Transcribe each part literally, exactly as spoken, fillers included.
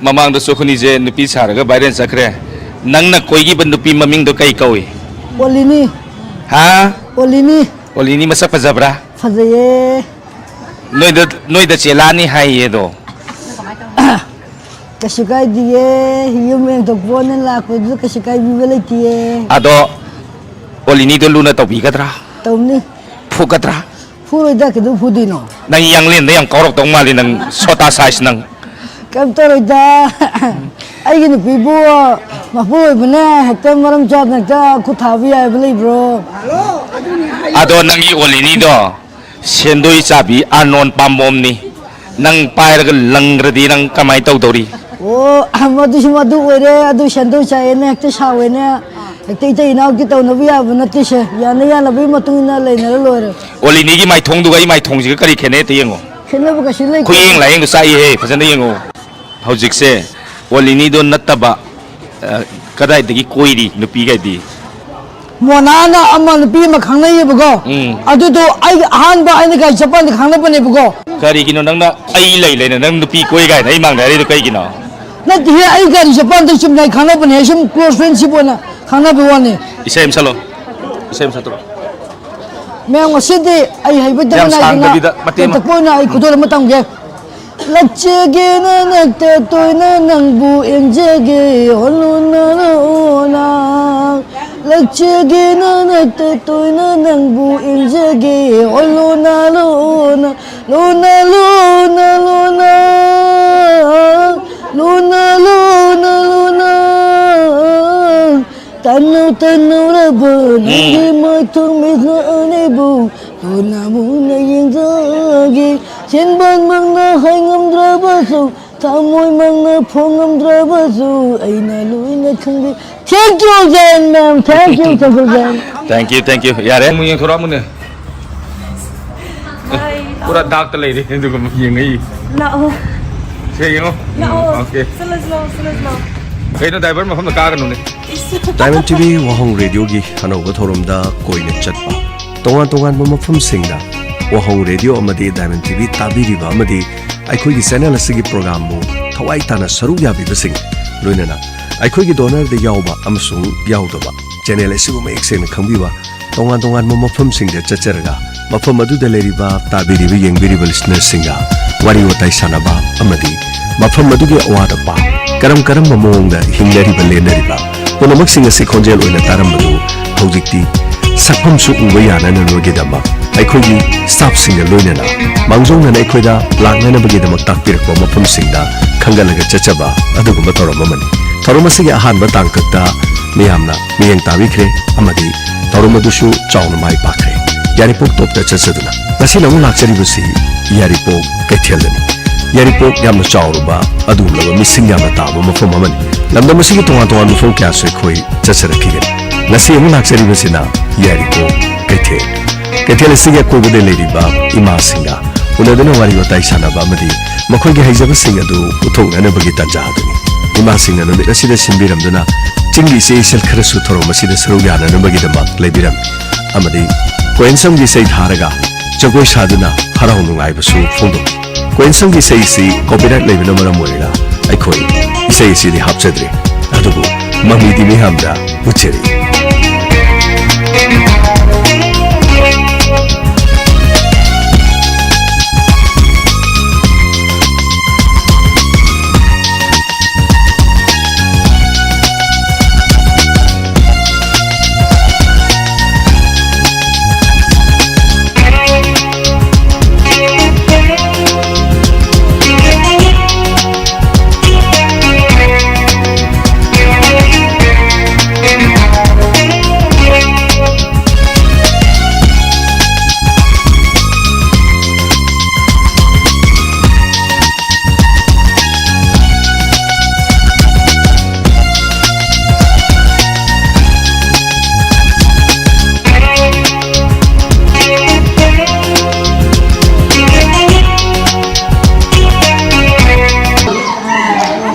ꯃꯃꯥꯡꯗꯁꯨ ꯑꯩꯈꯣꯏꯅꯤꯁꯦ ꯅꯨꯄꯤ ꯁꯥꯔꯒ viral ꯆꯠꯈ꯭ꯔꯦ꯫ ꯅꯪꯅ ꯀꯣꯏꯈꯤꯕ ꯅꯨꯄꯤ ꯃꯃꯤꯡꯗꯣ ꯀꯩ ꯀꯧꯏ? ꯑꯣꯂꯤꯅꯤ꯫ ꯍꯥ? ꯑꯣꯂꯤꯅꯤ꯫ ꯑꯣꯂꯤꯅꯤ ꯃꯁꯛ ꯐꯖꯕ꯭ꯔꯥ? ꯐꯖꯩꯌꯦ꯫ ꯅꯣꯏꯗ ꯅꯣꯏꯗ ꯆꯦꯂꯥꯅꯤ ꯍꯥꯏꯌꯦ ꯑꯗꯣ꯫ ꯀꯩꯁꯨ ꯀꯥꯏꯗꯤꯌꯦ꯫ ꯌꯨꯝ ꯌꯦꯡꯊꯣꯛꯄ ꯑꯣꯏꯅ ꯂꯥꯛꯄꯗꯨꯗ ꯀꯩꯁꯨ ꯀꯥꯏꯕꯤꯕ ꯂꯩꯇꯤꯌꯦ꯫ ꯑꯗꯣ ꯑꯣꯂꯤꯅꯤꯗꯣ ꯂꯨꯅ ꯇꯧꯕꯤꯒꯗ꯭ꯔꯥ? ꯇꯧꯅꯤ꯫ ꯐꯨꯒꯗ꯭ꯔꯥ? ꯐꯨꯔꯣꯏꯗ, ꯀꯩꯗꯧ ꯐꯨꯗꯣꯏꯅꯣ? ꯅꯪ ꯌꯥꯡꯂꯦꯟꯗ ꯌꯥꯝ ꯀꯥꯎꯔꯛꯇꯧ ꯃꯥꯜꯂꯤ, ꯅꯪ ꯁꯣꯇꯥ size ꯅꯪ꯫ ꯀꯩꯝ ꯇꯧꯔꯣꯏꯗ꯫ ꯑꯩꯒꯤ ꯅꯨꯄꯤꯕꯨ ꯃꯄꯨ ꯑꯣꯏꯕꯅ ꯍꯦꯛꯇ ꯃꯔꯝ ꯆꯥꯗꯅ ꯍꯦꯛꯇ ꯈꯨꯠ ꯊꯥꯕ ꯌꯥꯏꯕ ꯂꯩꯕ꯭ꯔꯣ? ꯑꯗꯣ ꯅꯪꯒꯤ ꯑꯣꯂꯤꯅꯤꯗꯣ ꯁꯦꯟꯗꯣꯏ ꯆꯥꯕꯤ ꯑꯥꯔꯅꯣꯟ ꯄꯥꯝꯕꯣꯝꯅꯤ꯫ ꯅꯪ ꯄꯥꯏꯔꯒ ꯂꯪꯈ꯭ꯔꯗꯤ ꯅꯪ ꯀꯃꯥꯏꯅ ꯇꯧꯗꯧꯔꯤ? ꯑꯣ, ꯃꯗꯨꯁꯨ ꯃꯗꯨ ꯑꯣꯏꯔꯦ꯫ ꯑꯗꯨ ꯁꯦꯟꯗꯣꯏ ꯆꯥꯏꯌꯦꯅ ꯍꯦꯛꯇ ꯁꯥꯎꯋꯦꯅ ꯍꯦꯛꯇ ꯏꯇꯩ ꯏꯅꯥꯎꯒꯤ ꯇꯧꯅꯕ ꯌꯥꯕ ꯅꯠꯇꯦꯁꯦ꯫ ꯌꯥꯅ ꯌꯥꯅꯕꯒꯤ ꯃꯇꯨꯡ ꯏꯟꯅ ꯂꯩꯅꯔ ꯂꯣꯏꯔꯦ꯫ ꯑꯣꯂꯤꯅꯤꯒꯤ ꯃꯥꯏꯊꯣꯡꯗꯨꯒ ꯑꯩ ꯃꯥꯏꯊꯣꯡꯁꯤꯒ ꯀꯔꯤ ꯈꯦꯠꯅꯩ ꯍꯦꯛꯇ ꯌꯦꯡꯉꯣ꯫ ꯈꯦꯠꯅꯕ ꯀꯩꯁꯨ ꯂꯩꯇꯦ꯫ ꯈꯨꯌꯦꯡ ꯂꯥꯏꯌꯦꯡꯗꯣ ꯆꯥꯛꯏꯍꯦ, ꯐꯖꯅ ꯌꯦꯡꯉꯣ꯫ ꯍꯧꯖꯤꯛꯁꯦ ꯑꯣꯂꯤꯅꯤꯗꯣ ꯅꯠꯇꯕ, ꯑ, ꯀꯗꯥꯏꯗꯒꯤ ꯀꯣꯏꯔꯤ ꯅꯨꯄꯤꯒꯩꯗꯤ? ꯃꯣꯅꯥꯅ ꯑꯃ ꯅꯨꯄꯤ ꯑꯃ ꯈꯪꯅꯩꯌꯦꯕꯀꯣ꯫ ꯎꯝ꯫ ꯑꯗꯨꯗꯣ ꯑꯩꯒꯤ ꯑꯍꯥꯟꯕ ꯑꯩꯅ ꯒꯥꯔꯤ ꯆꯠꯄꯀꯥꯟꯗ ꯈꯪꯅꯕꯅꯦꯕꯀꯣ꯫ ꯀꯔꯤꯒꯤꯅꯣ ꯅꯪꯅ ꯑꯩ ꯂꯩ ꯂꯩꯅ ꯅꯪ ꯅꯨꯄꯤ ꯀꯣꯏ ꯀꯥꯏꯅ ꯑꯩ ꯃꯥꯡꯗ ꯍꯥꯏꯔꯤꯗꯣ ꯀꯩꯒꯤꯅꯣ? ꯅꯠꯇꯦꯍꯦ, ꯑꯩ ꯒꯥꯔꯤ ꯆꯠꯄꯀꯥꯟꯗ ꯆꯨꯝꯅ ꯑꯩ ꯈꯪꯅꯕꯅꯦ, ꯁꯨꯝ close friendship ꯑꯣꯏꯅ ꯈꯪꯅꯕ ꯋꯥꯅꯤ꯫ ꯏꯁꯩ ꯑꯃ ꯁꯛꯂꯣ꯫ ꯏꯁꯩ ꯑꯃ ꯁꯛꯇꯣꯛꯑꯣ꯫ ꯃꯌꯥꯝ, ꯉꯁꯤꯗꯤ ꯑꯩ ꯍꯩꯕ ꯌꯥꯝ ꯅꯥꯏꯗꯅ ꯁꯥꯡꯗꯕꯤꯗ ꯃꯇꯦꯛ ꯑꯃ꯫ ꯇꯦꯟꯇꯛꯄ ꯑꯣꯏꯅ ꯑꯩ ꯈꯨꯗꯣꯜ ꯑꯃ ꯇꯝꯒꯦ꯫ ꯂꯛꯆꯒꯦꯅ ꯅꯛꯇ ꯇꯣꯏꯅ ꯅꯪꯕꯨ ꯏꯟꯖꯒꯦ, ꯑꯣ ꯂꯨꯅ ꯂꯨꯅ꯫ ꯂꯛꯆꯒꯦꯅ ꯅꯛꯇ ꯇꯣꯏꯅ ꯅꯪꯕꯨ ꯏꯟꯖꯒꯦ, ꯑꯣ ꯂꯨꯅ ꯂꯨꯅ꯫ ꯂꯨꯅ ꯂꯨꯅ ꯂꯨꯅ꯫ ꯂꯨꯅ ꯂꯨꯅ ꯂꯨꯅ꯫ ꯇꯟꯅꯧ ꯇꯟꯅꯧꯔꯕ ꯅꯪꯒꯤ ꯃꯥꯏꯊꯣꯡ ꯃꯤꯠꯅ ꯑꯩꯕꯨ ꯂꯨꯅ ꯃꯨꯟꯅ ꯌꯦꯡꯖꯒꯦ꯫ ꯆꯤꯟꯕꯥꯟꯃꯛꯅ ꯍꯥꯏꯉꯝꯗ꯭ꯔꯕꯁꯨ, ꯊꯃꯣꯏꯃꯛꯅ ꯐꯣꯡꯉꯝꯗ꯭ꯔꯕꯁꯨ ꯑꯩꯅ ꯂꯣꯏꯅ ꯈꯪꯕꯤ꯫ Thank you again, ma'am. Thank you, thank you again. Thank you, thank you. ꯌꯥꯔꯦ꯫ ꯑꯃꯨꯛ ꯌꯦꯡꯊꯣꯔꯛꯑꯃꯨꯅꯦ꯫ ꯄꯨꯔꯥ ꯗꯥꯛꯇ ꯂꯩꯔꯦ ꯑꯗꯨꯒ ꯌꯦꯡꯉꯛꯏ꯫ ꯂꯥꯛꯑꯣ꯫ ꯁꯦ ꯌꯦꯡꯉꯣ꯫ ꯂꯥꯛꯑꯣ꯫ Okay. ꯆꯠꯂꯁꯤ ꯂꯥꯛꯑꯣ, ꯆꯠꯂꯁꯤ ꯂꯥꯛꯑꯣ꯫ ꯀꯩꯅꯣ ꯗ꯭ꯔꯥꯏꯚꯔ ꯃꯐꯝꯗ ꯀꯥꯒꯅꯨꯅꯦ꯫ Diamond T V ꯋꯥꯍꯣꯡ ꯔꯦꯗꯤꯑꯣꯒꯤ ꯑꯅꯧꯕ ꯊꯧꯔꯝꯗ ꯀꯣꯏꯅ ꯆꯠꯄ꯫ ꯇꯣꯉꯥꯟ ꯇꯣꯉꯥꯟꯕ ꯃꯐꯝꯁꯤꯡꯗ ꯋꯥꯍꯣꯡ ꯔꯦꯗꯤꯑꯣ ꯑꯃꯗꯤ Diamond T V ꯇꯥꯕꯤꯔꯤꯕ ꯑꯃꯗꯤ ꯑꯩꯈꯣꯏꯒꯤ ꯆꯦꯅꯦꯜ ꯑꯁꯤꯒꯤ ꯄ꯭ꯔꯣꯒ꯭ꯔꯥꯝꯕꯨ ꯊꯋꯥꯏ ꯇꯥꯅ ꯁꯔꯨꯛ ꯌꯥꯕꯤꯕꯁꯤꯡ, ꯂꯣꯏꯅꯅ ꯑꯩꯈꯣꯏꯒꯤ ꯗꯣꯅꯔꯗ ꯌꯥꯎꯕ ꯑꯃꯁꯨꯡ ꯌꯥꯎꯗꯕ ꯆꯦꯅꯦꯜ ꯑꯁꯤꯕꯨ ꯃꯌꯦꯛ ꯁꯦꯡꯅ ꯈꯪꯕꯤꯕ, ꯇꯣꯉꯥꯟ ꯇꯣꯉꯥꯟꯕ ꯃꯐꯝꯁꯤꯡꯗ ꯆꯠꯆꯔꯒ ꯃꯐꯝ ꯑꯗꯨꯗ ꯂꯩꯔꯤꯕ, ꯇꯥꯕꯤꯔꯤꯕ, ꯌꯦꯡꯕꯤꯔꯤꯕ ꯂꯤꯁꯅꯔꯁꯤꯡꯒ ꯋꯥꯔꯤ ꯋꯥꯇꯥꯏ ꯁꯥꯟꯅꯕ ꯑꯃꯗꯤ ꯃꯐꯝ ꯑꯗꯨꯒꯤ ꯑꯋꯥꯠ ꯑꯄꯥ, ꯀꯔꯝ ꯀꯔꯝꯕ ꯃꯑꯣꯡꯗ ꯍꯤꯡꯅꯔꯤꯕ, ꯂꯦꯟꯅꯔꯤꯕ ꯄꯨꯝꯅꯃꯛꯁꯤꯡ ꯑꯁꯤ ꯈꯣꯟꯖꯦꯜ ꯑꯣꯏꯅ ꯇꯥꯔꯝꯕꯗꯨ ꯍꯧꯖꯤꯛꯇꯤ ꯁꯛꯐꯝꯁꯨ ꯎꯕ ꯌꯥꯅꯅꯕꯒꯤꯗꯃꯛ ꯑꯩꯈꯣꯏꯒꯤ ꯁ꯭ꯇꯥꯐꯁꯤꯡꯒ ꯂꯣꯏꯅꯅ ꯃꯥꯡꯖꯧꯅꯅ ꯑꯩꯈꯣꯏꯗ ꯂꯥꯛꯅꯅꯕꯒꯤꯗꯃꯛ ꯇꯥꯛꯄꯤꯔꯛꯄ ꯃꯐꯝꯁꯤꯡꯗ ꯈꯪꯒꯠꯂꯒ ꯆꯠꯆꯕ ꯑꯗꯨꯒꯨꯝꯕ ꯊꯧꯔꯝ ꯑꯃꯅꯤ꯫ ꯊꯧꯔꯝ ꯑꯁꯤꯒꯤ ꯑꯍꯥꯟꯕ ꯇꯥꯡꯀꯛꯇ ꯃꯤꯌꯥꯝꯅ ꯃꯤꯠꯌꯦꯡ ꯇꯥꯕꯤꯈ꯭ꯔꯦ ꯑꯃꯗꯤ ꯊꯧꯔꯝ ꯑꯗꯨꯁꯨ ꯆꯥꯎꯅ ꯃꯥꯏ ꯄꯥꯛꯈ꯭ꯔꯦ꯫ ꯌꯥꯏꯔꯤꯄꯣꯛ ꯇꯣꯞꯇ ꯆꯠꯆꯗꯨꯅ ꯉꯁꯤꯅ ꯑꯃꯨꯛ ꯂꯥꯛꯆꯔꯤꯕꯁꯤ ꯌꯥꯏꯔꯤꯄꯣꯛ ꯀꯩꯊꯦꯜꯗꯅꯤ꯫ ꯌꯥꯏꯔꯤꯄꯣꯛ ꯌꯥꯝꯅ ꯆꯥꯎꯔꯕ, ꯑꯗꯨꯒꯨꯝꯂꯕ ꯃꯤꯁꯤꯡ ꯌꯥꯝꯅ ꯇꯥꯕ ꯃꯐꯝ ꯑꯃꯅꯤ꯫ ꯂꯝꯗꯝ ꯑꯁꯤꯒꯤ ꯇꯣꯉꯥꯟ ꯇꯣꯉꯥꯟꯕ ꯃꯐꯝ ꯀꯌꯥꯁꯨ ꯑꯩꯈꯣꯏ ꯆꯠꯆꯔꯛꯈꯤꯒꯅꯤ꯫ ꯉꯁꯤ ꯑꯃꯨꯛ ꯂꯥꯛꯆꯔꯤꯕꯁꯤꯅ ꯌꯥꯏꯔꯤꯄꯣꯛ ꯀꯩꯊꯦꯜ꯫ ꯀꯩꯊꯦꯜ ꯑꯁꯤꯒꯤ ꯑꯀꯣꯏꯕꯗ ꯂꯩꯔꯤꯕ ꯏꯃꯥꯁꯤꯡꯒ ꯎꯅꯗꯨꯅ ꯋꯥꯔꯤ ꯋꯥꯇꯥꯏ ꯁꯥꯟꯅꯕ ꯑꯃꯗꯤ ꯃꯈꯣꯏꯒꯤ ꯍꯩꯖꯕꯁꯤꯡ ꯑꯗꯨ ꯎꯠꯊꯣꯛꯅꯅꯕꯒꯤ ꯇꯥꯟꯖꯥ ꯑꯗꯨꯅꯤ꯫ ꯏꯃꯥꯁꯤꯡꯅ ꯅꯨꯃꯤꯠ ꯑꯁꯤꯗ ꯁꯤꯟꯕꯤꯔꯝꯗꯨꯅ ꯆꯤꯡꯒꯤ ꯏꯁꯩ ꯏꯁꯩꯁꯤꯜ ꯈꯔꯁꯨ ꯊꯧꯔꯝ ꯑꯁꯤꯗ ꯁꯔꯨꯛ ꯌꯥꯅꯅꯕꯒꯤꯗꯃꯛ ꯂꯩꯕꯤꯔꯝꯃꯤ ꯑꯃꯗꯤ ꯀꯣꯏꯟꯁꯝꯒꯤ ꯏꯁꯩ ꯊꯥꯔꯒ ꯖꯒꯣꯏ ꯁꯥꯗꯨꯅ ꯍꯔꯥꯎ ꯅꯨꯡꯉꯥꯏꯕꯁꯨ ꯐꯣꯡꯗꯣꯛꯈꯤ꯫ ꯀꯣꯏꯟꯁꯝꯒꯤ ꯏꯁꯩ ꯑꯁꯤ ꯀꯣꯄꯤꯔꯥꯏꯠ ꯂꯩꯕꯅ ꯃꯔꯝ ꯑꯣꯏꯔꯒ ꯑꯩꯈꯣꯏ ꯏꯁꯩ ꯑꯁꯤꯗꯤ ꯍꯥꯞꯆꯗ꯭ꯔꯦ, ꯑꯗꯨꯕꯨ ꯃꯃꯤꯗꯤ ꯃꯤꯌꯥꯝꯗ ꯎꯠꯆꯔꯤ꯫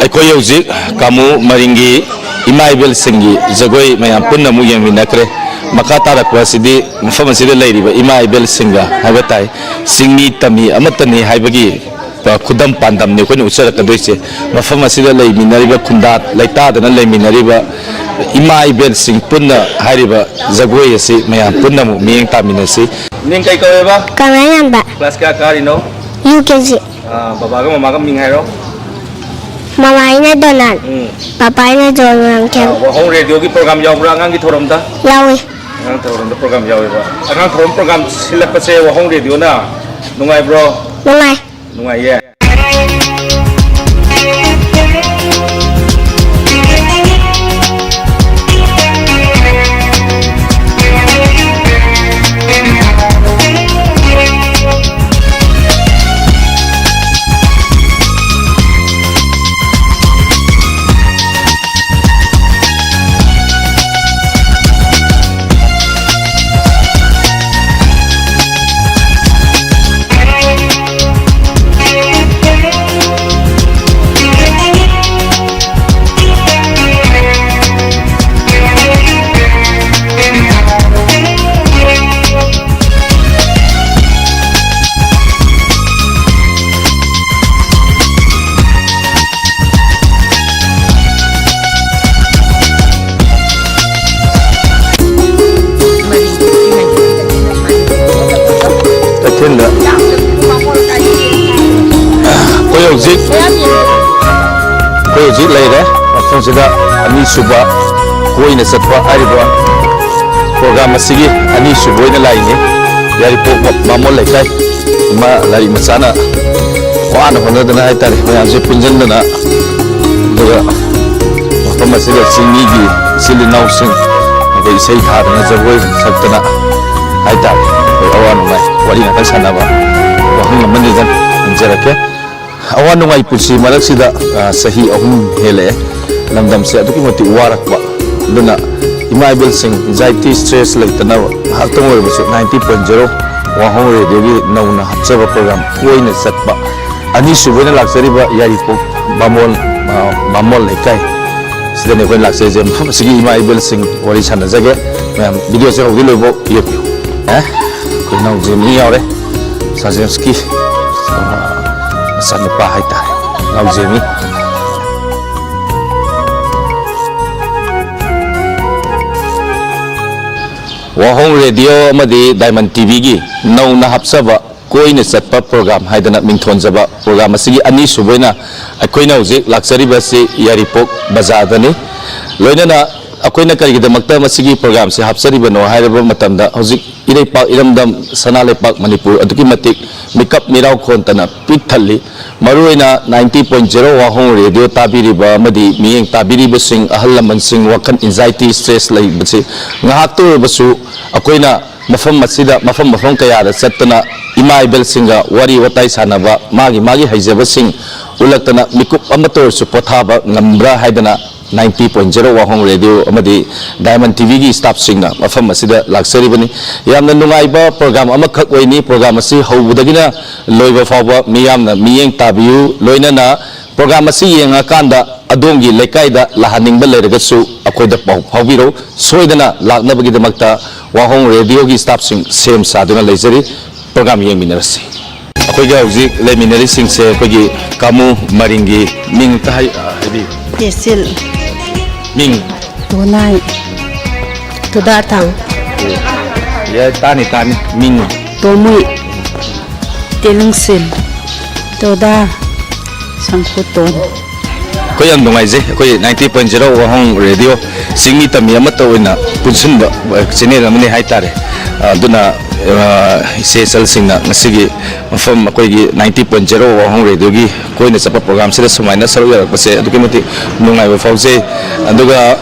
ꯑꯩꯈꯣꯏ ꯍꯧꯖꯤꯛ ꯀꯥꯃꯨ ꯃꯔꯤꯡꯒꯤ ꯏꯃꯥ ꯏꯕꯦꯜꯁꯤꯡꯒꯤ ꯖꯒꯣꯏ ꯃꯌꯥꯝ ꯄꯨꯟꯅ ꯑꯃꯨꯛ ꯌꯦꯡꯃꯤꯟꯅꯈ꯭ꯔꯦ꯫ ꯃꯈꯥ ꯇꯥꯔꯛꯄ ꯑꯁꯤꯗꯤ ꯃꯐꯝ ꯑꯁꯤꯗ ꯂꯩꯔꯤꯕ ꯏꯃꯥ ꯏꯕꯦꯜꯁꯤꯡꯒ ꯍꯥꯏꯕ ꯇꯥꯏ, ꯆꯤꯡꯃꯤ ꯇꯝꯃꯤ ꯑꯃꯠꯇꯅꯤ ꯍꯥꯏꯕꯒꯤ ꯈꯨꯗꯝ ꯄꯥꯟꯗꯝꯅꯤ ꯑꯩꯈꯣꯏꯅ ꯎꯠꯆꯔꯛꯀꯗꯣꯏꯁꯦ꯫ ꯃꯐꯝ ꯑꯁꯤꯗ ꯂꯩꯃꯤꯟꯅꯔꯤꯕ, ꯈꯨꯟꯗꯥ ꯂꯩꯇꯥꯗꯅ ꯂꯩꯃꯤꯟꯅꯔꯤꯕ ꯏꯃꯥ ꯏꯕꯦꯜꯁꯤꯡ ꯄꯨꯟꯅ ꯍꯥꯏꯔꯤꯕ ꯖꯒꯣꯏ ꯑꯁꯤ ꯃꯌꯥꯝ ꯄꯨꯟꯅ ꯑꯃꯨꯛ ꯃꯤꯠꯌꯦꯡ ꯇꯥꯃꯤꯟꯅꯁꯤ꯫ ꯃꯤꯡ ꯀꯩ ꯀꯧꯋꯦꯕ? ꯀꯃꯂꯥ ꯌꯥꯝꯕ꯫ ꯀ꯭ꯂꯥꯁ ꯀꯌꯥ ꯀꯥꯔꯤꯅꯣ? U K G. ꯑꯥ, ꯕꯕꯥꯒ ꯃꯃꯥꯒ ꯃꯤꯡ ꯍꯥꯏꯔꯣ꯫ ꯃꯃꯥ ꯑꯩꯅ ꯗꯣꯅꯥꯜ꯫ ꯎꯝ꯫ ꯄꯄꯥ ꯑꯩꯅ ꯖꯣꯟ ꯃꯣꯏꯔꯥꯡꯊꯦꯝ꯫ ꯑꯥ, ꯋꯥꯍꯣꯡ ꯔꯦꯗꯤꯑꯣꯒꯤ ꯄ꯭ꯔꯣꯒꯥꯝ ꯌꯥꯎꯕ꯭ꯔꯥ ꯑꯉꯥꯡꯒꯤ ꯊꯧꯔꯝꯗ? ꯌꯥꯎꯏ꯫ ꯑꯉꯥꯡ ꯊꯧꯔꯝꯗ ꯄ꯭ꯔꯣꯒꯥꯝ ꯌꯥꯎꯋꯦꯕ꯫ ꯑꯉꯥꯡ ꯊꯧꯔꯝ ꯄ꯭ꯔꯣꯒꯥꯝ ꯁꯤꯜꯂꯛꯄꯁꯦ ꯋꯥꯍꯣꯡ ꯔꯦꯗꯤꯑꯣꯅ ꯅꯨꯡꯉꯥꯏꯕ꯭ꯔꯣ? ꯅꯨꯡꯉꯥꯏ꯫ ꯅꯨꯡꯉꯥꯏꯌꯦ꯫ ꯀꯩꯊꯦꯜꯗ ꯑꯩꯈꯣꯏ ꯍꯧꯖꯤꯛ, ꯑꯩꯈꯣꯏ ꯍꯧꯖꯤꯛ ꯂꯩꯔꯦ ꯃꯐꯝꯁꯤꯗ꯫ ꯑꯅꯤꯁꯨꯕ ꯀꯣꯏꯅ ꯆꯠꯄ ꯍꯥꯏꯔꯤꯕ ꯄ꯭ꯔꯣꯒ꯭ꯔꯥꯝ ꯑꯁꯤꯒꯤ ꯑꯅꯤꯁꯨꯕ ꯑꯣꯏꯅ ꯂꯥꯛꯏꯅꯤ꯫ ꯌꯥꯏꯔꯤꯄꯣꯛ ꯕꯥꯃꯣꯟ ꯂꯩꯀꯥꯏ ꯏꯃꯥ ꯂꯥꯏꯔꯤꯛ ꯃꯆꯥꯅ ꯋꯥꯅ ꯍꯣꯠꯅꯗꯅ ꯍꯥꯏꯇꯥꯔꯦ, ꯃꯌꯥꯝꯁꯦ ꯄꯨꯟꯁꯤꯟꯗꯅ, ꯑꯗꯨꯒ ꯃꯐꯝ ꯑꯁꯤꯗ ꯆꯤꯡꯃꯤꯒꯤ ꯏꯆꯤꯜ ꯏꯅꯥꯎꯁꯤꯡ ꯑꯩꯈꯣꯏ ꯏꯁꯩ ꯊꯥꯗꯅ, ꯖꯒꯣꯏ ꯁꯛꯇꯅ ꯍꯥꯏꯇꯥꯔꯦ, ꯑꯩꯈꯣꯏ ꯑꯋꯥ ꯅꯨꯡꯉꯥꯏ ꯋꯥꯔꯤ ꯉꯥꯛꯇꯪ ꯁꯥꯟꯅꯕ ꯋꯥꯍꯪ ꯑꯃꯅꯤꯗꯪ ꯍꯪꯖꯔꯛꯀꯦ꯫ ꯑꯋꯥ ꯅꯨꯡꯉꯥꯏ ꯄꯨꯟꯁꯤ ꯃꯔꯛꯁꯤꯗ, ꯑ, ꯆꯍꯤ ꯑꯍꯨꯝ ꯍꯦꯜꯂꯛꯑꯦ꯫ ꯂꯝꯗꯝꯁꯦ ꯑꯗꯨꯛꯀꯤ ꯃꯇꯤꯛ ꯋꯥꯔꯛꯄ꯫ ꯑꯗꯨꯅ ꯏꯃꯥ ꯏꯕꯦꯜꯁꯤꯡ anxiety, stress ꯂꯩꯇꯅꯕ ꯉꯥꯏꯍꯥꯛꯇꯪ ꯑꯣꯏꯔꯕꯁꯨ ninety point zero ꯋꯥꯍꯣꯡ ꯔꯦꯗꯤꯑꯣꯒꯤ ꯅꯧꯅ ꯍꯥꯞꯆꯕ ꯄ꯭ꯔꯣꯒ꯭ꯔꯥꯝ ꯀꯣꯏꯅ ꯆꯠꯄ ꯑꯅꯤꯁꯨꯕ ꯑꯣꯏꯅ ꯂꯥꯛꯆꯔꯤꯕ ꯌꯥꯏꯔꯤꯄꯣꯛ ꯕꯥꯃꯣꯟ, ꯑ, ꯕꯥꯃꯣꯟ ꯂꯩꯀꯥꯏ ꯁꯤꯗꯅꯤ ꯑꯩꯈꯣꯏꯅ ꯂꯥꯛꯆꯔꯤꯁꯦ꯫ ꯃꯐꯝ ꯑꯁꯤꯒꯤ ꯏꯃꯥ ꯏꯕꯦꯜꯁꯤꯡ ꯋꯥꯔꯤ ꯁꯥꯟꯅꯖꯒꯦ꯫ ꯃꯌꯥꯝ ꯚꯤꯗꯤꯑꯣꯁꯦ ꯍꯧꯗꯤ ꯂꯣꯏꯐꯥꯎ ꯌꯦꯡꯕꯤꯌꯨ꯫ ꯑꯦ, ꯑꯩꯈꯣꯏ ꯏꯅꯥꯎꯁꯦ ꯃꯤ ꯌꯥꯎꯔꯦ꯫ ꯁꯥꯔ ꯖꯦꯝꯁꯀꯤ, ꯑ, ꯃꯆꯥꯅꯨꯄꯥ ꯍꯥꯏꯇꯥꯔꯦ, ꯉꯥꯎꯖꯦꯝꯃꯤ꯫ ꯋꯥꯍꯣꯡ ꯔꯦꯗꯤꯑꯣ ꯑꯃꯗꯤ ꯗꯥꯏꯃꯟ ꯇꯤꯚꯤꯒꯤ ꯅꯧꯅ ꯍꯥꯞꯆꯕ ꯀꯣꯏꯅ ꯆꯠꯄ ꯄ꯭ꯔꯣꯒ꯭ꯔꯥꯝ ꯍꯥꯏꯗꯅ ꯃꯤꯡꯊꯣꯟꯖꯕ ꯄ꯭ꯔꯣꯒ꯭ꯔꯥꯝ ꯑꯁꯤꯒꯤ ꯑꯅꯤꯁꯨꯕ ꯑꯣꯏꯅ ꯑꯩꯈꯣꯏꯅ ꯍꯧꯖꯤꯛ ꯂꯥꯛꯆꯔꯤꯕ ꯑꯁꯤ ꯌꯥꯏꯔꯤꯄꯣꯛ ꯕꯖꯥꯔꯗꯅꯤ꯫ ꯂꯣꯏꯅꯅ ꯑꯩꯈꯣꯏꯅ ꯀꯔꯤꯒꯤꯗꯃꯛꯇ ꯃꯁꯤꯒꯤ ꯄ꯭ꯔꯣꯒ꯭ꯔꯥꯝꯁꯤ ꯍꯥꯞꯆꯔꯤꯕꯅꯣ ꯍꯥꯏꯔꯕ ꯃꯇꯝꯗ, ꯍꯧꯖꯤꯛ ꯏꯔꯩꯄꯥꯛ ꯏꯔꯝꯗꯝ ꯁꯅꯥ ꯂꯩꯄꯥꯛ ꯃꯅꯤꯄꯨꯔ ꯑꯗꯨꯛꯀꯤ ꯃꯇꯤꯛ ꯃꯤꯀꯞ ꯃꯤꯔꯥꯎ ꯈꯣꯟꯇꯅ ꯄꯤꯛ ꯊꯜꯂꯤ꯫ ꯃꯔꯨꯑꯣꯏꯅ ninety point zero ꯋꯥꯍꯣꯡ ꯔꯦꯗꯤꯑꯣ ꯇꯥꯕꯤꯔꯤꯕ ꯑꯃꯗꯤ ꯃꯤꯠꯌꯦꯡ ꯇꯥꯕꯤꯔꯤꯕꯁꯤꯡ, ꯑꯍꯜ ꯂꯃꯟꯁꯤꯡ, ꯋꯥꯈꯜ anxiety, stress ꯂꯩꯕꯁꯤ ꯉꯥꯏꯍꯥꯛꯇ ꯑꯣꯏꯔꯕꯁꯨ ꯑꯩꯈꯣꯏꯅ ꯃꯐꯝ ꯑꯁꯤꯗ, ꯃꯐꯝ ꯃꯐꯝ ꯀꯌꯥꯗ ꯆꯠꯇꯅ ꯏꯃꯥ ꯏꯕꯦꯜꯁꯤꯡꯒ ꯋꯥꯔꯤ ꯋꯥꯇꯥꯏ ꯁꯥꯟꯅꯕ, ꯃꯥꯒꯤ ꯃꯥꯒꯤ ꯍꯩꯖꯕꯁꯤꯡ ꯎꯠꯂꯛꯇꯅ ꯃꯤꯀꯨꯞ ꯑꯃꯠꯇ ꯑꯣꯏꯔꯁꯨ ꯄꯣꯊꯥꯕ ꯉꯝꯕ꯭ꯔꯥ ꯍꯥꯏꯗꯅ ninety point zero ꯋꯥꯍꯣꯡ ꯔꯦꯗꯤꯑꯣ ꯑꯃꯗꯤ ꯗꯥꯏꯃꯟ ꯇꯤꯚꯤꯒꯤ ꯁ꯭ꯇꯥꯐꯁꯤꯡꯅ ꯃꯐꯝ ꯑꯁꯤꯗ ꯂꯥꯛꯆꯔꯤꯕꯅꯤ꯫ ꯌꯥꯝꯅ ꯅꯨꯡꯉꯥꯏꯕ ꯄ꯭ꯔꯣꯒ꯭ꯔꯥꯝ ꯑꯃꯈꯛ ꯑꯣꯏꯅꯤ꯫ ꯄ꯭ꯔꯣꯒ꯭ꯔꯥꯝ ꯑꯁꯤ ꯍꯧꯕꯗꯒꯤꯅ ꯂꯣꯏꯕ ꯐꯥꯎꯕ ꯃꯤꯌꯥꯝꯅ ꯃꯤꯠꯌꯦꯡ ꯇꯥꯕꯤꯌꯨ꯫ ꯂꯣꯏꯅꯅ ꯄ꯭ꯔꯣꯒ꯭ꯔꯥꯝ ꯑꯁꯤ ꯌꯦꯡꯉꯀꯥꯟꯗ ꯑꯗꯣꯝꯒꯤ ꯂꯩꯀꯥꯏꯗ ꯂꯥꯛꯍꯟꯅꯤꯡꯕ ꯂꯩꯔꯒꯁꯨ ꯑꯩꯈꯣꯏꯗ ꯄꯥꯎ ꯐꯥꯎꯕꯤꯔꯧ꯫ ꯁꯣꯏꯗꯅ ꯂꯥꯛꯅꯕꯒꯤꯗꯃꯛꯇ ꯋꯥꯍꯣꯡ ꯔꯦꯗꯤꯑꯣꯒꯤ ꯁ꯭ꯇꯥꯐꯁꯤꯡ ꯁꯦꯝ ꯁꯥꯗꯨꯅ ꯂꯩꯖꯔꯤ꯫ ꯄ꯭ꯔꯣꯒ꯭ꯔꯥꯝ ꯌꯦꯡꯃꯤꯟꯅꯔꯁꯤ꯫ ꯑꯩꯈꯣꯏꯒ ꯍꯧꯖꯤꯛ ꯂꯩꯃꯤꯟꯅꯔꯤꯁꯤꯡꯁꯦ ꯑꯩꯈꯣꯏꯒꯤ ꯀꯥꯃꯨ ꯃꯔꯤꯡꯒꯤ ꯃꯤꯡ ꯑꯝꯇ ꯍꯥꯏ-, ꯑ, ꯍꯥꯏꯕꯤꯌꯨ꯫ ꯇꯦꯁꯤꯜ꯫ ꯃꯤꯡ? ꯇꯣꯅꯥꯏ꯫ ꯇꯨꯗꯥꯊꯥꯡ꯫ ꯌꯥꯏ, ꯇꯥꯅꯤ, ꯇꯥꯅꯤ꯫ ꯃꯤꯡ? ꯇꯣꯃꯨꯏ꯫ ꯇꯦꯂꯨꯡꯁꯤꯜ꯫ ꯇꯣꯗꯥ꯫ ꯁꯪꯈꯨꯇꯣꯟ꯫ ꯑꯩꯈꯣꯏ ꯌꯥꯝ ꯅꯨꯡꯉꯥꯏꯖꯩ꯫ ꯑꯩꯈꯣꯏ ninety point zero ꯋꯥꯍꯣꯡ ꯔꯦꯗꯤꯑꯣ ꯆꯤꯡꯃꯤ ꯇꯝꯃꯤ ꯑꯃꯠꯇ ꯑꯣꯏꯅ ꯄꯨꯟꯁꯤꯟꯕ, ꯑ, ꯆꯦꯅꯦꯜ ꯑꯃꯅꯤ ꯍꯥꯏꯇꯥꯔꯦ꯫ ꯑ, ꯑꯗꯨꯅ, ꯑ, ꯏꯆꯦ ꯏꯆꯜꯁꯤꯡꯅ ꯉꯁꯤꯒꯤ ꯃꯐꯝ ꯑꯩꯈꯣꯏꯒꯤ ninety point zero ꯋꯥꯍꯣꯡ ꯔꯦꯗꯤꯑꯣꯒꯤ ꯀꯣꯏꯅ ꯆꯠꯄ ꯄ꯭ꯔꯣꯒ꯭ꯔꯥꯝꯁꯤꯗ ꯁꯨꯃꯥꯏꯅ ꯁꯔꯨꯛ ꯌꯥꯔꯛꯄꯁꯦ ꯑꯗꯨꯛꯀꯤ ꯃꯇꯤꯛ ꯅꯨꯡꯉꯥꯏꯕ ꯐꯥꯎꯖꯩ꯫ ꯑꯗꯨꯒ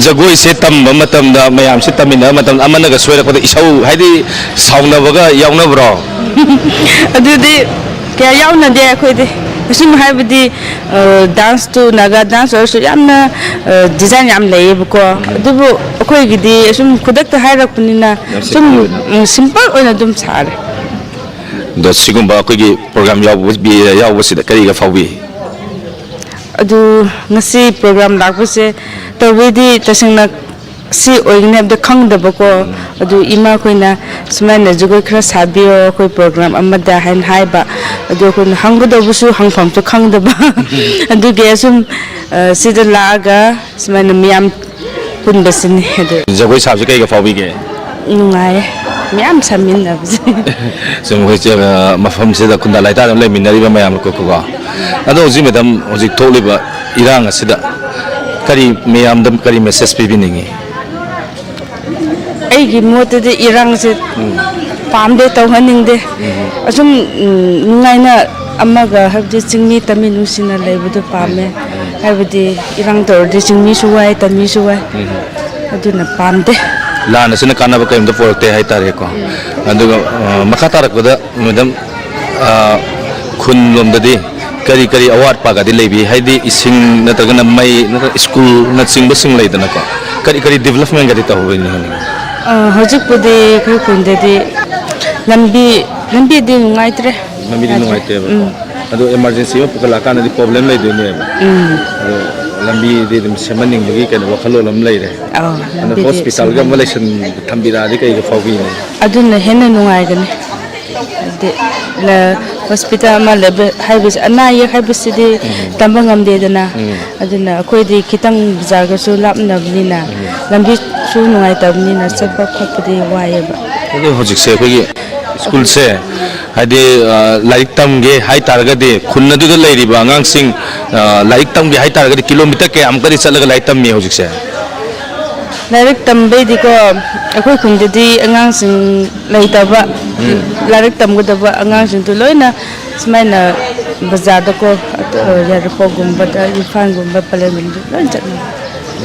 ꯖꯒꯣꯏꯁꯦ ꯇꯝꯕ ꯃꯇꯝꯗ, ꯃꯌꯥꯝꯁꯦ ꯇꯝꯃꯤꯟꯅꯕ ꯃꯇꯝꯗ ꯑꯃꯅꯒ ꯁꯣꯏꯔꯛꯄꯗ ꯏꯁꯧ, ꯍꯥꯏꯗꯤ ꯁꯥꯎꯅꯕꯒ ꯌꯥꯎꯅꯕ꯭ꯔꯣ? ꯑꯗꯨꯗꯤ ꯀꯌꯥ ꯌꯥꯎꯅꯗꯦ ꯑꯩꯈꯣꯏꯗꯤ꯫ ꯑꯁꯨꯝ ꯍꯥꯏꯕꯗꯤ, ꯑ, ꯗꯥꯟꯁꯇꯨ, ꯅꯥꯒꯥ ꯗꯥꯟꯁ ꯑꯣꯏꯔꯁꯨ ꯌꯥꯝꯅ, ꯑ, ꯗꯤꯖꯥꯏꯟ ꯌꯥꯝ ꯂꯩꯌꯦꯕꯀꯣ꯫ ꯑꯗꯨꯕꯨ ꯑꯩꯈꯣꯏꯒꯤꯗꯤ ꯑꯁꯨꯝ ꯈꯨꯗꯛꯇ ꯍꯥꯏꯔꯛꯄꯅꯤꯅ ꯌꯥꯝ ꯁꯨꯝ, simple ꯑꯣꯏꯅ꯫ ꯎꯝ, simple ꯑꯣꯏꯅ ꯑꯗꯨꯝ ꯁꯥꯔꯦ꯫ ꯑꯗꯣ ꯁꯤꯒꯨꯝꯕ ꯑꯩꯈꯣꯏꯒꯤ ꯄ꯭ꯔꯣꯒ꯭ꯔꯥꯝ ꯌꯥꯎꯕ-, ꯌꯥꯎꯕꯁꯤꯗ ꯀꯔꯤꯒ ꯐꯥꯎꯕꯤ? ꯑꯗꯨ ꯉꯁꯤ ꯄ꯭ꯔꯣꯒ꯭ꯔꯥꯝ ꯂꯥꯛꯄꯁꯦ ꯇꯧꯕꯩꯗꯤ ꯇꯁꯦꯡꯅ ꯁꯤ ꯑꯣꯏꯒꯅꯤ ꯍꯥꯏꯕꯗꯣ ꯈꯪꯗꯕꯀꯣ꯫ ꯑꯗꯨ ꯏꯃꯥꯈꯣꯏꯅ ꯁꯨꯃꯥꯏꯅ ꯖꯒꯣꯏ ꯈꯔ ꯁꯥꯕꯤꯌꯣ ꯑꯩꯈꯣꯏ ꯄ꯭ꯔꯣꯒ꯭ꯔꯥꯝ ꯑꯃꯗ ꯍꯥꯏꯅ ꯍꯥꯏꯕ꯫ ꯑꯗꯨ ꯑꯩꯈꯣꯏꯅ ꯍꯪꯒꯗꯧꯕꯁꯨ ꯍꯪꯐꯝꯁꯨ ꯈꯪꯗꯕ꯫ ꯑꯗꯨꯒꯤ ꯑꯁꯨꯝ, ꯑ, ꯁꯤꯗ ꯂꯥꯛꯑꯒ ꯁꯨꯃꯥꯏꯅ ꯃꯤꯌꯥꯝ ꯄꯨꯟꯕꯁꯤꯅꯤ꯫ ꯑꯗꯨ ꯖꯒꯣꯏ ꯁꯥꯕꯁꯤ ꯀꯩꯒ ꯐꯥꯎꯕꯤꯒꯦ? ꯅꯨꯡꯉꯥꯏꯌꯦ ꯃꯌꯥꯝ ꯁꯥꯃꯤꯟꯅꯕꯁꯦ꯫ ꯁꯨꯝ ꯑꯩꯈꯣꯏ ꯆꯦ-, ꯑ, ꯃꯐꯝꯁꯤꯗ ꯈꯨꯟꯗꯥ ꯂꯥꯏꯇꯥꯗ ꯂꯩꯃꯤꯟꯅꯔꯤꯕ ꯃꯌꯥꯝ ꯀꯣ-, ꯀꯣ-, ꯑꯗꯣ ꯍꯧꯖꯤꯛ ꯃꯦꯗꯥꯝ, ꯍꯧꯖꯤꯛ ꯊꯣꯛꯂꯤꯕ ꯏꯔꯥꯡ ꯑꯁꯤꯗ ꯀꯔꯤ, ꯃꯌꯥꯝꯗ ꯀꯔꯤ message ꯄꯤꯕꯤꯅꯤꯡꯉꯤ? ꯑꯩꯒꯤ ꯃꯣꯠꯇꯗꯤ ꯏꯔꯥꯡꯁꯦ ꯄꯥꯝꯗꯦ, ꯇꯧꯍꯟꯅꯤꯡꯗꯦ꯫ ꯑꯁꯨꯝ, ꯎꯝ, ꯅꯨꯡꯉꯥꯏꯅ ꯑꯃꯒ, ꯍꯥꯏꯕꯗꯤ ꯆꯤꯡꯃꯤ ꯇꯝꯃꯤ ꯅꯨꯡꯁꯤꯅ ꯂꯩꯕꯗꯣ ꯄꯥꯝꯃꯦ꯫ ꯍꯥꯏꯕꯗꯤ ꯏꯔꯥꯡ ꯇꯧꯔꯗꯤ ꯆꯤꯡꯃꯤꯁꯨ ꯋꯥꯏ, ꯇꯝꯃꯤꯁꯨ ꯋꯥꯏ꯫ ꯑꯗꯨꯅ ꯄꯥꯝꯗꯦ꯫ ꯂꯥꯟ ꯑꯁꯤꯅ ꯀꯥꯟꯅꯕ ꯀꯔꯤꯝꯇ ꯄꯨꯔꯛꯇꯦ ꯍꯥꯏꯇꯥꯔꯦꯀꯣ꯫ ꯑꯗꯨꯒ, ꯑ, ꯃꯈꯥ ꯇꯥꯔꯛꯄꯗ ꯃꯦꯗꯥꯝ, ꯑ, ꯈꯨꯟ ꯂꯣꯝꯗꯗꯤ ꯀꯔꯤ ꯀꯔꯤ ꯑꯋꯥꯠꯄꯒꯗꯤ ꯂꯩꯕꯤ? ꯍꯥꯏꯗꯤ ꯏꯁꯤꯡ ꯅꯠꯇ꯭ꯔꯒꯅ ꯃꯩ ꯅꯠꯇ꯭ꯔꯒ ꯁ꯭ꯀꯨꯜꯅꯆꯤꯡꯕꯁꯤꯡ ꯂꯩꯗꯅꯀꯣ, ꯀꯔꯤ ꯀꯔꯤ developmentꯒꯗꯤ ꯇꯧꯍꯧꯔꯤꯅꯤ ꯍꯥꯏꯅꯤꯡꯉꯤ? ꯑ, ꯍꯧꯖꯤꯛꯄꯨꯗꯤ ꯑꯩꯈꯣꯏ ꯈꯨꯟꯗꯗꯤ ꯂꯝꯕꯤ, ꯂꯝꯕꯤꯗꯤ ꯅꯨꯡꯉꯥꯏꯇ꯭ꯔꯦ꯫ ꯂꯝꯕꯤꯗꯤ ꯌꯥꯗ꯭ꯔꯦ꯫ ꯅꯨꯡꯉꯥꯏꯇꯦꯕ꯫ ꯎꯝ꯫ ꯑꯗꯣ emergency ꯑꯃ ꯄꯨꯈꯠꯂꯛꯑꯀꯥꯟꯗꯗꯤ problem ꯂꯩꯗꯣꯏꯅꯦꯕ꯫ ꯎꯝ꯫ ꯑꯗꯣ ꯂꯝꯕꯤꯗꯤ ꯑꯗꯨꯝ ꯁꯦꯝꯍꯟꯅꯤꯡꯕꯒꯤ ꯀꯩꯅꯣ ꯋꯥꯈꯜꯂꯣꯟ ꯑꯃ ꯂꯩꯔꯦ꯫ ꯑꯧ, ꯑꯗꯣ ꯂꯝꯕꯤꯗꯤ hospitalꯒ ꯑꯃ ꯁꯦꯝꯍꯟꯅꯤꯡꯉꯦ꯫ ꯂꯩꯁꯟ-, ꯊꯝꯕꯤꯔꯛꯑꯗꯤ ꯀꯩꯒ ꯐꯥꯎꯕꯤꯅꯤ? ꯑꯗꯨꯅ ꯍꯦꯟꯅ ꯅꯨꯡꯉꯥꯏꯒꯅꯤ꯫ ꯍꯥꯏꯗꯤ, ꯂ-, hospital ꯑꯃ ꯂꯩꯕ ꯍꯥꯏꯕꯁꯤ, ꯑꯅꯥ ꯑꯌꯦꯛ ꯍꯥꯏꯕꯁꯤꯗꯤ ꯎꯝ꯫ ꯇꯝꯕ ꯉꯝꯗꯦꯗꯅ꯫ ꯎꯝ꯫ ꯑꯗꯨꯅ ꯑꯩꯈꯣꯏꯗꯤ ꯈꯤꯇꯪ ꯕꯖꯥꯔꯒꯁꯨ ꯂꯥꯞꯅꯕꯅꯤꯅ, ꯎꯝ꯫ ꯂꯝꯕꯤꯁꯨ ꯅꯨꯡꯉꯥꯏꯇꯕꯅꯤꯅ, ꯆꯠꯄ ꯈꯣꯠꯄꯗꯤ ꯋꯥꯏꯌꯦꯕ꯫ ꯑꯗꯣ ꯍꯧꯖꯤꯛꯁꯦ ꯑꯩꯈꯣꯏꯒꯤ ꯁ꯭ꯀꯨꯜꯁꯦ, ꯍꯥꯏꯗꯤ, ꯑ, ꯂꯥꯏꯔꯤꯛ ꯇꯝꯒꯦ ꯍꯥꯏ ꯇꯥꯔꯒꯗꯤ ꯈꯨꯟ ꯑꯗꯨꯗ ꯂꯩꯔꯤꯕ ꯑꯉꯥꯡꯁꯤꯡ, ꯑ, ꯂꯥꯏꯔꯤꯛ ꯇꯝꯒꯦ ꯍꯥꯏ ꯇꯥꯔꯒꯗꯤ ꯀꯤꯂꯣꯃꯤꯇꯔ ꯀꯌꯥꯃꯨꯛꯀꯗꯤ ꯆꯠꯂꯒ ꯂꯥꯏꯔꯤꯛ ꯇꯝꯃꯤ ꯍꯧꯖꯤꯛꯁꯦ? ꯂꯥꯏꯔꯤꯛ ꯇꯝꯕꯩꯗꯤꯀꯣ, ꯑꯩꯈꯣꯏ ꯈꯨꯟꯗꯗꯤ ꯑꯉꯥꯡꯁꯤꯡ ꯂꯩꯇꯕ, ꯎꯝ꯫ ꯂꯥꯏꯔꯤꯛ ꯇꯝꯒꯗꯕ ꯑꯉꯥꯡꯁꯤꯡꯗꯨ ꯂꯣꯏꯅ ꯁꯨꯃꯥꯏꯅ ꯕꯖꯥꯔꯗꯀꯣ, ꯑ, ꯌꯥꯏꯔꯤꯄꯣꯛꯒꯨꯝꯕꯗ, ꯏꯝꯐꯥꯜꯒꯨꯝꯕ, ꯄꯂꯦꯜꯒꯨꯝꯕꯗ ꯂꯣꯏ ꯆꯠꯅꯩ꯫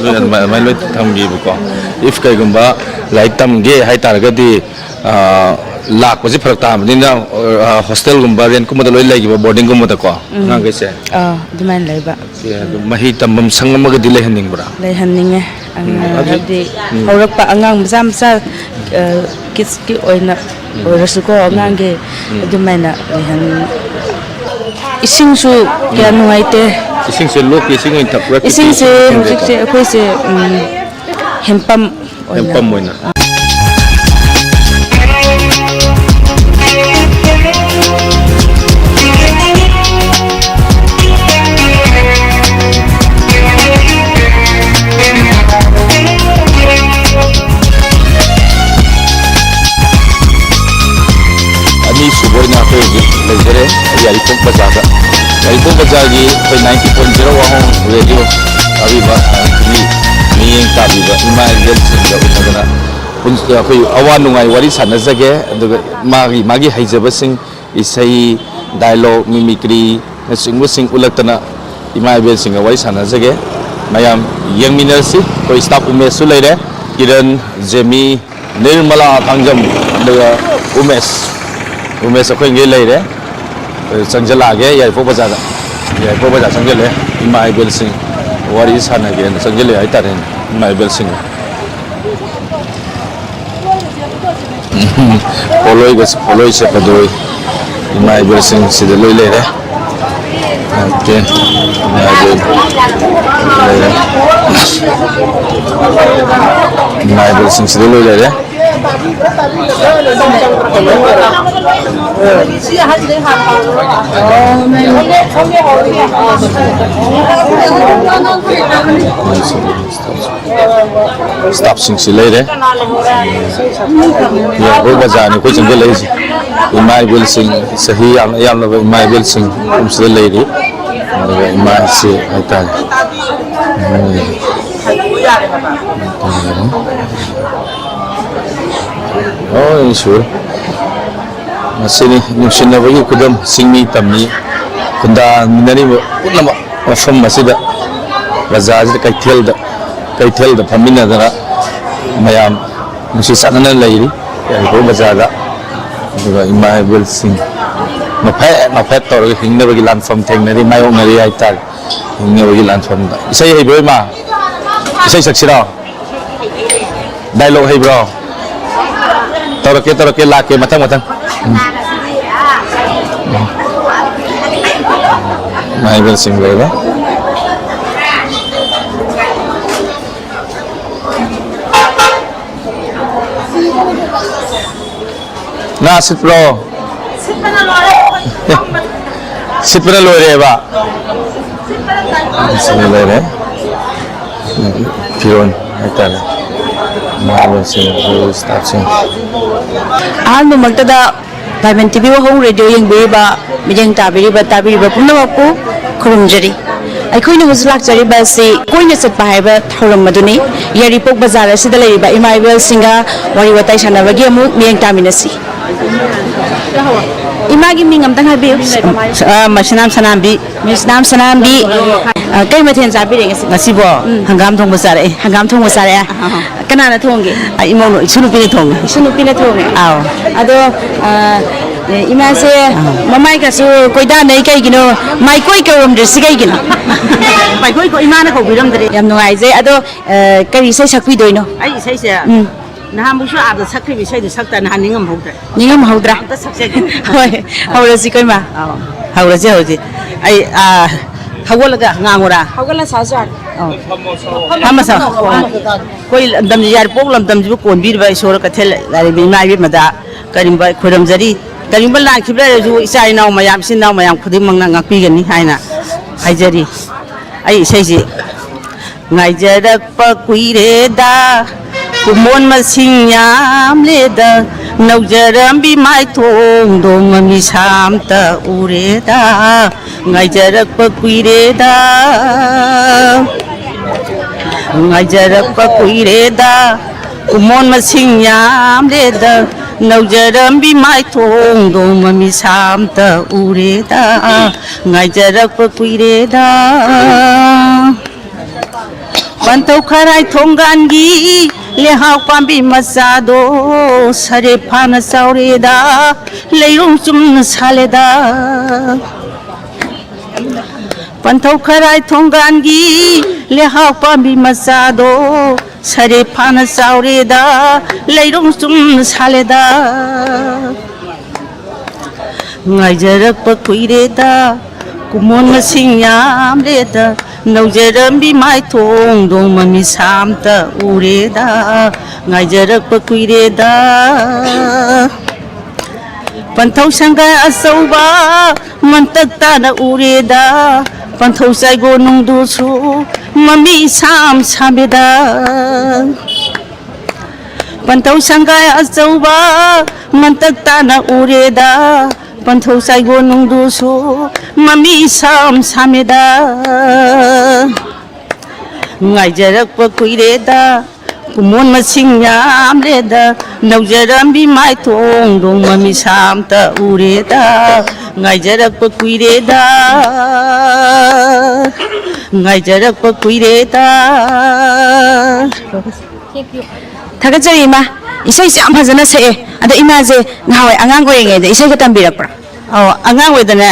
ꯂꯣꯏ ꯑꯗꯨꯃꯥꯏ-, ꯑꯗꯨꯃꯥꯏꯅ ꯂꯣꯏ ꯊꯝꯈꯤꯕꯀꯣ꯫ If ꯀꯩꯒꯨꯝꯕ ꯂꯥꯏꯔꯤꯛ ꯇꯝꯒꯦ ꯍꯥꯏ ꯇꯥꯔꯒꯗꯤ, ꯑ, ꯂꯥꯛꯄꯁꯦ ꯐꯔꯛ ꯇꯥꯕꯅꯤꯅ, ꯑ, hostelꯒꯨꯝꯕ, rentꯀꯨꯝꯕꯗ ꯂꯣꯏ ꯂꯩꯈꯤꯕ, boardingꯒꯨꯝꯕꯗꯀꯣ, ꯎꯝ꯫ ꯑꯉꯥꯡꯈꯩꯁꯦ꯫ ꯑꯥ, ꯑꯗꯨꯃꯥꯏꯅ ꯂꯩꯕ꯫ ꯑꯣꯀꯦ, ꯑꯗꯨ ꯃꯍꯩ ꯇꯝꯐꯝ ꯁꯪ ꯑꯃꯒꯗꯤ ꯂꯩꯍꯟꯅꯤꯡꯕ꯭ꯔꯥ? ꯂꯩꯍꯟꯅꯤꯡꯉꯦ꯫ ꯑꯉꯥꯡ ꯎꯝ, ꯑꯗꯨ ꯍꯥꯏꯕꯗꯤ ꯎꯝ꯫ ꯍꯧꯔꯛꯄ ꯑꯉꯥꯡ ꯃꯆꯥ ꯃꯆꯥ, ꯑ, kidsꯀꯤ ꯑꯣꯏꯅ ꯎꯝ꯫ ꯑꯣꯏꯔꯁꯨꯀꯣ, ꯎꯝ꯫ ꯑꯉꯥꯡꯒꯤ ꯎꯝ꯫ ꯑꯗꯨꯃꯥꯏꯅ ꯂꯩꯍꯟꯅꯤꯡꯉꯦ꯫ ꯏꯁꯤꯡꯁꯨ ꯀꯌꯥ ꯎꯝ꯫ ꯅꯨꯡꯉꯥꯏꯇꯦ꯫ ꯏꯁꯤꯡꯁꯦ ꯂꯣꯛꯀꯤ ꯏꯁꯤꯡ ꯑꯣꯏꯅ ꯊꯛꯄ꯭ꯔꯥ? ꯏꯁꯤꯡꯁꯦ ꯇꯣꯇꯤꯒꯤ ꯏꯁꯤꯡ ꯂꯩꯕ꯭ꯔꯥ? ꯍꯧꯖꯤꯛꯁꯦ ꯑꯩꯈꯣꯏꯁꯦ, ꯎꯝ, ꯍꯦꯟꯄꯝ ꯑꯣꯏꯅ꯫ ꯍꯦꯟꯄꯝ ꯑꯣꯏꯅ꯫ ꯕꯖꯥꯔꯒꯤ ꯑꯩꯈꯣꯏ ninety point zero ꯋꯥꯍꯣꯡ ꯔꯦꯗꯤꯑꯣ ꯇꯥꯕꯤꯕ, ꯑ, ꯃꯤ, ꯃꯤꯠꯌꯦꯡ ꯇꯥꯕꯤꯕ ꯏꯃꯥ ꯏꯕꯦꯜꯁꯤꯡꯒ ꯎꯅꯗꯅ ꯄꯨꯟ-, ꯑꯩꯈꯣꯏ ꯑꯋꯥ ꯅꯨꯡꯉꯥꯏ ꯋꯥꯔꯤ ꯁꯥꯟꯅꯖꯒꯦ꯫ ꯑꯗꯨꯒ ꯃꯥꯒꯤ, ꯃꯥꯒꯤ ꯍꯩꯖꯕꯁꯤꯡ, ꯏꯁꯩ, dialogue, mimicryꯅꯆꯤꯡꯕꯁꯤꯡ ꯎꯠꯂꯛꯇꯅ ꯏꯃꯥ ꯏꯕꯦꯜꯁꯤꯡꯒ ꯋꯥꯔꯤ ꯁꯥꯟꯅꯖꯒꯦ꯫ ꯃꯌꯥꯝ ꯌꯦꯡꯃꯤꯟꯅꯔꯁꯤ꯫ ꯑꯩꯈꯣꯏ staff ꯎꯃꯦꯁꯁꯨ ꯂꯩꯔꯦ, ꯀꯤꯔꯟ, ꯖꯦꯃꯤ, ꯅꯤꯔꯃꯂꯥ ꯊꯥꯡꯖꯝ, ꯑꯗꯨꯒ ꯎꯃꯦꯁ, ꯎꯃꯦꯁ ꯑꯩꯈꯣꯏꯒꯤ ꯂꯩꯔꯦ꯫ ꯑꯗꯨ ꯆꯪꯁꯤꯜꯂꯛꯑꯒꯦ ꯌꯥꯏꯔꯤꯄꯣꯛ ꯕꯖꯥꯔꯗ꯫ ꯌꯥꯏꯔꯤꯄꯣꯛ ꯕꯖꯥꯔ ꯆꯪꯁꯤꯜꯂꯛꯑꯦ꯫ ꯏꯃꯥ ꯏꯕꯦꯜꯁꯤꯡ ꯋꯥꯔꯤ ꯁꯥꯟꯅꯒꯦꯅ ꯆꯪꯁꯤꯜꯂꯛꯑꯦ ꯍꯥꯏꯇꯥꯔꯦꯅꯦ, ꯏꯃꯥ ꯏꯕꯦꯜꯁꯤꯡ꯫ ꯄꯣꯂꯣꯏꯒ-, ꯄꯣꯂꯣꯏ ꯁꯦꯠꯄꯗꯣ ꯏꯃꯥ ꯏꯕꯦꯜꯁꯤꯡ ꯁꯤꯗ ꯂꯣꯏ ꯂꯩꯔꯦ꯫ ꯑꯣꯀꯦ꯫ ꯏꯃꯥ ꯏꯕꯦꯜ ꯂꯩꯔꯦ꯫ ꯏꯃꯥ ꯏꯕꯦꯜꯁꯤꯡ ꯁꯤꯗ ꯂꯣꯏ ꯂꯩꯔꯦ꯫ Staffꯁꯤꯡꯁꯤ ꯂꯩꯔꯦ꯫ ꯌꯥꯏꯔꯤꯄꯣꯛ ꯕꯖꯥꯔꯅꯤ ꯑꯩꯈꯣꯏ ꯆꯪꯁꯤꯜꯂꯛꯏꯁꯦ꯫ ꯏꯃꯥ ꯏꯕꯦꯜꯁꯤꯡ, ꯆꯍꯤ ꯌꯥꯝꯅ ꯌꯥꯝꯂꯕ ꯏꯃꯥ ꯏꯕꯦꯜꯁꯤꯡ ꯑꯗꯨꯝ ꯁꯤꯗ ꯂꯩꯔꯤ꯫ ꯑꯗꯨꯒ ꯏꯃꯥꯁꯤ ꯍꯥꯏꯇꯥꯔꯦ꯫ ꯎꯝ꯫ ꯂꯣꯏ ꯁꯨꯔꯦ꯫ ꯃꯁꯤꯅꯤ ꯅꯨꯡꯁꯤꯅꯕꯒꯤ ꯈꯨꯗꯝ, ꯆꯤꯡꯃꯤ ꯇꯝꯃꯤ ꯈꯨꯟꯗꯥꯃꯤꯟꯅꯔꯤꯕ ꯄꯨꯝꯅꯃꯛ ꯃꯐꯝ ꯑꯁꯤꯗ, ꯕꯖꯥꯔꯁꯤꯗ, ꯀꯩꯊꯦꯜꯗ, ꯀꯩꯊꯦꯜꯗ ꯐꯝꯃꯤꯟꯅꯗꯅ ꯃꯌꯥꯝ ꯅꯨꯡꯁꯤ ꯆꯥꯟꯅꯅ ꯂꯩꯔꯤ ꯌꯥꯏꯔꯤꯄꯣꯛ ꯕꯖꯥꯔꯗ꯫ ꯑꯗꯨꯒ ꯏꯃꯥ ꯏꯕꯦꯜꯁꯤꯡ ꯅꯣꯛꯐꯦꯠ ꯅꯣꯛꯐꯦꯠ ꯇꯧꯔꯒ ꯍꯤꯡꯅꯕꯒꯤ ꯂꯥꯟꯐꯝ ꯊꯦꯡꯅꯔꯤ, ꯃꯥꯌꯣꯛꯅꯔꯤ ꯍꯥꯏꯇꯥꯔꯦ꯫ ꯍꯤꯡꯅꯕꯒꯤ ꯂꯥꯟꯐꯝꯗ꯫ ꯏꯁꯩ ꯍꯩꯕ꯭ꯔꯣ ꯏꯃꯥ? ꯏꯁꯩ ꯁꯛꯁꯤꯔꯣ? Dialogue ꯍꯩꯕ꯭ꯔꯣ? ꯇꯧꯔꯛꯀꯦ, ꯇꯧꯔꯛꯀꯦ, ꯂꯥꯛꯀꯦ, ꯃꯊꯪ, ꯃꯊꯪ꯫ ꯎꯝ꯫ ꯃꯥꯏꯕꯁꯤꯡ ꯂꯩꯔꯦ꯫ ꯉꯥ ꯁꯤꯠꯄ꯭ꯔꯣ? ꯁꯤꯠꯄꯅ ꯂꯣꯏꯔꯦ꯫ ꯁꯤꯠꯄꯅ ꯂꯣꯏꯔꯦꯕ? ꯁꯤꯠꯄꯅ ꯂꯣꯏꯔꯦ꯫ ꯐꯤꯔꯣꯟ ꯍꯥꯏꯇꯥꯔꯦ꯫ ꯃꯥ ꯂꯣꯏꯁꯤꯜꯂꯦ, ꯑꯩꯈꯣꯏ staffꯁꯤꯡ꯫ ꯑꯍꯥꯟꯕꯃꯛꯇꯗ ꯗꯥꯏꯃꯟ ꯇꯤꯚꯤ ꯋꯥꯍꯣꯡ ꯔꯦꯗꯤꯑꯣ ꯌꯦꯡꯕꯤꯔꯤꯕ, ꯃꯤꯠꯌꯦꯡ ꯇꯥꯕꯤꯔꯤꯕ, ꯇꯥꯕꯤꯔꯤꯕ ꯄꯨꯝꯅꯃꯛꯄꯨ ꯈꯨꯔꯨꯝꯖꯔꯤ꯫ ꯑꯩꯈꯣꯏꯅ ꯍꯧꯖꯤꯛ ꯂꯥꯛꯆꯔꯤꯕ ꯑꯁꯤ ꯀꯣꯏꯅ ꯆꯠꯄ ꯍꯥꯏꯕ ꯊꯧꯔꯝ ꯑꯗꯨꯅꯤ꯫ ꯌꯥꯏꯔꯤꯄꯣꯛ ꯕꯖꯥꯔ ꯑꯁꯤꯗ ꯂꯩꯔꯤꯕ ꯏꯃꯥ ꯏꯕꯦꯜꯁꯤꯡꯒ ꯋꯥꯔꯤ ꯋꯥꯇꯥꯏ ꯁꯥꯟꯅꯕꯒꯤ ꯑꯃꯨꯛ ꯃꯤꯠꯌꯦꯡ ꯇꯥꯃꯤꯟꯅꯁꯤ꯫ ꯏꯃꯥꯒꯤ ꯃꯤꯡ ꯑꯝꯇꯪ ꯍꯥꯏꯕꯤꯌꯨ꯫ ꯑ, ꯃꯁꯤꯅꯥꯝ ꯁꯅꯥꯝꯕꯤ꯫ ꯃꯤꯁꯅꯥꯝ ꯁꯅꯥꯝꯕꯤ, ꯑ, ꯀꯩ ꯃꯊꯦꯜ ꯆꯥꯕꯤꯔꯦ ꯉꯁꯤ? ꯉꯁꯤꯕꯣ? ꯎꯝ꯫ ꯍꯪꯒꯥꯝ ꯊꯣꯡꯕ ꯆꯥꯔꯛꯑꯦ꯫ ꯍꯪꯒꯥꯝ ꯊꯣꯡꯕ ꯆꯥꯔꯛꯑꯦ? ꯑꯥ꯫ ꯀꯅꯥꯅ ꯊꯣꯡꯒꯦ? ꯑ, ꯏꯃꯧꯅ, ꯏꯁꯨ ꯅꯨꯄꯤꯅ ꯊꯣꯡꯉꯦ꯫ ꯏꯁꯨ ꯅꯨꯄꯤꯅ ꯊꯣꯡꯉꯦ? ꯑꯥꯎ꯫ ꯑꯗꯣ, ꯑ, ꯏꯃꯥꯁꯦ ꯑꯥ꯫ ꯃꯃꯥꯏꯒꯁꯨ ꯀꯣꯏꯗꯥꯅꯩ ꯀꯩꯒꯤꯅꯣ? ꯃꯥꯏꯀꯣꯏ ꯀꯧꯔꯝꯗ꯭ꯔꯤꯁꯤ ꯀꯩꯒꯤꯅꯣ? ꯃꯥꯏꯀꯣꯏ ꯀꯣ-, ꯏꯃꯥꯅ ꯀꯧꯕꯤꯔꯝꯗ꯭ꯔꯦ꯫ ꯌꯥꯝ ꯅꯨꯡꯉꯥꯏꯖꯩ꯫ ꯑꯗꯣ, ꯑ, ꯀꯔꯤ ꯏꯁꯩ ꯁꯛꯄꯤꯗꯣꯏꯅꯣ? ꯑꯩ ꯏꯁꯩꯁꯦ ꯎꯝ꯫ ꯅꯍꯥꯟꯃꯨꯛꯁꯨ ꯑꯥꯗ ꯁꯛꯈꯤꯕ ꯏꯁꯩꯗꯣ ꯁꯛꯇ ꯅꯍꯥꯟ ꯅꯤꯡꯉꯝꯍꯧꯗ꯭ꯔꯦ꯫ ꯅꯤꯡꯉꯝꯍꯧꯗ꯭ꯔꯥ? ꯑꯝꯇ ꯁꯛꯆꯒꯦ꯫ ꯍꯣꯏ, ꯍꯧꯔꯁꯤꯀꯣ, ꯏꯃꯥ꯫ ꯑꯥꯎ꯫ ꯍꯧꯔꯁꯤ, ꯍꯧꯔꯁꯤ꯫ ꯑꯩ, ꯑꯥ, ꯍꯧꯒꯠꯂꯒ ꯉꯥꯡꯉꯨꯔꯥ? ꯍꯧꯒꯠꯂ ꯁꯥꯁꯨ ꯌꯥꯔꯦ꯫ ꯑꯥꯎ꯫ ꯐꯝꯃ ꯁꯥꯎ꯫ ꯑꯩꯈꯣꯏ ꯂꯝꯗꯝꯁꯤ, ꯌꯥꯏꯔꯤꯄꯣꯛ ꯂꯝꯗꯝꯁꯤꯕꯨ ꯀꯣꯟꯕꯤꯔꯤꯕ ꯏꯁꯣꯔ ꯀꯩꯊꯦꯜ ꯂꯥꯏꯔꯦꯝꯕꯤ ꯏꯃꯥ ꯏꯕꯦꯝꯃꯗ ꯀꯔꯤꯒꯨꯝꯕ ꯈꯣꯏꯔꯝꯖꯔꯤ꯫ ꯀꯔꯤꯒꯨꯝꯕ ꯂꯥꯟꯈꯤꯕ ꯂꯩꯔꯁꯨ ꯏꯆꯥ ꯏꯅꯥꯎ ꯃꯌꯥꯝ, ꯏꯆꯤꯟ ꯏꯅꯥꯎ ꯃꯌꯥꯝ ꯈꯨꯗꯤꯡꯃꯛꯅ ꯉꯥꯛꯄꯤꯒꯅꯤ ꯍꯥꯏꯅ ꯍꯥꯏꯖꯔꯤ꯫ ꯑꯩ ꯏꯁꯩꯁꯤ ꯉꯥꯏꯖꯔꯛꯄ ꯀꯨꯏꯔꯦꯗ, ꯀꯨꯃꯣꯟ ꯃꯁꯤꯡ ꯌꯥꯝꯂꯦꯗ, ꯅꯧꯖꯔꯝꯕꯤ ꯃꯥꯏꯊꯣꯡꯗꯣ ꯃꯃꯤꯁꯥꯝꯇ ꯎꯔꯦꯗ꯫ ꯉꯥꯏꯖꯔꯛꯄ ꯀꯨꯏꯔꯦꯗ, ꯉꯥꯏꯖꯔꯛꯄ ꯀꯨꯏꯔꯦꯗ, ꯀꯨꯃꯣꯟ ꯃꯁꯤꯡ ꯌꯥꯝꯂꯦꯗ, ꯅꯧꯖꯔꯝꯕꯤ ꯃꯥꯏꯊꯣꯡꯗꯣ ꯃꯃꯤꯁꯥꯝꯇ ꯎꯔꯦꯗ꯫ ꯉꯥꯏꯖꯔꯛꯄ ꯀꯨꯏꯔꯦꯗ꯫ ꯄꯟꯊꯧ ꯈꯔꯥꯏ ꯊꯣꯡꯒꯥꯟꯒꯤ ꯂꯩꯍꯥꯎ ꯄꯥꯝꯕꯤ ꯃꯆꯥꯗꯣ ꯁꯔꯦ ꯐꯥꯅ ꯆꯥꯎꯔꯦꯗ, ꯂꯩꯔꯣꯡ ꯆꯨꯝꯅ ꯁꯥꯠꯂꯦꯗ꯫ ꯄꯟꯊꯧ ꯈꯔꯥꯏ ꯊꯣꯡꯒꯥꯟꯒꯤ ꯂꯩꯍꯥꯎ ꯄꯥꯝꯕꯤ ꯃꯆꯥꯗꯣ ꯁꯔꯦ ꯐꯥꯅ ꯆꯥꯎꯔꯦꯗ, ꯂꯩꯔꯣꯡ ꯆꯨꯝꯅ ꯁꯥꯠꯂꯦꯗ꯫ ꯉꯥꯏꯖꯔꯛꯄ ꯀꯨꯏꯔꯦꯗ, ꯀꯨꯃꯣꯟ ꯃꯁꯤꯡ ꯌꯥꯝꯂꯦꯗ, ꯅꯧꯖꯔꯝꯕꯤ ꯃꯥꯏꯊꯣꯡꯗꯣ ꯃꯃꯤꯁꯥꯝꯇ ꯎꯔꯦꯗ꯫ ꯉꯥꯏꯖꯔꯛꯄ ꯀꯨꯏꯔꯦꯗ꯫ ꯄꯟꯊꯧ ꯁꯪꯒꯥꯏ ꯑꯆꯧꯕ ꯃꯟꯇꯛ ꯇꯥꯅ ꯎꯔꯦꯗ, ꯄꯟꯊꯧ ꯆꯥꯏꯒꯣ ꯅꯨꯡꯗꯨꯁꯨ ꯃꯃꯤ ꯁꯥꯝ ꯁꯥꯝꯃꯦꯗ꯫ ꯄꯟꯊꯧ ꯁꯪꯒꯥꯏ ꯑꯆꯧꯕ ꯃꯟꯇꯛ ꯇꯥꯅ ꯎꯔꯦꯗ, ꯄꯟꯊꯧ ꯆꯥꯏꯒꯣ ꯅꯨꯡꯗꯨꯁꯨ ꯃꯃꯤ ꯁꯥꯝ ꯁꯥꯝꯃꯦꯗ꯫ ꯉꯥꯏꯖꯔꯛꯄ ꯀꯨꯏꯔꯦꯗ, ꯀꯨꯃꯣꯟ ꯃꯁꯤꯡ ꯌꯥꯝꯂꯦꯗ, ꯅꯧꯖꯔꯝꯕꯤ ꯃꯥꯏꯊꯣꯡꯗꯣ ꯃꯃꯤ ꯁꯥꯝꯇ ꯎꯔꯦꯗ꯫ ꯉꯥꯏꯖꯔꯛꯄ ꯀꯨꯏꯔꯦꯗ, ꯉꯥꯏꯖꯔꯛꯄ ꯀꯨꯏꯔꯦꯗ꯫ ꯊꯥꯒꯠꯆꯔꯤ ꯏꯃꯥ, ꯏꯁꯩꯁꯦ ꯌꯥꯝ ꯐꯖꯅ ꯁꯛꯑꯦ꯫ ꯑꯗꯣ ꯏꯃꯥꯁꯦ ꯅꯍꯥꯟꯋꯥꯏ ꯑꯉꯥꯡ ꯑꯣꯏꯔꯤꯉꯩꯗ ꯏꯁꯩꯒ ꯇꯝꯕꯤꯔꯛꯄ꯭ꯔꯥ? ꯑꯧ, ꯑꯉꯥꯡ ꯑꯣꯏꯗꯅꯦ,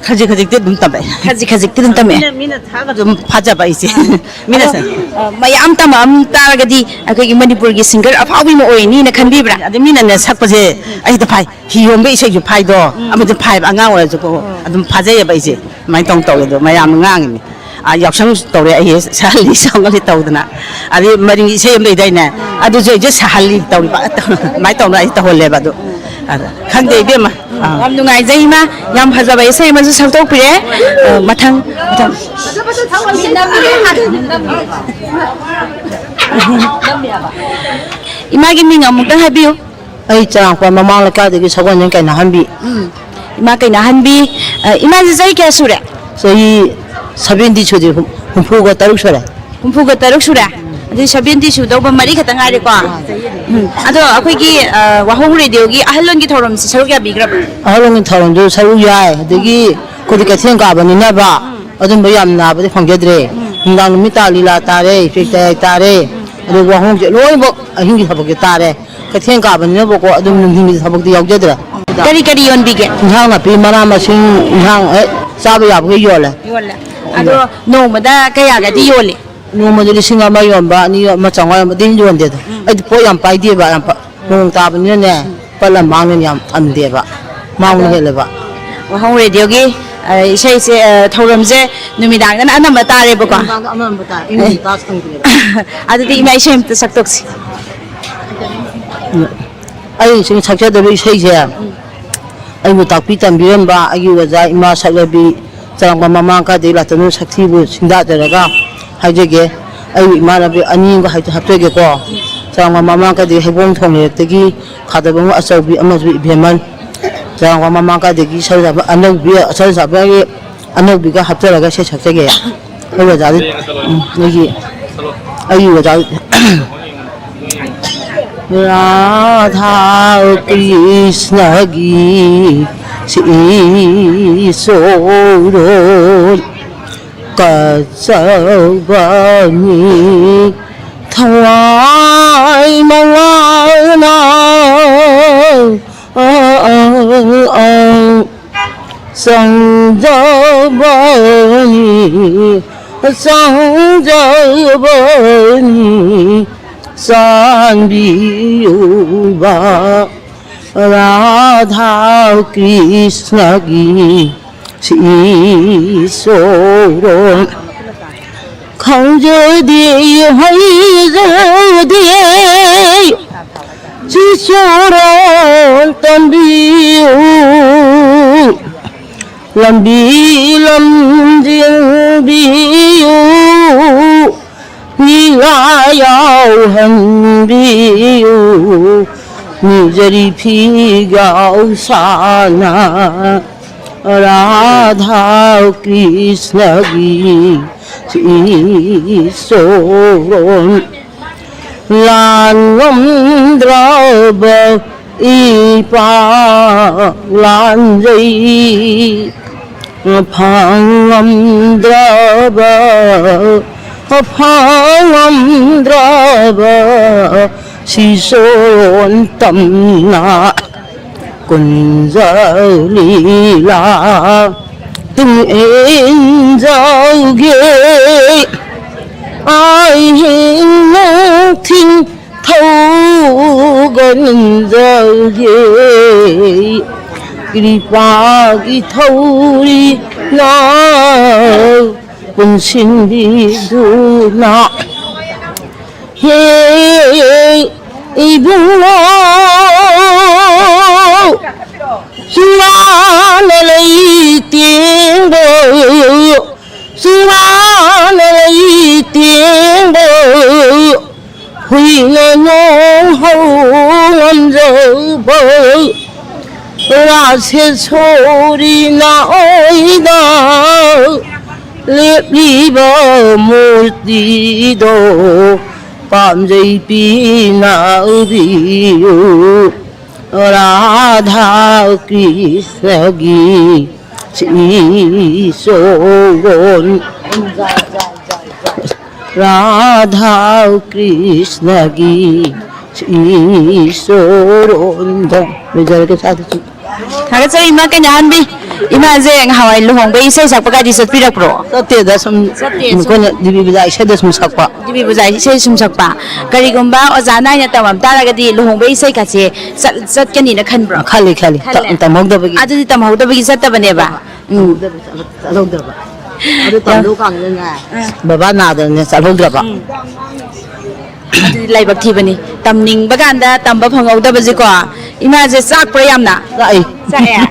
ꯈꯖꯤꯛ ꯈꯖꯤꯛꯇꯤ ꯑꯗꯨꯝ ꯇꯝꯃꯛꯑꯦ꯫ ꯈꯖꯤꯛ ꯈꯖꯤꯛꯇꯤ ꯑꯗꯨꯝ ꯇꯝꯃꯛꯑꯦ꯫ ꯃꯤꯅ, ꯃꯤꯅ ꯊꯥꯒ ꯑꯗꯨꯝ ꯐꯥꯖꯕ ꯑꯩꯁꯦ꯫ ꯃꯤꯅ ꯑꯗꯣ, ꯁꯛ- ꯑ, ꯃꯌꯥꯝ ꯇꯝꯃꯛꯑꯝ ꯇꯥꯔꯒꯗꯤ ꯑꯩꯈꯣꯏꯒꯤ ꯃꯅꯤꯄꯨꯔꯒꯤ singer ꯑꯐꯥꯎꯕꯤ ꯑꯃ ꯑꯣꯏꯅꯤꯅ ꯈꯟꯕꯤꯕ꯭ꯔꯥ? ꯑꯗꯩ ꯃꯤꯅꯅꯦ ꯁꯛꯄꯁꯦ ꯑꯩ ꯍꯦꯛꯇ ꯐꯥꯏ꯫ ꯍꯤ ꯍꯣꯟꯕ ꯏꯁꯩꯁꯨ ꯐꯥꯏꯗꯣ, ꯎꯝ꯫ ꯑꯃꯁꯨ ꯐꯥꯏꯕ, ꯑꯉꯥꯡ ꯑꯣꯏꯔꯁꯨꯀꯣ, ꯎꯝ꯫ ꯑꯗꯨꯝ ꯐꯥꯖꯩꯌꯦꯕ ꯑꯩꯁꯦ꯫ ꯑꯗꯨꯃꯥꯏꯅ ꯇꯧꯅ ꯇꯧꯋꯦ ꯑꯗꯣ, ꯃꯌꯥꯝꯅ ꯉꯥꯡꯉꯤꯅꯦ꯫ ꯑꯥ, ꯌꯥꯎꯁꯪ ꯇꯧꯔꯦ ꯑꯩ ꯁꯍꯜꯂꯤ ꯁꯥꯎꯅꯂꯤ ꯇꯧꯗꯅ꯫ ꯑꯗꯩ ꯃꯔꯤꯡꯒꯤ ꯏꯁꯩ ꯑꯃ ꯂꯩꯗꯥꯏꯅꯦ? ꯎꯝ꯫ ꯑꯗꯨꯁꯨ ꯑꯩꯁꯦ ꯁꯍꯜꯂꯤ ꯇꯧꯔꯤꯕ, ꯑꯗꯨꯃꯥꯏꯅ ꯇꯧꯅ ꯑꯩ ꯇꯧꯍꯜꯂꯦꯕ ꯑꯗꯣ꯫ ꯑꯗ ꯈꯪꯗꯦ ꯏꯕꯦꯝꯃ꯫ ꯑꯥ꯫ ꯌꯥꯝ ꯅꯨꯡꯉꯥꯏꯖꯩ ꯏꯃꯥ, ꯌꯥꯝ ꯐꯖꯕ ꯏꯁꯩ ꯑꯃꯁꯨ ꯁꯛꯇꯣꯛꯄꯤꯔꯦ꯫ ꯑ, ꯃꯊꯪ, ꯃꯊꯪ꯫ ꯏꯃꯥꯒꯤ ꯃꯤꯡ ꯑꯃꯨꯛꯇꯪ ꯍꯥꯏꯕꯤꯌꯨ꯫ ꯑꯩ ꯆꯔꯥꯡꯄꯥꯠ ꯃꯃꯥꯡ ꯂꯩꯀꯥꯏꯗꯒꯤ ꯁꯒꯣꯜꯁꯦꯟ ꯀꯩꯅꯥꯍꯟꯕꯤ꯫ ꯎꯝ꯫ ꯏꯃꯥ ꯀꯩꯅꯥꯍꯟꯕꯤ, ꯑ, ꯏꯃꯥꯁꯦ ꯆꯍꯤ ꯀꯌꯥ ꯁꯨꯔꯦ? ꯆꯍꯤ seventy ꯁꯨꯗ꯭ꯔꯤ, ꯍꯨꯝ-, ꯍꯨꯝꯐꯨꯒ ꯇꯔꯨꯛ ꯁꯨꯔꯦ꯫ ꯍꯨꯝꯐꯨꯒ ꯇꯔꯨꯛ ꯁꯨꯔꯦ? ꯑꯗꯨꯗꯤ seventy ꯁꯨꯗꯧꯕ ꯃꯔꯤ ꯈꯛꯇ ꯉꯥꯏꯔꯦꯀꯣ? ꯎꯝ꯫ ꯑꯗꯣ ꯑꯩꯈꯣꯏꯒꯤ, ꯑ, ꯋꯥꯍꯣꯡ ꯔꯦꯗꯤꯑꯣꯒꯤ ꯑꯍꯜꯂꯣꯟꯒꯤ ꯊꯧꯔꯝꯁꯤ ꯁꯔꯨꯛ ꯀꯌꯥ ꯕꯤꯈ꯭ꯔꯕ? ꯑꯍꯜꯂꯣꯟꯒꯤ ꯊꯧꯔꯝꯗꯨ ꯁꯔꯨꯛ ꯌꯥꯏ, ꯑꯗꯒꯤ ꯑꯩꯈꯣꯏꯗꯤ ꯀꯩꯊꯦꯜ ꯀꯥꯕꯅꯤꯅꯕ, ꯎꯝ꯫ ꯑꯗꯨꯝꯕ ꯌꯥꯝ ꯅꯥꯕꯗꯤ ꯐꯪꯖꯗ꯭ꯔꯦ꯫ ꯎꯝ꯫ ꯅꯨꯡꯗꯥꯡ ꯅꯨꯃꯤꯠ ꯇꯥ ꯂꯤꯂꯥ ꯇꯥꯔꯦ, ꯏꯁꯩ ꯇꯌꯥꯏ ꯇꯥꯔꯦ, ꯎꯝ꯫ ꯑꯗꯩ ꯋꯥꯍꯣꯡꯁꯦ ꯂꯣꯏꯅꯃꯛ ꯑꯍꯤꯡꯒꯤ ꯊꯕꯛꯁꯦ ꯇꯥꯔꯦ꯫ ꯀꯩꯊꯦꯜ ꯀꯥꯕꯅꯤꯅꯕꯀꯣ, ꯑꯗꯨꯝ ꯅꯨꯡꯊꯤꯟꯒꯤ ꯊꯕꯛꯇꯤ ꯌꯥꯎꯖꯗ꯭ꯔꯦ꯫ ꯀꯔꯤ ꯀꯔꯤ ꯌꯣꯟꯕꯤꯒꯦ? ꯏꯟꯁꯥꯡ ꯅꯥꯄꯤ, ꯃꯅꯥ ꯃꯁꯤꯡ, ꯏꯟꯁꯥꯡ ꯍꯦꯛ ꯆꯥꯕ ꯌꯥꯕꯈꯩ ꯌꯣꯜꯂꯦ꯫ ꯌꯣꯜꯂꯦ꯫ ꯑꯗꯣ ꯅꯣꯡꯃꯗ ꯀꯌꯥꯒꯗꯤ ꯌꯣꯜꯂꯤ? ꯅꯣꯡꯃꯗꯤ ꯂꯤꯁꯤꯡ ꯑꯃ ꯌꯣꯟꯕ, ꯑꯅꯤ ꯌꯣꯟꯕ, ꯆꯥꯝꯃꯉꯥ ꯌꯣꯟꯕ, ꯑꯗꯨ ꯌꯣꯟꯗꯦꯗ꯫ ꯎꯝ꯫ ꯑꯩꯗꯤ ꯄꯣꯠ ꯌꯥꯝ ꯄꯥꯏꯗꯦꯕ, ꯌꯥꯝ ꯄ-, ꯅꯣꯡ ꯇꯥꯕꯅꯤꯅꯅꯦ, ꯄꯠꯂ ꯃꯥꯡꯅꯅ ꯌꯥꯝ ꯊꯝꯗꯦꯕ, ꯃꯥꯡꯕꯅ ꯑꯗꯣ ꯍꯦꯜꯂꯦꯕ꯫ ꯋꯥꯍꯣꯡ ꯔꯦꯗꯤꯑꯣꯒꯤ, ꯑ, ꯏꯁꯩꯁꯦ, ꯑ, ꯊꯧꯔꯝꯁꯦ ꯅꯨꯃꯤꯗꯥꯡꯗꯅ ꯑꯅꯝꯕ ꯇꯥꯔꯦꯕꯀꯣ꯫ ꯅꯨꯡꯗꯥꯡꯗ ꯑꯅꯝꯕ ꯇꯥꯏ, ꯑꯌꯨꯛ ꯉꯟꯇꯥ ꯁꯪꯗꯦꯕ꯫ ꯑꯗꯨꯗꯤ ꯏꯃꯥ ꯏꯁꯩ ꯑꯝꯇ ꯁꯛꯇꯣꯛꯁꯤ꯫ ꯑꯩ ꯁꯨꯝ ꯁꯛꯆꯗꯕ ꯏꯁꯩꯁꯦ, ꯑꯩꯕꯨ ꯇꯥꯛꯄꯤ ꯇꯝꯕꯤꯔꯝꯕ ꯑꯩꯒꯤ ꯑꯣꯖꯥ ꯏꯃꯥ ꯁꯛꯂꯕꯤ ꯆꯔꯥꯡꯄꯥꯠ ꯃꯃꯥꯡ ꯀꯥꯏꯗꯒꯤ ꯂꯥꯛꯇꯅ ꯁꯛꯊꯤꯕꯨ ꯁꯤꯡꯗꯥꯖꯔꯒ ꯍꯥꯏꯖꯒꯦ꯫ ꯑꯩ ꯏꯃꯥꯟꯅꯕꯤ ꯑꯅꯤ ꯑꯃꯒ ꯍꯥꯏ-, ꯍꯥꯞꯆꯒꯦꯀꯣ꯫ ꯆꯥꯎꯉꯥ ꯃꯃꯥꯡ ꯀꯥꯏꯗꯒꯤ ꯍꯩꯕꯣꯡ ꯊꯣꯡ ꯂꯩꯔꯛꯇꯒꯤ ꯈꯥꯗꯕ ꯑꯆꯧꯕꯤ ꯑꯃꯁꯨ ꯏꯕꯦꯝꯃꯟ꯫ ꯆꯥꯎꯉꯥ ꯃꯃꯥꯡ ꯀꯥꯏꯗꯒꯤ ꯁꯔꯨ ꯁꯥꯕ ꯑꯅꯧꯕꯤ, ꯁꯔꯨ ꯁꯥꯕꯒꯤ ꯑꯅꯧꯕꯤꯒ ꯍꯥꯞꯆꯔꯒ ꯏꯁꯩ ꯁꯛꯆꯒꯦ꯫ ꯑꯩ ꯑꯣꯖꯥꯗꯤ, ꯎꯝ, ꯑꯩꯒꯤ, ꯑꯩꯒꯤ ꯑꯣꯖꯥ ꯔꯥꯙꯥ ꯀ꯭ꯔꯤꯁꯅꯒꯤ ꯁꯤ ꯏꯁꯣꯔꯣꯟ ꯀꯆꯧꯕꯅꯤ ꯊꯋꯥꯏ ꯃꯉꯥꯅ ꯆꯪꯖꯕꯅꯤ, ꯆꯪꯖꯕꯅꯤ ꯆꯥꯟꯕꯤꯌꯨꯕ꯫ ꯔꯥꯙꯥ ꯀ꯭ꯔꯤꯁꯅꯒꯤ ꯁꯤ ꯏꯁꯣꯔꯣꯟ ꯈꯪꯖꯗꯦ, ꯍꯩꯖꯗꯦ, ꯁꯤ ꯏꯁꯣꯔꯣꯟ ꯇꯝꯕꯤꯌꯨ, ꯂꯝꯕꯤ ꯂꯝꯖꯤꯡꯕꯤꯌꯨ꯫ ꯂꯤꯂꯥ ꯌꯥꯎꯍꯟꯕꯤꯌꯨ, ꯅꯤꯖꯔꯤ ꯐꯤꯒꯥꯎ ꯁꯥꯅ ꯔꯥꯙꯥ ꯀ꯭ꯔꯤꯁꯅꯒꯤ ꯏꯁꯣꯔꯣꯟ ꯂꯥꯟ ꯉꯝꯗ꯭ꯔꯕ ꯏꯄꯥ ꯂꯥꯟꯖꯩ꯫ ꯐꯪꯉꯝꯗ꯭ꯔꯕ, ꯐꯪꯉꯝꯗ꯭ꯔꯕ ꯁꯤꯁꯣꯟ ꯇꯝꯅ ꯀꯨꯟꯖ ꯂꯤꯂꯥ ꯇꯨꯡ ꯏꯟꯖꯒꯦ꯫ ꯑꯍꯤꯡ ꯅꯨꯡꯊꯤꯜ ꯊꯧꯒꯟꯖꯒꯦ꯫ ꯀ꯭ꯔꯤꯄꯥꯒꯤ ꯊꯧꯔꯤꯅ ꯄꯨꯟꯁꯤꯟꯕꯤꯗꯨꯅ꯫ ꯍꯦ ꯏꯕꯨꯡꯉꯣ, ꯆꯨꯔꯥꯅ ꯂꯩꯇꯦꯡꯕ, ꯆꯨꯔꯥꯅ ꯂꯩꯇꯦꯡꯕ ꯀꯨꯏꯅ ꯅꯣꯡ ꯍꯧ ꯉꯝꯖꯕ ꯔꯥꯁꯦꯁꯣꯔꯤ ꯅꯥꯏꯗ ꯂꯦꯞꯂꯤꯕ ꯃꯨꯔꯇꯤꯗꯣ ꯄꯥꯝꯖꯩ ꯄꯤꯅꯕꯤꯌꯨ꯫ ꯔꯥꯙꯥ ꯀ꯭ꯔꯤꯁꯅꯒꯤ ꯁꯤꯁꯣꯟ ꯔꯥꯙꯥ ꯀ꯭ꯔꯤꯁꯅꯒꯤ ꯏꯁꯣꯔꯣꯟꯗ ꯂꯣꯏꯖꯔꯒꯦ ꯁꯥꯗꯨꯁꯨ꯫ ꯊꯥꯒꯠꯆꯔꯤ ꯏꯃꯥ ꯀꯩꯅꯥꯍꯟꯕꯤ꯫ ꯏꯃꯥꯁꯦ ꯉꯍꯥꯟꯋꯥꯏ ꯂꯨꯍꯣꯡꯕꯩ ꯏꯁꯩ ꯁꯛꯄ ꯀꯥꯏꯗꯤ ꯆꯠꯄꯤꯔꯛꯄ꯭ꯔꯣ? ꯆꯠꯇꯦꯗ ꯁꯨꯝ ꯆꯠꯇꯦ, ꯁꯨꯝ ꯑꯩꯈꯣꯏꯅ ꯗꯤꯕꯤ ꯕꯖꯥꯔ ꯏꯁꯩꯗ ꯁꯨꯝ ꯁꯛꯄ꯫ ꯗꯤꯕꯤ ꯕꯖꯥꯔ ꯏꯁꯩ ꯁꯨꯝ ꯁꯛꯄ꯫ ꯀꯔꯤꯒꯨꯝꯕ ꯑꯣꯖꯥ ꯅꯥꯏꯅ ꯇꯝꯃꯝ ꯇꯥꯔꯒꯗꯤ ꯂꯨꯍꯣꯡꯕꯩ ꯏꯁꯩ ꯀꯥꯁꯦ ꯆꯠ-, ꯆꯠꯀꯅꯤꯅ ꯈꯟꯕ꯭ꯔꯣ? ꯈꯜꯂꯤ, ꯈꯜꯂꯤ꯫ ꯈꯜꯂꯦ? ꯇꯝ-, ꯇꯝꯍꯧꯗꯕꯒꯤ꯫ ꯑꯗꯨꯗꯤ ꯇꯝꯍꯧꯗꯕꯒꯤ ꯆꯠꯇꯕꯅꯦꯕ꯫ ꯎꯝ꯫ ꯆꯠꯍꯧꯗꯕ꯫ ꯑꯗꯨ ꯇꯝꯗꯧ ꯀꯥꯟꯗꯅꯦ, ꯑꯥ꯫ ꯕꯕꯥ ꯅꯥꯗꯅꯅꯦ ꯆꯠꯍꯧꯗ꯭ꯔꯕ꯫ ꯎꯝ꯫ ꯑꯗꯨꯗꯤ ꯂꯥꯏꯕꯛ ꯊꯤꯕꯅꯤ꯫ ꯇꯝꯅꯤꯡꯕ ꯀꯥꯟꯗ ꯇꯝꯕ ꯐꯪꯍꯧꯗꯕꯁꯦꯀꯣ꯫ ꯏꯃꯥꯁꯦ ꯆꯥꯛꯄ꯭ꯔꯥ ꯌꯥꯝꯅ? ꯆꯥꯛꯏ꯫ ꯆꯥꯛꯑꯦ?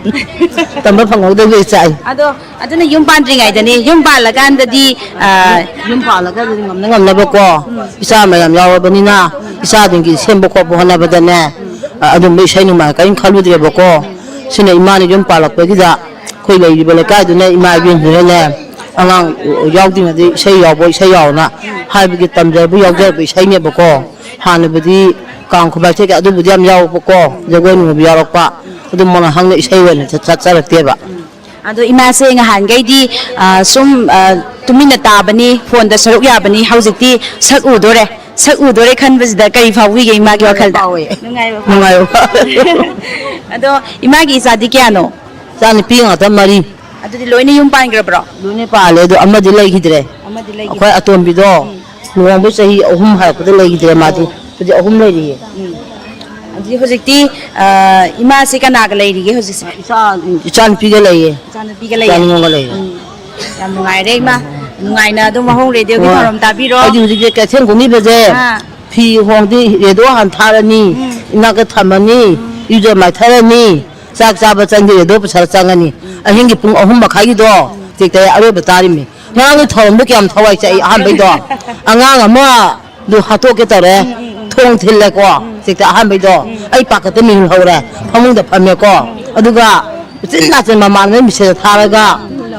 ꯇꯝꯕ ꯐꯪꯍꯧꯗꯕꯩ ꯆꯥꯛꯏ꯫ ꯑꯗꯣ ꯑꯗꯨꯅ ꯌꯨꯝ ꯄꯥꯟꯗ꯭ꯔꯤꯉꯩꯗꯅꯤ꯫ ꯌꯨꯝ ꯄꯥꯜꯂꯀꯥꯟꯗꯗꯤ, ꯑꯥ, ꯌꯨꯝ ꯄꯥꯜꯂꯒꯗꯤ ꯉꯝꯅ ꯉꯝꯅꯕꯀꯣ, ꯎꯝ꯫ ꯏꯆꯥ ꯃꯌꯥꯝ ꯌꯥꯎꯔꯕꯅꯤꯅ, ꯎꯝ꯫ ꯏꯆꯥꯁꯤꯡꯒꯤ ꯁꯦꯝꯕ ꯈꯣꯠꯄ ꯍꯣꯠꯅꯕꯗꯅꯦ, ꯎꯝ꯫ ꯑ-, ꯑꯗꯨꯝꯕ ꯏꯁꯩ ꯅꯣꯡꯃꯥꯏ ꯀꯔꯤꯝ ꯈꯜꯂꯨꯗ꯭ꯔꯦꯕꯀꯣ꯫ ꯎꯝ꯫ ꯁꯤꯅ ꯏꯃꯥꯅ ꯌꯨꯝ ꯄꯥꯜꯂꯛꯄꯒꯤꯗ ꯑꯩꯈꯣꯏ ꯂꯩꯔꯤꯕ ꯂꯩꯀꯥꯏꯗꯨꯅ ꯏꯃꯥ ꯏꯕꯦꯟꯁꯤꯡꯗꯨꯅꯅꯦ, ꯑꯉꯥꯡ ꯌꯥꯎꯗ꯭ꯔꯤꯉꯩꯗ ꯏꯁꯩ ꯌꯥꯎꯕ, ꯏꯁꯩ ꯌꯥꯎꯅ ꯍꯥꯏꯕꯒꯤ ꯇꯝꯖꯕ ꯌꯥꯎꯖꯔꯛꯄ ꯏꯁꯩꯅꯦꯕꯀꯣ꯫ ꯍꯥꯟꯅꯕꯨꯗꯤ ꯀꯥꯡ ꯈꯨꯕꯥꯛ ꯏꯁꯩꯒ ꯑꯗꯨꯕꯨꯗꯤ ꯌꯥꯝ ꯌꯥꯎꯕꯀꯣ, ꯖꯒꯣꯏ ꯅꯨꯡꯒꯣꯏꯕ ꯌꯥꯎꯔꯛꯄ, ꯑꯗꯨ ꯃꯅ ꯍꯪꯅ ꯏꯁꯩ ꯑꯣꯏꯅ ꯆꯠ-, ꯆꯠꯆꯔꯛꯇꯦꯕ꯫ ꯑꯗꯣ ꯏꯃꯥꯁꯦ ꯉꯍꯥꯟꯈꯩꯗꯤ, ꯑ, ꯁꯨꯝ, ꯑ, ꯇꯨꯃꯤꯟꯅ ꯇꯥꯕꯅꯤ, ꯐꯣꯟꯗ ꯁꯔꯨꯛ ꯌꯥꯕꯅꯤ, ꯍꯧꯖꯤꯛꯇꯤ ꯁꯛ ꯎꯗꯣꯔꯦ꯫ ꯁꯛ ꯎꯗꯣꯔꯦ ꯈꯟꯕꯁꯤꯗ ꯀꯔꯤ ꯐꯥꯎꯕꯤꯒꯦ ꯏꯃꯥꯒꯤ ꯋꯥꯈꯜꯗ? ꯐꯥꯎꯋꯦ꯫ ꯅꯨꯡꯉꯥꯏꯕ ꯐꯥꯎꯋꯦ꯫ ꯅꯨꯡꯉꯥꯏꯕ ꯐꯥꯎꯋꯦ꯫ ꯑꯗꯣ ꯏꯃꯥꯒꯤ ꯏꯆꯥꯗꯤ ꯀꯌꯥꯅꯣ? ꯏꯆꯥ ꯅꯨꯄꯤ ꯉꯥꯛꯇ ꯃꯔꯤ꯫ ꯑꯗꯨꯗꯤ ꯂꯣꯏꯅ ꯌꯨꯝ ꯄꯥꯟꯈ꯭ꯔꯕ꯭ꯔꯣ? ꯂꯣꯏꯅ ꯄꯥꯜꯂꯦ, ꯑꯗꯣ ꯑꯃꯗꯤ ꯂꯩꯈꯤꯗ꯭ꯔꯦ꯫ ꯑꯃꯗꯤ ꯂꯩꯈꯤꯗ꯭ꯔꯦ꯫ ꯑꯩꯈꯣꯏ ꯑꯇꯣꯝꯕꯤꯗꯣ ꯎꯝ꯫ ꯂꯨꯍꯣꯡꯕꯩ ꯆꯍꯤ ꯑꯍꯨꯝ ꯍꯥꯏꯔꯛꯄꯗ ꯂꯩꯈꯤꯗ꯭ꯔꯦ ꯃꯥꯗꯤ꯫ ꯑꯣ꯫ ꯍꯧꯖꯤꯛ ꯑꯍꯨꯝ ꯂꯩꯔꯤꯌꯦ꯫ ꯎꯝ꯫ ꯑꯗꯨꯗꯤ ꯍꯧꯖꯤꯛꯇꯤ, ꯑ, ꯏꯃꯥꯁꯤ ꯀꯅꯥꯒ ꯂꯩꯔꯤꯒꯦ ꯍꯧꯖꯤꯛꯁꯦ? ꯏꯆꯥ, ꯏꯆꯥꯅꯨꯄꯤꯒ ꯂꯩꯌꯦ꯫ ꯏꯆꯥꯅꯨꯄꯤꯒ ꯂꯩꯌꯦ? ꯏꯆꯥꯅꯤꯉꯣꯜꯒ ꯂꯩꯌꯦ꯫ ꯎꯝ꯫ ꯌꯥꯝ ꯅꯨꯡꯉꯥꯏꯔꯦ ꯏꯃꯥ꯫ ꯅꯨꯡꯉꯥꯏꯅ ꯑꯗꯨꯝ ꯋꯥꯍꯣꯡ ꯔꯦꯗꯤꯑꯣꯒꯤ ꯍꯣꯏ꯫ ꯊꯧꯔꯝ ꯇꯥꯕꯤꯔꯣ꯫ ꯑꯩꯗꯤ ꯍꯧꯖꯤꯛꯁꯦ ꯀꯩꯊꯦꯜ ꯀꯨꯝꯈꯤꯕꯁꯦ ꯑꯥ꯫ ꯐꯤ ꯍꯣꯡꯗꯤ ꯔꯦꯗꯤꯑꯣ ꯍꯥꯟꯅ ꯊꯥꯔꯅꯤ, ꯎꯝ꯫ ꯏꯅꯥꯛꯇ ꯊꯝꯃꯅꯤ, ꯎꯝ꯫ ꯏꯔꯨꯖ ꯃꯥꯏꯊꯔꯅꯤ, ꯆꯥꯛ ꯆꯥꯕ ꯆꯪꯗꯦ ꯔꯦꯗꯤꯑꯣ ꯄꯨꯁꯜꯂ ꯆꯪꯉꯅꯤ꯫ ꯎꯝ꯫ ꯑꯍꯤꯡꯒꯤ ꯄꯨꯡ ꯑꯍꯨꯝ ꯃꯈꯥꯏꯒꯤꯗꯣ ꯎꯝ꯫ ꯇꯦꯛꯇ ꯑꯔꯣꯏꯕ ꯇꯥꯔꯤꯃꯤ꯫ ꯉꯔꯥꯡꯒꯤ ꯊꯧꯔꯝꯗꯣ ꯀꯌꯥꯝ ꯊꯋꯥꯏ ꯆꯥꯛꯏ ꯑꯍꯥꯟꯕꯩꯗꯣ꯫ ꯑꯉꯥꯡ ꯑꯃ ꯑꯗꯨ ꯍꯥꯠꯇꯣꯛꯀꯦ ꯇꯧꯔꯦ꯫ ꯎꯝ, ꯎꯝ, ꯎꯝ꯫ ꯊꯣꯡ ꯊꯤꯜꯂꯦꯀꯣ꯫ ꯎꯝ꯫ ꯍꯧꯖꯤꯛꯇ ꯑꯍꯥꯟꯕꯩꯗꯣ꯫ ꯎꯝ꯫ ꯑꯩ ꯄꯥꯈꯠꯇ ꯃꯤꯍꯨꯜ ꯍꯧꯔꯦ꯫ ꯎꯝ꯫ ꯐꯃꯨꯡꯗ ꯐꯝꯃꯦꯀꯣ꯫ ꯎꯝ꯫ ꯑꯗꯨꯒ ꯎꯆꯤꯟ ꯅꯥꯆꯤꯟ ꯃꯃꯥꯟꯅꯕ ꯃꯤꯁꯦꯗ ꯊꯥꯔꯒ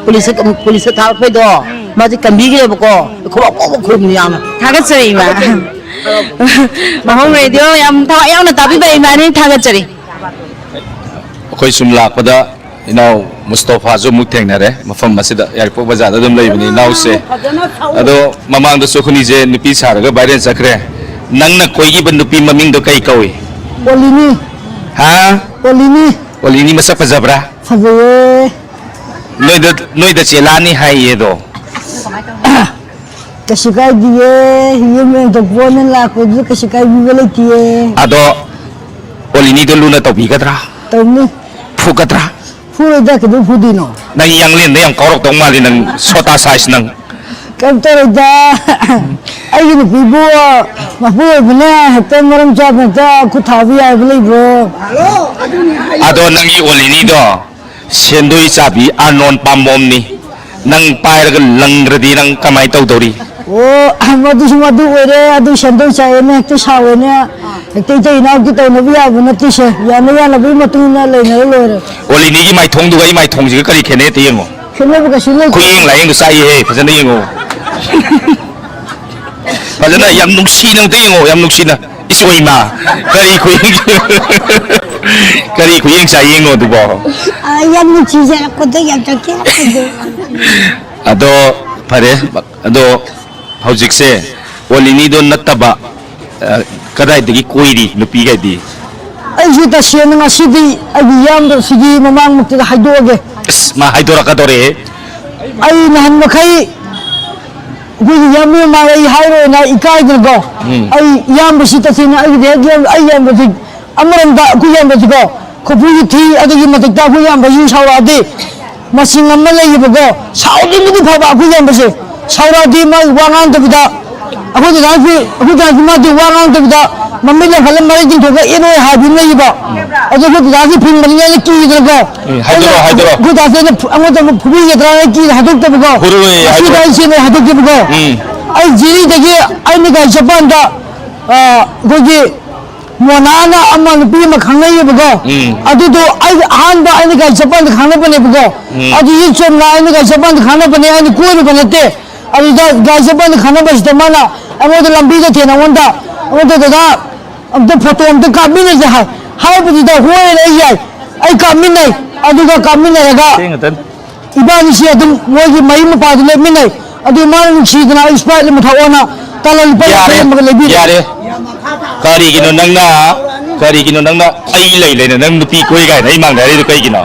ꯄꯨꯂꯤꯁꯇ, ꯄꯨꯂꯤꯁꯇ ꯊꯥꯔꯛꯄꯩꯗꯣ꯫ ꯎꯝ꯫ ꯃꯥꯗꯤ ꯀꯟꯕꯤꯈ꯭ꯔꯦꯕꯀꯣ꯫ ꯎꯝ꯫ ꯈꯨꯕꯥꯛ ꯄꯣꯛꯄ ꯈꯨꯔꯨꯝꯅꯤ ꯌꯥꯝꯅ꯫ ꯊꯥꯒꯠꯆꯔꯤ ꯏꯃꯥ꯫ ꯃꯍꯨꯝ ꯔꯦꯗꯤꯑꯣ ꯌꯥꯝ ꯊꯋꯥꯏ ꯌꯥꯎꯅ ꯇꯥꯕꯤꯕ ꯏꯃꯥꯅꯤ꯫ ꯊꯥꯒꯠꯆꯔꯤ꯫ ꯑꯩꯈꯣꯏ ꯁꯨꯝ ꯂꯥꯛꯄꯗ ꯏꯅꯥꯎ ꯃꯨꯁꯇꯣꯐꯥꯁꯨ ꯑꯃꯨꯛ ꯊꯦꯡꯅꯔꯦ꯫ ꯃꯐꯝ ꯑꯁꯤꯗ ꯌꯥꯏꯔꯤꯄꯣꯛ ꯕꯖꯥꯔꯗ ꯑꯗꯨꯝ ꯂꯩꯕꯅꯤ ꯏꯅꯥꯎꯁꯦ꯫ ꯑꯗꯣ ꯃꯃꯥꯡꯗꯁꯨ ꯑꯩꯈꯣꯏꯅꯤꯁꯦ ꯅꯨꯄꯤ ꯁꯥꯔꯒ ꯚꯥꯏꯔꯦꯜ ꯆꯠꯈ꯭ꯔꯦ꯫ ꯅꯪꯅ ꯀꯣꯏꯈꯤꯕ ꯅꯨꯄꯤ ꯃꯃꯤꯡꯗꯣ ꯀꯩ ꯀꯧꯏ? ꯑꯣꯂꯤꯅꯤ꯫ ꯍꯥ? ꯑꯣꯂꯤꯅꯤ꯫ ꯑꯣꯂꯤꯅꯤ ꯃꯁꯛ ꯐꯖꯕ꯭ꯔꯥ? ꯐꯖꯩꯌꯦ꯫ ꯅꯣꯏꯗ, ꯅꯣꯏꯗ ꯆꯦꯂꯥꯅꯤ ꯍꯥꯏꯌꯦ ꯑꯗꯣ꯫ ꯀꯩꯁꯨ ꯀꯥꯏꯗꯤꯌꯦ꯫ ꯌꯨꯝ ꯌꯦꯡꯊꯣꯛꯄ ꯑꯣꯏꯅ ꯂꯥꯛꯄꯗꯨꯗ ꯀꯩꯁꯨ ꯀꯥꯏꯕꯤꯕ ꯂꯩꯇꯤꯌꯦ꯫ ꯑꯗꯣ ꯑꯣꯂꯤꯅꯤꯗꯣ ꯂꯨꯅ ꯇꯧꯕꯤꯒꯗ꯭ꯔꯥ? ꯇꯧꯅꯤ꯫ ꯐꯨꯒꯗ꯭ꯔꯥ? ꯐꯨꯔꯣꯏꯗ, ꯀꯩꯗꯧ ꯐꯨꯗꯣꯏꯅꯣ? ꯅꯪ ꯌꯥꯡꯂꯦꯟꯗ ꯌꯥꯝ ꯀꯥꯎꯔꯛꯇꯧ ꯃꯥꯜꯂꯤ, ꯅꯪ ꯁꯣꯇꯥ ꯁꯥꯏꯖ ꯅꯪ꯫ ꯀꯩꯝ ꯇꯧꯔꯣꯏꯗ꯫ ꯑꯩꯒꯤ ꯅꯨꯄꯤꯕꯨ ꯃꯄꯨ ꯑꯣꯏꯕꯅ ꯍꯦꯛꯇ ꯃꯔꯝ ꯆꯥꯗꯅ ꯍꯦꯛꯇ ꯈꯨꯠ ꯊꯥꯕ ꯌꯥꯕ ꯂꯩꯕ꯭ꯔꯣ? ꯑꯗꯣ ꯅꯪꯒꯤ ꯑꯣꯂꯤꯅꯤꯗꯣ ꯁꯦꯟꯗꯣꯏ ꯆꯥꯕꯤ ꯑꯥꯔꯅꯣꯟ ꯄꯥꯝꯕꯣꯝꯅꯤ꯫ ꯅꯪ ꯄꯥꯏꯔꯒ ꯂꯪꯗ꯭ꯔꯗꯤ ꯅꯪ ꯀꯃꯥꯏꯅ ꯇꯧꯗꯧꯔꯤ? ꯑꯣ, ꯃꯗꯨꯁꯨ ꯃꯗꯨ ꯑꯣꯏꯔꯦ, ꯑꯗꯨ ꯁꯦꯟꯗꯣꯏ ꯆꯥꯏꯌꯦꯅ ꯍꯦꯛꯇ ꯁꯥꯎꯋꯦꯅꯦ꯫ ꯍꯦꯛꯇ ꯏꯇꯩ ꯏꯅꯥꯎꯒꯤ ꯇꯧꯅꯕ ꯌꯥꯕ ꯅꯠꯇꯦꯁꯦ, ꯌꯥꯅ ꯌꯥꯅꯕꯒꯤ ꯃꯇꯨꯡ ꯏꯟꯅ ꯂꯩꯅꯔ ꯂꯣꯏꯔꯦ꯫ ꯑꯣꯂꯤꯅꯤꯒꯤ ꯃꯥꯏꯊꯣꯡꯗꯨꯒ ꯑꯩ ꯃꯥꯏꯊꯣꯡꯁꯤꯒ ꯀꯔꯤ ꯈꯦꯠꯅꯩ ꯑꯝꯇ ꯌꯦꯡꯉꯣ꯫ ꯈꯦꯠꯅꯕ ꯀꯩꯁꯨ ꯂꯩꯇꯦ꯫ ꯈꯨꯌꯦꯡ ꯂꯥꯌꯦꯡꯗꯨ ꯆꯥꯛꯏꯍꯦ, ꯐꯖꯅ ꯌꯦꯡꯉꯣ꯫ ꯐꯖꯅ ꯌꯥꯝ ꯅꯨꯡꯁꯤꯅ ꯑꯝꯇ ꯌꯦꯡꯉꯣ, ꯌꯥꯝ ꯅꯨꯡꯁꯤꯅ꯫ ꯏꯁ, ꯑꯣꯏꯃꯥ, ꯀꯔꯤ ꯈꯨꯌꯦꯡ, ꯀꯔꯤ ꯈꯨꯌꯦꯡ ꯆꯥꯛꯏ ꯌꯦꯡꯉꯣ ꯑꯗꯨꯕꯣ꯫ ꯑ, ꯌꯥꯝ ꯅꯨꯡꯁꯤꯖꯔꯛꯄꯗꯣ ꯌꯥꯝ ꯆꯠꯈꯤꯔꯛꯄꯗꯣ꯫ ꯑꯗꯣ ꯐꯔꯦ, ꯑꯗꯣ ꯍꯧꯖꯤꯛꯁꯦ ꯑꯣꯂꯤꯅꯤꯗꯣ ꯅꯠꯇꯕ, ꯑ, ꯀꯗꯥꯏꯗꯒꯤ ꯀꯣꯏꯔꯤ ꯅꯨꯄꯤꯒꯗꯤ? ꯑꯩꯁꯨ ꯇꯁꯦꯡꯅ ꯉꯁꯤꯗꯤ ꯑꯩꯒꯤ ꯏꯌꯥꯝꯕꯁꯤꯒꯤ ꯃꯃꯥꯡꯃꯛꯇꯗ ꯍꯥꯏꯗꯣꯛꯑꯒꯦ꯫ ꯑꯁ, ꯃꯥ ꯍꯥꯏꯗꯣꯔꯛꯀꯗꯧꯔꯦꯍꯦ꯫ ꯑꯩ ꯅꯍꯥꯟ ꯃꯈꯩ ꯑꯩꯈꯣꯏꯒꯤ ꯏꯌꯥꯝꯕ ꯃꯃꯥꯡꯗ ꯑꯩ ꯍꯥꯏꯔꯣꯏꯅ ꯏꯀꯥꯏꯗꯅꯀꯣ꯫ ꯎꯝ꯫ ꯑꯩ ꯏꯌꯥꯝꯕꯁꯤ ꯇꯁꯦꯡꯅ ꯑꯩꯒꯤꯗꯤ ꯍꯦꯛ ꯏꯌꯥꯝꯕ, ꯑꯩ ꯏꯌꯥꯝꯕꯁꯤ ꯑꯃꯔꯣꯝꯗ ꯑꯩꯈꯣꯏ ꯏꯌꯥꯝꯕꯁꯤꯀꯣ ꯈꯨꯐꯨꯁꯨ ꯊꯤ, ꯑꯗꯨꯒꯤ ꯃꯊꯛꯇ ꯑꯩꯈꯣꯏ ꯏꯌꯥꯝꯕꯁꯤ ꯁꯥꯎꯔꯛꯑꯗꯤ ꯃꯁꯤꯡ ꯑꯃ ꯂꯩꯌꯦꯕꯀꯣ, ꯁꯥꯎꯗ꯭ꯔꯤꯕꯗꯤ ꯐꯕ ꯑꯩꯈꯣꯏ ꯏꯌꯥꯝꯕꯁꯦ꯫ ꯁꯥꯎꯔꯛꯑꯗꯤ ꯃꯥꯒꯤ ꯋꯥ ꯉꯥꯡꯗꯕꯤꯗ, ꯑꯩꯈꯣꯏ ꯗꯗꯥꯁꯤ, ꯑꯩꯈꯣꯏ ꯗꯗꯥꯁꯤ ꯃꯥꯗꯤ ꯋꯥ ꯉꯥꯡꯗꯕꯤꯗ ꯃꯃꯤꯠ ꯂꯪꯈꯠꯂ ꯃꯔꯩ ꯆꯤꯡꯊꯣꯛꯑꯒ ꯑꯦꯔꯣꯏ ꯍꯥꯏꯕꯤ ꯑꯃ ꯂꯩꯌꯦꯕ꯫ ꯑꯗꯣ ꯑꯩꯈꯣꯏ ꯗꯗꯥꯁꯤ ꯐꯤꯡꯕꯅꯤꯅ ꯑꯩꯅ ꯀꯤꯗꯅꯀꯣ꯫ ꯎꯝ, ꯍꯥꯏꯗꯣꯔꯛꯑꯣ, ꯑꯩꯅ ꯍꯥꯏꯗꯣꯔꯛꯑꯣ꯫ ꯑꯩꯈꯣꯏ ꯗꯗꯥꯁꯤ ꯑꯩꯅ ꯐꯨ-, ꯑꯩꯉꯣꯟꯗ ꯑꯃꯨꯛ ꯐꯨꯕꯤꯒꯗ꯭ꯔꯥ ꯍꯥꯏꯅ ꯀꯤꯗꯅ ꯍꯥꯏꯗꯣꯛꯇꯕꯀꯣ꯫ ꯐꯨꯔꯔꯣꯏꯌꯦ, ꯉꯁꯤꯗ ꯍꯥꯏꯗꯣꯔꯛꯑꯣ꯫ ꯑꯩ ꯁꯦꯡꯅ ꯍꯥꯏꯗꯣꯛꯀꯦꯕꯀꯣ꯫ ꯎꯝ꯫ ꯑꯩ ꯖꯤꯔꯤꯗꯒꯤ ꯑꯩꯅ ꯒꯥꯔꯤ ꯆꯠꯄ ꯀꯥꯟꯗ, ꯑ, ꯑꯩꯈꯣꯏꯒꯤ ꯃꯣꯅꯥꯅ ꯑꯃ ꯅꯨꯄꯤ ꯑꯃ ꯈꯪꯅꯩꯌꯦꯕꯀꯣ꯫ ꯎꯝ꯫ ꯑꯗꯨꯗꯣ ꯑꯩ ꯑꯍꯥꯟꯕ ꯑꯩꯅ ꯒꯥꯔꯤ ꯆꯠꯄ ꯀꯥꯟꯗ ꯈꯪꯅꯕꯅꯦꯕꯀꯣ꯫ ꯎꯝ꯫ ꯑꯗꯨ ꯏꯆꯝꯅ ꯑꯩꯅ ꯒꯥꯔꯤ ꯆꯠꯄ ꯀꯥꯟꯗ ꯈꯪꯅꯕꯅꯦ, ꯑꯩꯅ ꯀꯣꯏꯔꯨꯕ ꯅꯠꯇꯦ꯫ ꯑꯗꯨꯗ ꯒꯥꯔꯤ ꯆꯠꯄ ꯀꯥꯟꯗ ꯈꯪꯅꯕꯁꯤꯗ ꯃꯥꯅ ꯑꯩꯉꯣꯟꯗ ꯂꯝꯕꯤꯗ ꯊꯦꯡꯅ ꯑꯩꯉꯣꯟꯗ, ꯑꯩꯉꯣꯟꯗ "ꯗꯗꯥ, ꯑꯝꯇ ꯐꯣꯇꯣ ꯑꯝꯇ ꯀꯥꯞꯃꯤꯟꯅꯁꯦ" ꯍꯥꯏ꯫ ꯍꯥꯏꯕꯗꯨꯗ "ꯍꯣꯏ" ꯑꯩ ꯌꯥꯏ, ꯑꯩ ꯀꯥꯞꯃꯤꯟꯅꯩ꯫ ꯑꯗꯨꯒ ꯀꯥꯞꯃꯤꯟꯅꯔꯒ ꯊꯦꯡ ꯉꯥꯛꯇꯪ꯫ ꯏꯕꯥꯅꯤꯁꯦ ꯑꯗꯨꯝ ꯃꯣꯏꯒꯤ ꯃꯔꯤ ꯃꯄꯥꯗꯨ ꯂꯦꯞꯃꯤꯟꯅꯩ꯫ ꯑꯗꯨ ꯃꯥꯅ ꯅꯨꯡꯁꯤꯗꯅ ꯑꯩ Sprite ꯑꯃ ꯊꯛꯑꯣꯅ ꯇꯂꯟ ꯂꯨꯄꯥ ꯌꯥꯔꯦ, ꯌꯥꯡꯈꯩ ꯑꯃꯒ ꯂꯩꯕꯤꯔꯦ꯫ ꯌꯥꯔꯦ꯫ ꯀꯔꯤꯒꯤꯅꯣ ꯅꯪꯅ, ꯀꯔꯤꯒꯤꯅꯣ ꯅꯪꯅ ꯑꯩ ꯂꯩ ꯂꯩꯅ ꯅꯪ ꯅꯨꯄꯤ ꯀꯣꯏ ꯀꯥꯏꯅ ꯑꯩ ꯃꯥꯡꯗ ꯍꯥꯏꯔꯤꯗꯣ ꯀꯩꯒꯤꯅꯣ?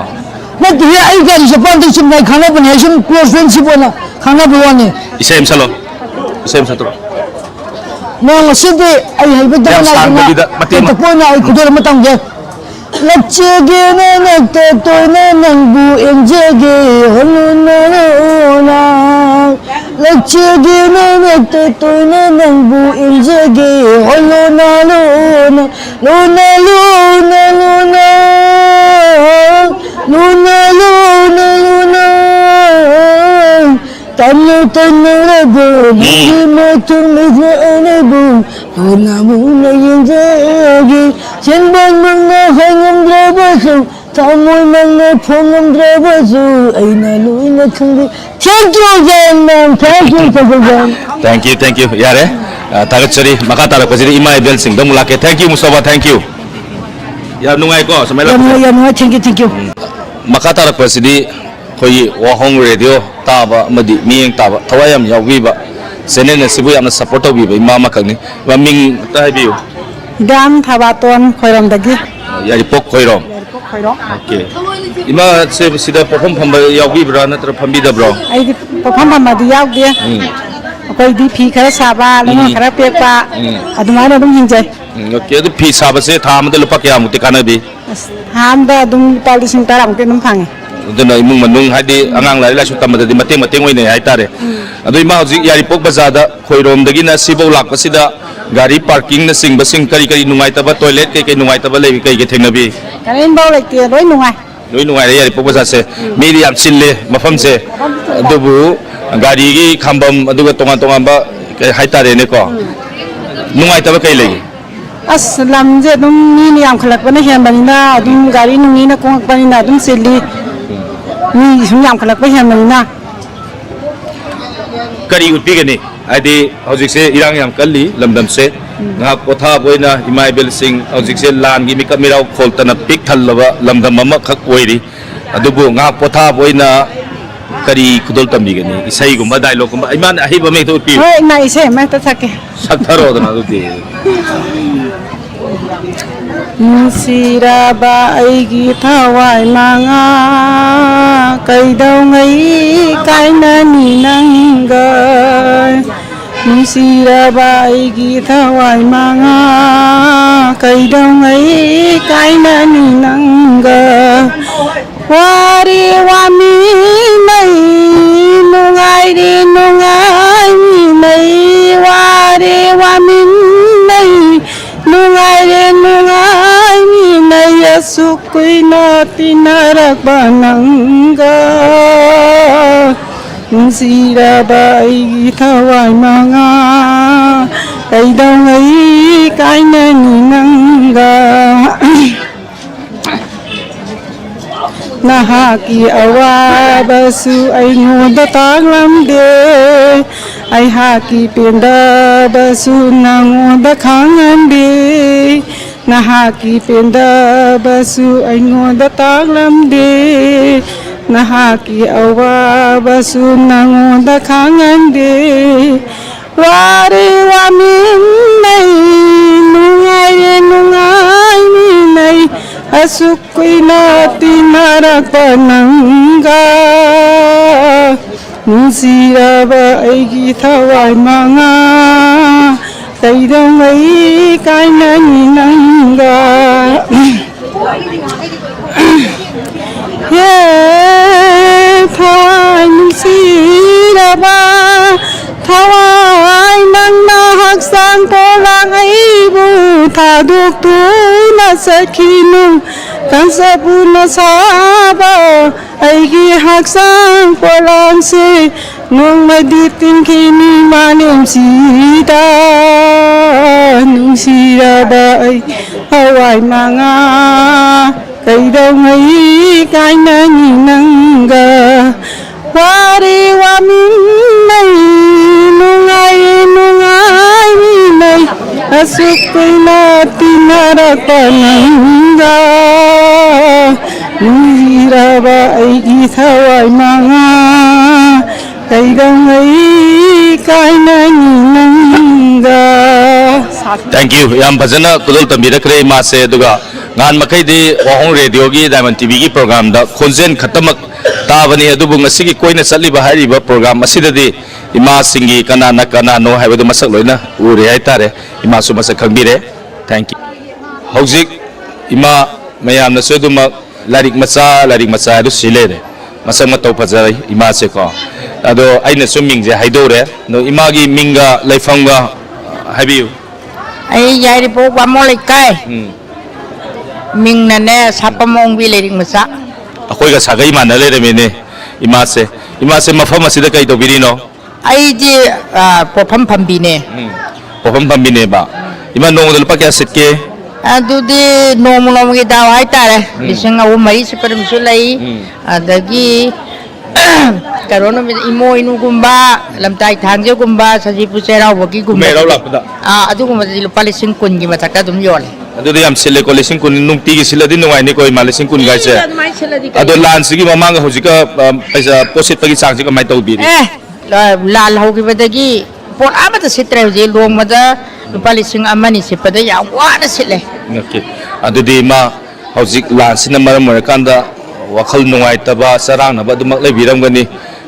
ꯅꯠꯇꯦꯍꯦ, ꯑꯩ ꯒꯥꯔꯤ ꯆꯠꯄ ꯍꯟꯗꯛ ꯆꯨꯝꯅ ꯑꯩ ꯈꯪꯅꯕꯅꯦ, ꯁꯨꯝ close friendship ꯑꯣꯏꯅ ꯈꯪꯅꯕ ꯋꯥꯅꯤ꯫ ꯏꯁꯩ ꯑꯃ ꯁꯛꯂꯣ, ꯏꯁꯩ ꯑꯃ ꯁꯛꯇ꯭ꯔꯣ? ꯅꯣꯡ ꯑꯁꯤꯗꯤ ꯑꯩ ꯍꯩꯕ ꯌꯥꯝ ꯇꯉꯥꯏꯗꯅ ꯁꯥꯡꯗꯕꯤꯗ ꯃꯇꯦꯛ ꯑꯃ꯫ ꯈꯣꯏꯇꯄꯣꯏꯅ ꯑꯩ ꯈꯨꯗꯣꯜ ꯑꯃ ꯇꯝꯒꯦ꯫ ꯂꯛꯆꯒꯦ ꯅꯅꯛꯇ ꯇꯣꯏꯅ ꯅꯪꯕꯨ ꯏꯟꯖꯒꯦ ꯍꯣꯂꯨꯅ ꯂꯣꯅ꯫ ꯂꯛꯆꯒꯦ ꯅꯅꯛꯇ ꯇꯣꯏꯅ ꯅꯪꯕꯨ ꯏꯟꯖꯒꯦ ꯍꯣꯂꯨꯅ ꯂꯣꯅ꯫ ꯂꯣꯅ ꯂꯣꯅ ꯂꯣꯅ꯫ ꯂꯣꯅ ꯂꯣꯅ ꯂꯣꯅ꯫ ꯇꯟꯅ ꯇꯟꯅꯔꯕ ꯅꯪꯒꯤ ꯃꯇꯨꯡ ꯏꯟꯅꯔꯕ ꯂꯣꯅ ꯃꯨꯟꯅ ꯌꯦꯡꯖꯒꯦ꯫ ꯆꯤꯟꯕꯥꯟꯃꯛꯅ ꯍꯥꯏꯉꯝꯗ꯭ꯔꯕꯁꯨ, ꯊꯃꯣꯏꯃꯛꯅ ꯐꯣꯡꯉꯝꯗ꯭ꯔꯕꯁꯨ, ꯑꯩꯅ ꯂꯣꯏꯅ ꯈꯪꯖꯩ꯫ Thank you again, ma'am. Thank you, thank you again. Thank you, thank you. ꯌꯥꯔꯦ꯫ ꯑ, ꯊꯥꯒꯠꯆꯔꯤ꯫ ꯃꯈꯥ ꯇꯥꯔꯛꯄꯁꯤꯗꯤ ꯏꯃꯥ ꯏꯕꯦꯜꯁꯤꯡꯗ ꯑꯃꯨꯛ ꯂꯥꯛꯀꯦ꯫ Thank you, ꯃꯨꯁꯇꯐꯥ, thank you꯫ ꯌꯥꯝ ꯅꯨꯡꯉꯥꯏꯀꯣ, ꯁꯨꯃꯥꯏꯅ ꯌꯥꯝ ꯂꯥꯛꯄꯁꯦ꯫ ꯅꯨꯡꯉꯥꯏ, ꯌꯥꯝ ꯅꯨꯡꯉꯥꯏ, thank you, thank you. ꯃꯈꯥ ꯇꯥꯔꯛꯄꯁꯤꯗꯤ ꯑꯩꯈꯣꯏꯒꯤ ꯋꯥꯍꯣꯡ ꯔꯦꯗꯤꯑꯣ ꯇꯥꯕ ꯑꯃꯗꯤ ꯃꯤꯠꯌꯦꯡ ꯇꯥꯕ ꯊꯋꯥꯏ ꯌꯥꯝ ꯌꯥꯎꯕꯤꯕ, ꯆꯦꯅꯦꯜ ꯑꯁꯤꯕꯨ ꯌꯥꯝꯅ ꯁꯄꯣꯔꯠ ꯇꯧꯕꯤꯕ ꯏꯃꯥ ꯑꯃꯈꯛꯅꯤ꯫ ꯃꯃꯤꯡ ꯑꯝꯇ ꯍꯥꯏꯕꯤꯌꯨ꯫ ꯍꯤꯗꯥꯝ ꯊꯕꯥꯇꯣꯟ ꯈꯣꯏꯔꯣꯝꯗꯒꯤ꯫ ꯌꯥꯏꯔꯤꯄꯣꯛ ꯈꯣꯏꯔꯣꯝ꯫ ꯌꯥꯏꯔꯤꯄꯣꯛ ꯈꯣꯏꯔꯣꯝ꯫ ꯑꯣꯀꯦ꯫ ꯏꯃꯥ, ꯁꯦ ꯁꯤꯗ ꯄꯣꯠꯐꯝ ꯐꯝꯕ ꯌꯥꯎꯕꯤꯕ꯭ꯔꯥ ꯅꯠꯇ꯭ꯔꯒ ꯐꯝꯕꯤꯗꯕ꯭ꯔꯣ? ꯑꯩꯗꯤ ꯄꯣꯠꯐꯝ ꯐꯝꯕꯗꯤ ꯌꯥꯎꯗꯦ꯫ ꯎꯝ꯫ ꯑꯩꯈꯣꯏꯗꯤ ꯐꯤ ꯈꯔ ꯁꯥꯕ, ꯂꯩꯉꯣꯏ ꯎꯝ꯫ ꯈꯔ ꯄꯦꯛꯄ, ꯎꯝ꯫ ꯑꯗꯨꯃꯥꯏꯅ ꯑꯗꯨꯝ ꯍꯤꯡꯖꯩ꯫ ꯎꯝ, ꯑꯣꯀꯦ꯫ ꯑꯗꯨ ꯐꯤ ꯁꯥꯕꯁꯦ ꯊꯥ ꯑꯃꯗ ꯂꯨꯄꯥ ꯀꯌꯥꯃꯨꯛꯇꯤ ꯀꯥꯟꯅꯕꯤ? ꯑꯁ, ꯊꯥ ꯑꯃꯗ ꯑꯗꯨꯝ ꯂꯨꯄꯥ ꯂꯤꯁꯤꯡ ꯇꯔꯥꯃꯨꯛꯇꯤ ꯑꯗꯨꯝ ꯐꯪꯉꯦ꯫ ꯑꯗꯨꯅ ꯏꯃꯨꯡ ꯃꯅꯨꯡ, ꯍꯥꯏꯗꯤ ꯑꯉꯥꯡ ꯂꯥꯏꯔꯤꯛ ꯂꯥꯏꯁꯨ ꯇꯝꯕꯗꯗꯤ ꯃꯇꯦꯡ, ꯃꯇꯦꯡ ꯑꯣꯏꯅꯩ ꯍꯥꯏꯇꯥꯔꯦ꯫ ꯎꯝ꯫ ꯑꯗꯣ ꯏꯃꯥ, ꯍꯧꯖꯤꯛ ꯌꯥꯏꯔꯤꯄꯣꯛ ꯕꯖꯥꯔꯗ ꯈꯣꯏꯔꯣꯝꯗꯒꯤꯅ ꯁꯤꯐꯧ ꯂꯥꯛꯄꯁꯤꯗ ꯒꯥꯔꯤ ꯄꯥꯔꯀꯤꯡꯅꯆꯤꯡꯕꯁꯤꯡ ꯀꯔꯤ ꯀꯔꯤ ꯅꯨꯡꯉꯥꯏꯇꯕ, ꯇꯣꯏꯂꯦꯠ ꯀꯩ ꯀꯩ ꯅꯨꯡꯉꯥꯏꯇꯕ ꯂꯩ, ꯀꯩ ꯀꯩ ꯊꯦꯡꯅꯕꯤ? ꯀꯔꯤꯝꯐꯥꯎ ꯂꯩꯇꯦ, ꯂꯣꯏ ꯅꯨꯡꯉꯥꯏ꯫ ꯂꯣꯏ ꯅꯨꯡꯉꯥꯏꯔꯦ ꯌꯥꯏꯔꯤꯄꯣꯛ ꯕꯖꯥꯔꯁꯦ꯫ ꯎꯝ꯫ ꯃꯤꯗꯤ ꯌꯥꯝ ꯆꯤꯜꯂꯦ ꯃꯐꯝꯁꯦ꯫ ꯃꯐꯝꯁꯦ ꯆꯤꯜꯂꯦ꯫ ꯑꯗꯨꯕꯨ ꯒꯥꯔꯤꯒꯤ ꯈꯥꯝꯕꯝ, ꯑꯗꯨꯒ ꯇꯣꯉꯥꯟ ꯇꯣꯉꯥꯟꯕ ꯀꯩ ꯍꯥꯏꯇꯥꯔꯦꯅꯦꯀꯣ, ꯅꯨꯡꯉꯥꯏꯇꯕ ꯀꯩ ꯂꯩꯒꯦ? ꯑꯁ, ꯂꯝꯁꯦ ꯑꯗꯨꯝ ꯃꯤꯅ ꯌꯥꯝꯈꯠꯂꯛꯄꯅ ꯍꯦꯟꯕꯅꯤꯅ, ꯑꯗꯨꯝ ꯒꯥꯔꯤ ꯅꯨꯡꯅꯤꯅ ꯀꯨꯡꯉꯛꯄꯅꯤꯅ ꯑꯗꯨꯝ ꯆꯤꯜꯂꯤ꯫ ꯃꯤ ꯁꯨꯝ ꯌꯥꯝꯈꯠꯂꯛꯄ ꯍꯦꯟꯕꯅꯤꯅ꯫ ꯀꯔꯤ ꯎꯠꯄꯤꯒꯅꯤ? ꯍꯥꯏꯗꯤ ꯍꯧꯖꯤꯛꯁꯦ ꯏꯔꯥꯡ ꯌꯥꯝ ꯀꯜꯂꯤ ꯂꯝꯗꯝꯁꯦ꯫ ꯉꯥꯏꯍꯥꯛ ꯄꯣꯊꯥꯕ ꯑꯣꯏꯅ ꯏꯃꯥ ꯏꯕꯦꯜꯁꯤꯡ, ꯍꯧꯖꯤꯛꯁꯦ ꯂꯥꯟꯒꯤ ꯃꯤꯀꯞ ꯃꯤꯔꯥꯎ ꯈꯣꯜꯇꯅ ꯄꯤꯛ ꯊꯜꯂꯕ ꯂꯝꯗꯝ ꯑꯃꯈꯛ ꯑꯣꯏꯔꯤ꯫ ꯑꯗꯨꯕꯨ ꯉꯥꯏꯍꯥꯛ ꯄꯣꯊꯥꯕ ꯑꯣꯏꯅ ꯀꯔꯤ ꯈꯨꯗꯣꯜ ꯇꯝꯕꯤꯒꯅꯤ? ꯏꯁꯩꯒꯨꯝꯕ, ꯗꯥꯏꯂꯣꯒꯀꯨꯝꯕ, ꯏꯃꯥꯅ ꯑꯍꯩꯕ ꯑꯃ ꯍꯦꯛꯇ ꯎꯠꯄꯤꯌꯨ꯫ ꯍꯣꯏ, ꯏꯃꯥ, ꯏꯁꯩ ꯑꯃ ꯍꯦꯛꯇ ꯁꯛꯀꯦ꯫ ꯁꯛꯊꯔꯛꯑꯣꯗꯅ ꯑꯗꯨꯗꯤ꯫ ꯅꯨꯡꯁꯤꯔꯕ ꯑꯩꯒꯤ ꯊꯋꯥꯏ ꯃꯉꯥ, ꯀꯩꯗꯧꯉꯩ ꯀꯥꯏꯅꯅꯤ ꯅꯪꯒ? ꯅꯨꯡꯁꯤꯔꯕ ꯑꯩꯒꯤ ꯊꯋꯥꯏ ꯃꯉꯥ, ꯀꯩꯗꯧꯉꯩ ꯀꯥꯏꯅꯅꯤ ꯅꯪꯒ? ꯋꯥꯔꯦ ꯋꯥꯃꯤꯟꯅꯩ, ꯅꯨꯡꯉꯥꯏꯔꯦ ꯅꯨꯡꯉꯥꯏꯃꯤꯟꯅꯩ, ꯋꯥꯔꯦ ꯋꯥꯃꯤꯟꯅꯩ, ꯅꯨꯡꯉꯥꯏꯔꯦ ꯅꯨꯡꯉꯥꯏꯃꯤꯟꯅꯩ, ꯑꯁꯨꯛ ꯀꯨꯏꯅ ꯇꯤꯟꯅꯔꯛꯄ ꯅꯪꯒ꯫ ꯅꯨꯡꯁꯤꯔꯕ ꯑꯩꯒꯤ ꯊꯋꯥꯏ ꯃꯉꯥ, ꯀꯩꯗꯧꯉꯩ ꯀꯥꯏꯅꯅꯤ ꯅꯪꯒ? ꯅꯍꯥꯛꯀꯤ ꯑꯋꯥꯕꯁꯨ ꯑꯩꯉꯣꯟꯗ ꯇꯥꯛꯂꯝꯗꯦ, ꯑꯩꯍꯥꯛꯀꯤ ꯄꯦꯟꯗꯕꯁꯨ ꯅꯪꯉꯣꯟꯗ ꯈꯪꯍꯟꯗꯦ꯫ ꯅꯍꯥꯛꯀꯤ ꯄꯦꯟꯗꯕꯁꯨ ꯑꯩꯉꯣꯟꯗ ꯇꯥꯛꯂꯝꯗꯦ, ꯅꯍꯥꯛꯀꯤ ꯑꯋꯥꯕꯁꯨ ꯅꯪꯉꯣꯟꯗ ꯈꯪꯍꯟꯗꯦ꯫ ꯋꯥꯔꯦ ꯋꯥꯃꯤꯟꯅꯩ, ꯅꯨꯡꯉꯥꯏꯔꯦ ꯅꯨꯡꯉꯥꯏꯃꯤꯟꯅꯩ, ꯑꯁꯨꯛ ꯀꯨꯏꯅ ꯇꯤꯟꯅꯔꯛꯄ ꯅꯪꯒ꯫ ꯅꯨꯡꯁꯤꯔꯕ ꯑꯩꯒꯤ ꯊꯋꯥꯏ ꯃꯉꯥ, ꯀꯩꯗꯧꯉꯩ ꯀꯥꯏꯅꯅꯤ ꯅꯪꯒ? ꯍꯦ ꯊꯋꯥꯏ ꯅꯨꯡꯁꯤꯔꯕ ꯊꯋꯥꯏ, ꯅꯪꯅ ꯍꯛꯆꯥꯡ ꯄꯣꯂꯥꯡ ꯑꯩꯕꯨ ꯊꯥꯗꯣꯛꯇꯨꯅ ꯆꯠꯈꯤꯅꯨ꯫ ꯀꯥꯡꯆꯠꯄꯨꯅ ꯁꯥꯕ ꯑꯩꯒꯤ ꯍꯛꯆꯥꯡ ꯄꯣꯂꯥꯡꯁꯦ ꯅꯣꯡꯃꯗꯤ ꯇꯤꯟꯈꯤꯅꯤ ꯃꯥꯂꯦꯝꯁꯤꯗ, ꯅꯨꯡꯁꯤꯔꯕ ꯑꯩ ꯊꯋꯥꯏ ꯃꯉꯥ, ꯀꯩꯗꯧꯉꯩ ꯀꯥꯏꯅꯅꯤ ꯅꯪꯒ? ꯋꯥꯔꯦ ꯋꯥꯃꯤꯟꯅꯩ, ꯅꯨꯡꯉꯥꯏꯔꯦ ꯅꯨꯡꯉꯥꯏꯃꯤꯟꯅꯩ, ꯑꯁꯨꯛ ꯀꯨꯏꯅ ꯇꯤꯟꯅꯔꯛꯄ ꯅꯪꯒ, ꯅꯨꯡꯁꯤꯔꯕ ꯑꯩꯒꯤ ꯊꯋꯥꯏ ꯃꯉꯥ, ꯀꯩꯗꯧꯉꯩ ꯀꯥꯏꯅꯅꯤ ꯅꯪꯒ? Thank you. ꯌꯥꯝ ꯐꯖꯅ ꯈꯨꯗꯣꯜ ꯇꯝꯕꯤꯔꯛꯈ꯭ꯔꯦ ꯏꯃꯥꯁꯦ꯫ ꯑꯗꯨꯒ ꯅꯍꯥꯟ ꯃꯈꯩꯗꯤ ꯋꯥꯍꯣꯡ ꯔꯦꯗꯤꯑꯣꯒꯤ ꯗꯥꯏꯃꯟ ꯇꯤꯚꯤꯒꯤ ꯄ꯭ꯔꯣꯒ꯭ꯔꯥꯝꯗ ꯈꯣꯟꯖꯦꯜ ꯈꯛꯇꯃꯛ ꯇꯥꯕꯅꯤ, ꯑꯗꯨꯕꯨ ꯉꯁꯤꯒꯤ ꯀꯣꯏꯅ ꯆꯠꯂꯤꯕ ꯍꯥꯏꯔꯤꯕ ꯄ꯭ꯔꯣꯒ꯭ꯔꯥꯝ ꯑꯁꯤꯗꯗꯤ ꯏꯃꯥꯁꯤꯡꯒꯤ ꯀꯅꯥꯅ ꯀꯅꯥꯅꯣ ꯍꯥꯏꯕꯗꯨ ꯃꯁꯛ ꯂꯣꯏꯅ ꯎꯔꯦ ꯍꯥꯏꯇꯥꯔꯦ꯫ ꯏꯃꯥꯁꯨ ꯃꯁꯛ ꯈꯪꯕꯤꯔꯦ꯫ Thank you. ꯍꯧꯖꯤꯛ ꯏꯃꯥ ꯃꯌꯥꯝꯅꯁꯨ ꯑꯗꯨꯃꯛ ꯂꯥꯏꯔꯤꯛ ꯃꯆꯥ, ꯂꯥꯏꯔꯤꯛ ꯃꯆꯥ ꯍꯥꯏꯗꯨ ꯁꯤ ꯂꯩꯔꯦ꯫ ꯃꯁꯛ ꯃꯇꯧ ꯐꯖꯔꯦ ꯏꯃꯥꯁꯦꯀꯣ꯫ ꯑꯗꯣ ꯑꯩꯅꯁꯨ ꯃꯤꯡꯁꯦ ꯍꯥꯏꯗꯣꯛꯎꯔꯦ꯫ ꯑꯗꯣ ꯏꯃꯥꯒꯤ ꯃꯤꯡꯒ ꯂꯩꯐꯝꯒ ꯍꯥꯏꯕꯤꯌꯨ꯫ ꯑꯩ ꯌꯥꯏꯔꯤꯄꯣꯛ ꯕꯥꯃꯣꯟ ꯂꯩꯀꯥꯏ꯫ ꯎꯝ꯫ ꯃꯤꯡꯅꯅꯦ ꯁꯥꯄꯝ ꯑꯣꯡꯕꯤ ꯂꯩꯔꯤꯛ ꯃꯆꯥ꯫ ꯑꯩꯈꯣꯏꯒ ꯁꯥꯒꯩ ꯃꯥꯟꯅ ꯂꯩꯔꯝꯃꯤꯅꯦ ꯏꯃꯥꯁꯦ꯫ ꯏꯃꯥꯁꯦ ꯃꯐꯝ ꯑꯁꯤꯗ ꯀꯩ ꯇꯧꯕꯤꯔꯤꯅꯣ? ꯑꯩꯗꯤ, ꯑ, ꯄꯣꯠꯐꯝ ꯐꯝꯕꯤꯅꯦ꯫ ꯎꯝ꯫ ꯄꯣꯠꯐꯝ ꯐꯝꯕꯤꯅꯦꯕ꯫ ꯏꯃꯥ, ꯅꯣꯡꯃꯗ ꯂꯨꯄꯥ ꯀꯌꯥ ꯁꯤꯠꯀꯦ? ꯑꯗꯨꯗꯤ ꯅꯣꯡꯃ ꯅꯣꯡꯃꯒꯤ ꯗꯥꯎ ꯍꯥꯏꯇꯥꯔꯦ꯫ ꯎꯝ꯫ ꯂꯤꯁꯤꯡ ꯑꯍꯨꯝ ꯃꯔꯤ ꯁꯤꯠꯄ ꯅꯨꯃꯤꯠꯁꯨ ꯂꯩ꯫ ꯎꯝ꯫ ꯑꯗꯒꯤ ꯀꯩꯅꯣ ꯅꯨꯃꯤꯠ, ꯏꯃꯣꯏꯅꯨꯒꯨꯝꯕ, ꯂꯝꯇꯥꯏ ꯊꯥꯡꯖꯒꯨꯝꯕ, ꯁꯖꯤꯕꯨ ꯆꯩꯔꯥꯎꯕꯒꯤꯒꯨꯝꯕ꯫ ꯀꯨꯝꯍꯩ ꯍꯔꯥꯎ ꯂꯥꯛꯄꯗ? ꯑꯥ, ꯑꯗꯨꯒꯨꯝꯕꯗꯤ ꯂꯨꯄꯥ ꯂꯤꯁꯤꯡ ꯀꯨꯟꯒꯤ ꯃꯊꯛꯇ ꯑꯗꯨꯝ ꯌꯣꯜꯂꯦ꯫ ꯑꯗꯨꯗꯤ ꯌꯥꯝ ꯁꯤꯠꯂꯦꯀꯣ, ꯂꯤꯁꯤꯡ ꯀꯨꯟ ꯅꯨꯡꯇꯤꯒꯤ ꯁꯤꯠꯂꯗꯤ ꯅꯨꯡꯉꯥꯏꯅꯤꯀꯣ, ꯏꯃꯥ, ꯂꯤꯁꯤꯡ ꯀꯨꯟ ꯀꯥꯏꯁꯦ? ꯁꯤꯠꯂꯦ, ꯑꯗꯨꯃꯥꯏꯅ ꯁꯤꯠꯂꯗꯤ ꯑꯗꯣ ꯀꯩꯅꯣ? ꯂꯥꯟꯁꯤꯒꯤ ꯃꯃꯥꯡꯒ ꯍꯧꯖꯤꯛꯀ, ꯑ, ꯄꯩꯁꯥ, ꯄꯣꯠ ꯁꯤꯠꯄꯒꯤ ꯆꯥꯡꯁꯤ ꯀꯃꯥꯏꯅ ꯇꯧꯕꯤꯔꯤ? ꯑꯦ, ꯂ-, ꯂꯥꯜ ꯍꯧꯈꯤꯕꯗꯒꯤ ꯄꯣꯠ ꯑꯃꯠꯇ ꯁꯤꯠꯇ꯭ꯔꯦ꯫ ꯍꯧꯖꯤꯛ ꯅꯣꯡꯃꯗ ꯂꯨꯄꯥ ꯂꯤꯁꯤꯡ ꯑꯃ ꯑꯅꯤ ꯁꯤꯠꯄꯗ ꯌꯥꯝ ꯋꯥꯅ ꯁꯤꯠꯂꯦ꯫ ꯑꯣꯀꯦ꯫ ꯑꯗꯨꯗꯤ ꯏꯃꯥ, ꯍꯧꯖꯤꯛ ꯂꯥꯟꯁꯤꯅ ꯃꯔꯝ ꯑꯣꯏꯔꯀꯥꯟꯗ ꯋꯥꯈꯜ ꯅꯨꯡꯉꯥꯏꯇꯕ, ꯆꯔꯥꯡꯅꯕ ꯑꯗꯨꯃꯛ ꯂꯩꯕꯤꯔꯝꯒꯅꯤ꯫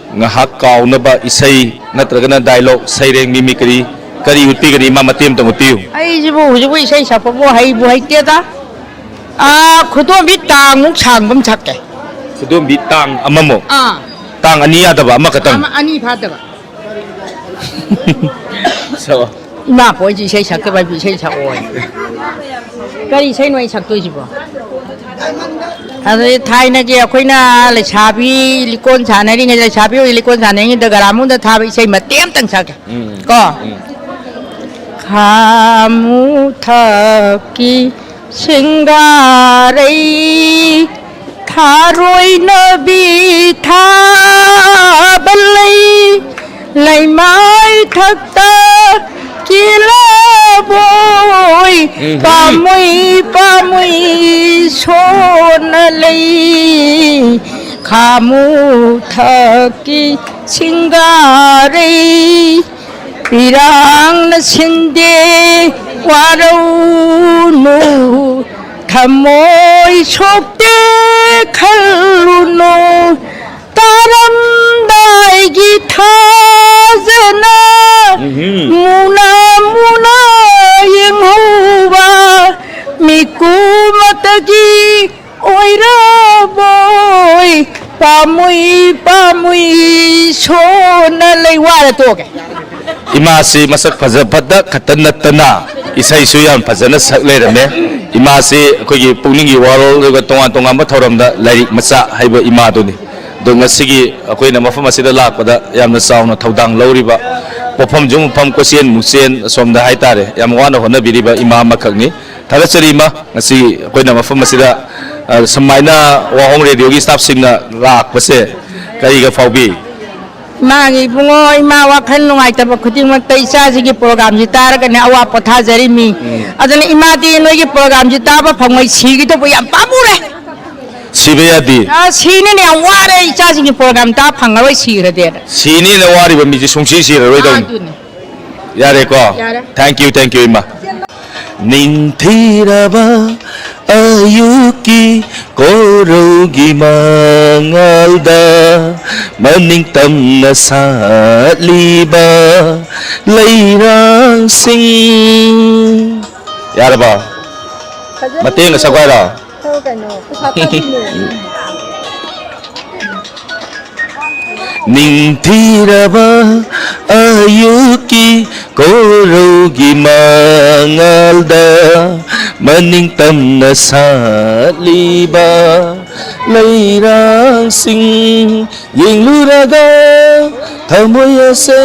ꯉꯥꯏꯍꯥꯛ ꯀꯥꯎꯅꯕ ꯏꯁꯩ ꯅꯠꯇ꯭ꯔꯒꯅ ꯗꯥꯏꯂꯣꯛ, ꯁꯩꯔꯦꯡ, ꯃꯤꯃꯤꯀ꯭ꯔꯤ ꯀꯔꯤ ꯎꯠꯄꯤꯒꯅꯤ? ꯏꯃꯥ, ꯃꯇꯦꯛ ꯑꯃꯇꯪ ꯎꯠꯄꯤꯌꯨ꯫ ꯑꯩꯁꯤꯕꯨ ꯍꯧꯖꯤꯛꯄꯨ ꯏꯁꯩ ꯁꯛꯄꯕꯨ ꯍꯩꯕꯨ ꯍꯩꯇꯦꯗ꯫ ꯑꯥ, ꯈꯨꯗꯣꯝꯕꯤ ꯇꯥꯡꯃꯨꯛ ꯁꯥꯡꯕ ꯑꯃ ꯁꯛꯀꯦ꯫ ꯈꯨꯗꯣꯝꯕꯤ ꯇꯥꯡ ꯑꯃꯃꯨꯛ? ꯑꯥ꯫ ꯇꯥꯡ ꯑꯅꯤ ꯌꯥꯗꯕ, ꯑꯃꯈꯛꯇꯪ? ꯑꯃ, ꯑꯅꯤ ꯐꯥꯗꯕ꯫ ꯁꯛꯑꯣ꯫ ꯏꯃꯥ ꯄꯣꯛꯏꯁꯤ ꯏꯁꯩ ꯁꯛꯇꯕ ꯍꯥꯏꯕꯨ ꯏꯁꯩ ꯁꯛꯑꯣ ꯍꯥꯏ꯫ ꯀꯔꯤ ꯏꯁꯩꯅꯣ ꯑꯩ ꯁꯛꯇꯣꯏꯁꯤꯕꯣ? ꯑꯗꯩ ꯊꯥꯏꯅꯒꯤ ꯑꯩꯈꯣꯏꯅ ꯂꯩꯁꯥꯕꯤ ꯂꯤꯀꯣꯟ ꯁꯥꯟꯅꯔꯤꯉꯩ, ꯂꯩꯁꯥꯕꯤ ꯑꯣꯏ ꯂꯤꯀꯣꯟ ꯁꯥꯟꯅꯔꯤꯉꯩꯗ ꯒ꯭ꯔꯥꯃꯣꯟꯗ ꯊꯥꯕ ꯏꯁꯩ ꯃꯇꯦꯛ ꯑꯃꯇꯪ ꯁꯛꯀꯦ꯫ ꯎꯝ꯫ ꯀꯣ? ꯎꯝ꯫ ꯈꯥꯃꯨ ꯊꯛꯀꯤ ꯁꯤꯡꯒꯥꯔꯩ, ꯊꯥꯔꯣꯏꯅꯕꯤ ꯊꯥꯕ ꯂꯩ, ꯂꯩꯃꯥꯏ ꯊꯛꯇ ꯀꯤꯂꯕꯣꯏ, ꯎꯝꯍꯨꯝ꯫ ꯄꯥꯝꯃꯨꯏ ꯄꯥꯝꯃꯨꯏ ꯁꯣꯟꯅ ꯂꯩ, ꯈꯥꯃꯨ ꯊꯛꯀꯤ ꯁꯤꯡꯒꯥꯔꯩ꯫ ꯏꯔꯥꯡꯅ ꯁꯤꯟꯗꯦ ꯋꯥꯔꯧꯅꯨ, ꯊꯃꯣꯏ ꯁꯣꯛꯇꯦ ꯈꯜꯂꯨꯅꯨ, ꯇꯥꯔꯝꯗꯥꯏꯒꯤ ꯊꯥꯖꯅ ꯎꯝꯍꯨꯝ꯫ ꯃꯨꯅ ꯃꯨꯅ ꯌꯦꯡꯍꯧꯕ ꯃꯤꯀꯨꯃꯇꯒꯤ ꯑꯣꯏꯔꯕꯣꯏ, ꯄꯥꯝꯃꯨꯏ ꯄꯥꯝꯃꯨꯏ ꯁꯣꯟꯅ ꯂꯩ꯫ ꯋꯥꯔꯦ, ꯇꯣꯛꯑꯒꯦ꯫ ꯏꯃꯥꯁꯤ ꯃꯁꯛ ꯐꯖꯕꯗ ꯈꯛꯇ ꯅꯠꯇꯅ ꯏꯁꯩꯁꯨ ꯌꯥꯝ ꯐꯖꯅ ꯁꯛ ꯂꯩꯔꯝꯃꯦ꯫ ꯏꯃꯥꯁꯤ ꯑꯩꯈꯣꯏꯒꯤ ꯄꯨꯛꯅꯤꯡꯒꯤ ꯋꯥꯔꯣꯜ, ꯑꯗꯨꯒ ꯇꯣꯉꯥꯟ ꯇꯣꯉꯥꯟꯕ ꯊꯧꯔꯝꯗ ꯂꯥꯏꯔꯤꯛ ꯃꯆꯥ ꯍꯥꯏꯕ ꯏꯃꯥꯗꯨꯅꯤ꯫ ꯑꯗꯣ ꯉꯁꯤꯒꯤ ꯑꯩꯈꯣꯏꯅ ꯃꯐꯝ ꯑꯁꯤꯗ ꯂꯥꯛꯄꯗ ꯌꯥꯝꯅ ꯆꯥꯎꯅ ꯊꯧꯗꯥꯡ ꯂꯧꯔꯤꯕ, ꯄꯣꯠꯐꯝꯁꯨ ꯃꯐꯝ ꯀꯣꯏꯆꯦꯟ ꯃꯨꯛꯆꯦꯟ ꯑꯁꯣꯝꯗ ꯍꯥꯏꯇꯥꯔꯦ, ꯌꯥꯝ ꯋꯥꯅ ꯍꯣꯠꯅꯕꯤꯔꯤꯕ ꯏꯃꯥ ꯑꯃꯈꯛꯅꯤ꯫ ꯊꯥꯒꯠꯆꯔꯤ ꯏꯃꯥ, ꯉꯁꯤ ꯑꯩꯈꯣꯏꯅ ꯃꯐꯝ ꯑꯁꯤꯗ, ꯑ, ꯁꯨꯃꯥꯏꯅ ꯋꯥꯍꯣꯡ ꯔꯦꯗꯤꯑꯣꯒꯤ ꯁ꯭ꯇꯥꯐꯁꯤꯡꯅ ꯂꯥꯛꯄꯁꯦ ꯀꯔꯤꯒ ꯐꯥꯎꯕꯤ? ꯏꯃꯥꯒꯤ ꯏꯕꯨꯡꯉꯣ, ꯏꯃꯥ ꯋꯥꯈꯜ ꯅꯨꯡꯉꯥꯏꯇꯕ ꯈꯨꯗꯤꯡꯃꯛꯇ ꯏꯆꯥꯁꯤꯒꯤ ꯄ꯭ꯔꯣꯒꯥꯝꯁꯤ ꯇꯥꯔꯒꯅꯦ ꯑꯋꯥ ꯄꯣꯊꯥꯖꯔꯤꯃꯤ꯫ ꯎꯝ꯫ ꯑꯗꯨꯅ ꯏꯃꯥꯗꯤ ꯅꯣꯏꯒꯤ ꯄ꯭ꯔꯣꯒꯥꯝꯁꯤ ꯇꯥꯕ ꯐꯪꯉꯣꯏ, ꯁꯤꯒꯗꯧꯕ ꯌꯥꯝ ꯄꯥꯝꯃꯨꯔꯦ꯫ ꯁꯤꯕ ꯌꯥꯗꯦ꯫ ꯑ, ꯁꯤꯅꯤꯅꯦ, ꯌꯥꯝ ꯋꯥꯔꯦ, ꯏꯆꯥꯁꯤꯡꯒꯤ ꯄ꯭ꯔꯣꯒꯥꯝ ꯇꯥ ꯐꯪꯉꯔꯣꯏ, ꯁꯤꯈ꯭ꯔꯗꯤꯅ꯫ ꯁꯤꯅꯤꯅ ꯋꯥꯔꯤꯕ ꯃꯤꯁꯦ ꯁꯨꯡꯁꯤ ꯁꯤꯔꯔꯣꯏꯗꯧꯅꯤ꯫ ꯑꯗꯨꯅꯤ꯫ ꯌꯥꯔꯦꯀꯣ? ꯌꯥꯔꯦ꯫ Thank you, thank you, ꯏꯃꯥ꯫ ꯅꯤꯡꯊꯤꯔꯕ ꯑꯌꯨꯛꯀꯤ ꯀꯣꯔꯧꯒꯤ ꯃꯉꯥꯜꯗ ꯃꯅꯤꯡ ꯇꯝꯅ ꯁꯥꯠꯂꯤꯕ ꯂꯩꯔꯥꯡꯁꯤꯡ꯫ ꯌꯥꯔꯕꯣ? ꯐꯖꯅ ꯃꯇꯦꯡꯒ ꯁꯛꯄ ꯍꯥꯏꯔꯣ? ꯁꯛꯑꯣ ꯀꯩꯅꯣ, ꯄꯩꯁꯥ ꯄꯥꯏꯕꯤꯅꯦ꯫ ꯅꯤꯡꯊꯤꯔꯕ ꯑꯌꯨꯛꯀꯤ ꯀꯣꯔꯧꯒꯤ ꯃꯉꯥꯜꯗ ꯃꯅꯤꯡ ꯇꯝꯅ ꯁꯥꯠꯂꯤꯕ ꯂꯩꯔꯥꯡꯁꯤꯡ ꯌꯦꯡꯂꯨꯔꯒ ꯊꯃꯣꯏ ꯑꯁꯦ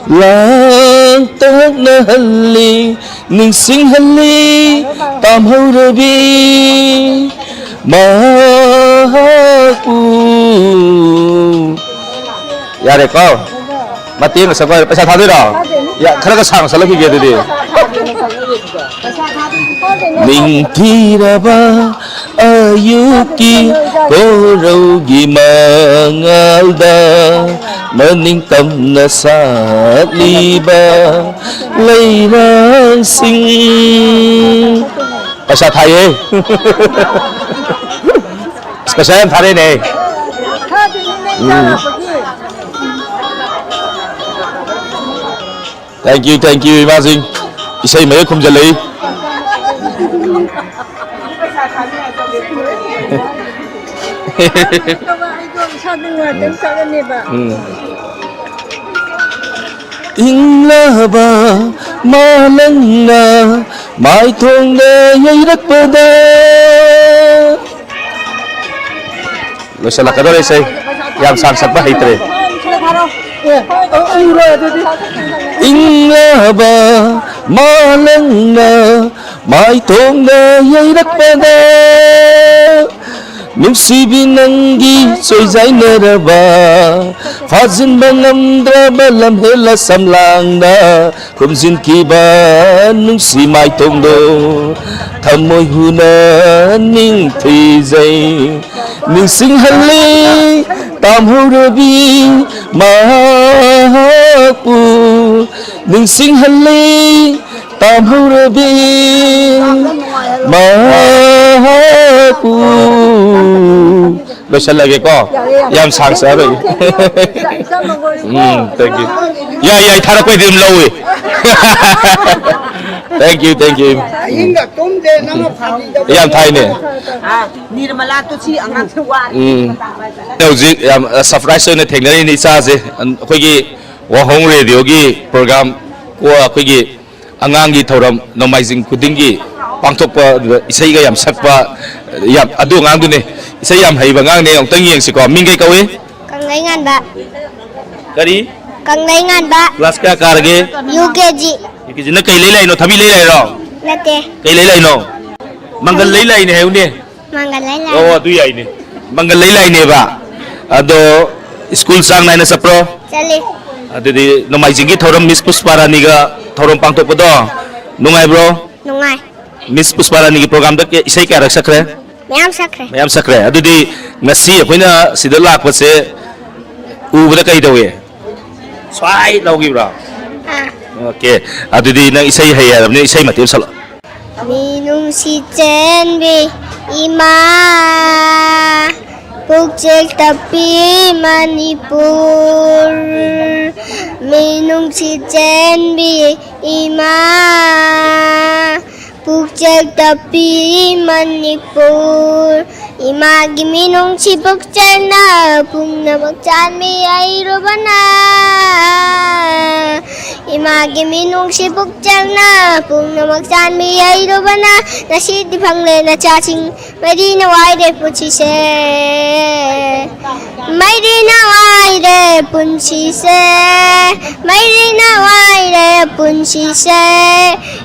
ꯂꯥꯡꯇꯛꯅꯍꯜꯂꯤ, ꯅꯤꯡꯁꯤꯡꯍꯜꯂꯤ ꯇꯥꯝꯍꯧꯔꯕꯤ ꯃꯍꯥꯛꯄꯨ꯫ ꯌꯥꯔꯦꯀꯣ? ꯃꯇꯦꯡ ꯑꯃ ꯁꯛꯄ ꯄꯩꯁꯥ ꯊꯥꯗꯣꯏꯔꯣ? ꯌꯥ, ꯈꯔꯒ ꯁꯥꯡꯅ ꯁꯛꯂꯛꯈꯤꯒꯦ ꯑꯗꯨꯗꯤ꯫ ꯅꯤꯡꯊꯤꯔꯕ ꯑꯌꯨꯛꯀꯤ ꯀꯣꯔꯧꯒꯤ ꯃꯉꯥꯜꯗ ꯃꯅꯤꯡ ꯇꯝꯅ ꯁꯥꯠꯂꯤꯕ ꯂꯩꯔꯥꯡꯁꯤꯡ꯫ ꯄꯩꯁꯥ ꯊꯥꯏꯌꯦ꯫ ꯄꯩꯁꯥ ꯌꯥꯝ ꯊꯥꯔꯛꯏꯅꯦ꯫ ꯎꯝ꯫ Thank you, thank you, ꯏꯃꯥꯁꯤꯡ꯫ ꯏꯁꯩ ꯃꯌꯦꯛ ꯈꯨꯝꯖꯤꯜꯂꯛꯏ꯫ ꯑꯩꯗꯣ ꯏꯁꯥꯗ ꯅꯨꯡꯉꯥꯏꯇꯕ ꯆꯠꯂꯅꯦꯕ꯫ ꯎꯝ꯫ ꯏꯪꯂꯕ ꯃꯥꯂꯪꯅ ꯃꯥꯏꯊꯣꯡꯗ ꯌꯩꯔꯛꯄꯗ꯫ ꯂꯣꯏꯁꯤꯜꯂꯛꯀꯗꯧꯔꯦ ꯏꯁꯩ꯫ ꯌꯥꯝ ꯁꯥꯡ ꯁꯛꯄ ꯍꯩꯇ꯭ꯔꯦ꯫ ꯏꯪꯂꯕ ꯃꯥꯂꯪꯅ ꯃꯥꯏꯊꯣꯡꯗ ꯌꯩꯔꯛꯄꯗ, ꯅꯨꯡꯁꯤꯕꯤ ꯅꯪꯒꯤ ꯆꯣꯏꯖꯥꯏꯅꯔꯕ, ꯐꯥꯖꯤꯟꯕ ꯉꯝꯗ꯭ꯔꯕ ꯂꯝꯍꯦꯜꯂ ꯁꯝꯂꯥꯡꯗ ꯈꯨꯝꯖꯤꯟꯈꯤꯕ ꯅꯨꯡꯁꯤ ꯃꯥꯏꯊꯣꯡꯗꯣ ꯊꯃꯣꯏ ꯍꯨꯅ ꯅꯤꯡꯊꯤꯖꯩ꯫ ꯅꯤꯡꯁꯤꯡꯍꯜꯂꯤ ꯇꯥꯝꯍꯧꯔꯕꯤ ꯃꯍꯥꯛꯄꯨ, ꯅꯤꯡꯁꯤꯡꯍꯜꯂꯤ ꯇꯥꯝꯍꯧꯔꯕꯤ ꯃꯍꯥꯛꯄꯨ꯫ ꯂꯣꯏꯁꯤꯜꯂꯒꯦꯀꯣ꯫ ꯌꯥꯔꯦ, ꯌꯥꯔꯦ꯫ ꯌꯥꯝ ꯁꯥꯡ ꯆꯥꯔꯣꯏ꯫ ꯏꯆꯝ ꯃꯉꯣꯟ ꯎꯝ, thank you꯫ ꯌꯥꯏ, ꯌꯥꯏ, ꯊꯥꯔꯛꯄꯩꯗꯤ ꯑꯗꯨꯝ ꯂꯧꯏ꯫ Thank you, thank you꯫ ꯑꯍꯤꯡꯒ ꯇꯨꯝꯗꯦ, ꯅꯪꯅ ꯐꯥꯒꯤꯗ ꯌꯥꯝ ꯊꯥꯏꯅꯦ꯫ ꯑꯥ, ꯅꯤꯔꯃꯂꯥ ꯇꯨ ꯁꯤ ꯑꯉꯥꯡꯁꯦ ꯋꯥꯔꯦ꯫ ꯎꯝ꯫ ꯍꯧꯖꯤꯛ ꯌꯥꯝ, ꯑ, surprise ꯑꯣꯏꯅ ꯊꯦꯡꯅꯔꯤꯅꯤ ꯏꯆꯥꯁꯦ꯫ ꯑꯩꯈꯣꯏꯒꯤ ꯋꯥꯍꯣꯡ ꯔꯦꯗꯤꯑꯣꯒꯤ program ꯀꯣ ꯑꯩꯈꯣꯏꯒꯤ ꯑꯉꯥꯡꯒꯤ ꯊꯧꯔꯝ ꯅꯣꯡꯃꯥꯏꯖꯤꯡ ꯈꯨꯗꯤꯡꯒꯤ ꯄꯥꯡꯊꯣꯛꯄ, ꯑꯗꯨꯗ ꯏꯁꯩꯒ ꯌꯥꯝ ꯁꯛꯄ, ꯌꯥꯝ, ꯑꯗꯨ ꯑꯉꯥꯡꯗꯨꯅꯦ꯫ ꯏꯁꯩ ꯌꯥꯝ ꯍꯩꯕ ꯑꯉꯥꯡꯅꯦ꯫ ꯑꯃꯨꯛꯇꯪ ꯌꯦꯡꯁꯤꯀꯣ꯫ ꯃꯤꯡ ꯀꯩ ꯀꯧꯏ? ꯀꯪꯂꯩꯉꯥꯟꯕ꯫ ꯀꯔꯤ? ꯀꯪꯂꯩꯉꯥꯟꯕ꯫ ꯀ꯭ꯂꯥꯁ ꯀꯌꯥ ꯀꯥꯔꯒꯦ? U K G. U K G. ꯅꯪ ꯀꯩ ꯂꯩ ꯂꯥꯛꯏꯅꯣ? ꯊꯕꯤ ꯂꯩ ꯂꯥꯛꯏꯔꯣ? ꯅꯠꯇꯦ꯫ ꯀꯩ ꯂꯩ ꯂꯥꯛꯏꯅꯣ? ꯃꯪꯒꯜ ꯂꯩ ꯂꯥꯛꯏꯅꯦ ꯍꯥꯏꯌꯨꯅꯦ꯫ ꯃꯪꯒꯜ ꯂꯩ ꯂꯥꯛꯏ꯫ ꯑꯣ, ꯑꯗꯨ ꯌꯥꯏꯅꯦ꯫ ꯃꯪꯒꯜ ꯂꯩ ꯂꯥꯛꯏꯅꯦꯕ꯫ ꯑꯗꯣ ꯁ꯭ꯀꯨꯜ ꯆꯥꯡ ꯅꯥꯏꯅ ꯆꯠꯄ꯭ꯔꯣ? ꯆꯠꯂꯤ꯫ ꯑꯗꯨꯗꯤ ꯅꯣꯡꯃꯥꯏꯖꯤꯡꯒꯤ ꯊꯧꯔꯝ, ꯃꯤꯁ ꯄꯨꯁꯄꯥꯔꯥꯅꯤꯒ ꯊꯧꯔꯝ ꯄꯥꯡꯊꯣꯛꯄꯗꯣ ꯅꯨꯡꯉꯥꯏꯕ꯭ꯔꯣ? ꯅꯨꯡꯉꯥꯏ꯫ ꯃꯤꯁ ꯄꯨꯁꯄꯥꯔꯥꯅꯤꯒꯤ ꯄ꯭ꯔꯣꯒ꯭ꯔꯥꯝꯗ ꯀꯦ-, ꯏꯁꯩ ꯀꯌꯥꯔꯛ ꯁꯛꯈ꯭ꯔꯦ? ꯃꯌꯥꯝ ꯁꯛꯈ꯭ꯔꯦ꯫ ꯃꯌꯥꯝ ꯁꯛꯈ꯭ꯔꯦ꯫ ꯑꯗꯨꯗꯤ ꯉꯁꯤ ꯑꯩꯈꯣꯏꯅ ꯁꯤꯗ ꯂꯥꯛꯄꯁꯦ ꯎꯕꯗ ꯀꯩ ꯇꯧꯏ? ꯁ꯭ꯋꯥꯏ ꯂꯧꯈꯤꯕ꯭ꯔꯣ? ꯑꯥ꯫ ꯑꯣꯀꯦ꯫ ꯑꯗꯨꯗꯤ ꯅꯪ ꯏꯁꯩ ꯍꯩ ꯍꯥꯏꯔꯕꯅꯤꯅ ꯏꯁꯩ ꯃꯇꯦꯛ ꯑꯃ ꯁꯛꯂꯛꯑꯣ꯫ ꯃꯤꯅꯨꯡꯁꯤ ꯆꯦꯟꯕꯤ ꯏꯃꯥ, ꯄꯨꯛꯆꯦꯜ ꯇꯞꯄꯤ ꯃꯅꯤꯄꯨꯔ꯫ ꯃꯤꯅꯨꯡꯁꯤ ꯆꯦꯟꯕꯤ ꯏꯃꯥ, ꯄꯨꯛꯆꯦꯜ ꯇꯞꯄꯤ ꯃꯅꯤꯄꯨꯔ꯫ ꯏꯃꯥꯒꯤ ꯃꯤꯅꯨꯡꯁꯤ ꯄꯨꯛꯆꯦꯜꯅ ꯄꯨꯝꯅꯃꯛ ꯆꯥꯟꯕꯤ ꯍꯩꯔꯨꯕꯅ꯫ ꯏꯃꯥꯒꯤ ꯃꯤꯅꯨꯡꯁꯤ ꯄꯨꯛꯆꯦꯜꯅ ꯄꯨꯝꯅꯃꯛ ꯆꯥꯟꯕꯤ ꯍꯩꯔꯨꯕꯅ꯫ ꯉꯁꯤꯗꯤ ꯐꯪꯂꯦ ꯅꯆꯥꯁꯤꯡ ꯃꯩꯔꯤꯅ ꯋꯥꯏꯔꯦ ꯄꯨꯟꯁꯤꯁꯦ꯫ ꯃꯩꯔꯤꯅ ꯋꯥꯏꯔꯦ ꯄꯨꯟꯁꯤꯁꯦ꯫ ꯃꯩꯔꯤꯅ ꯋꯥꯏꯔꯦ ꯄꯨꯟꯁꯤꯁꯦ꯫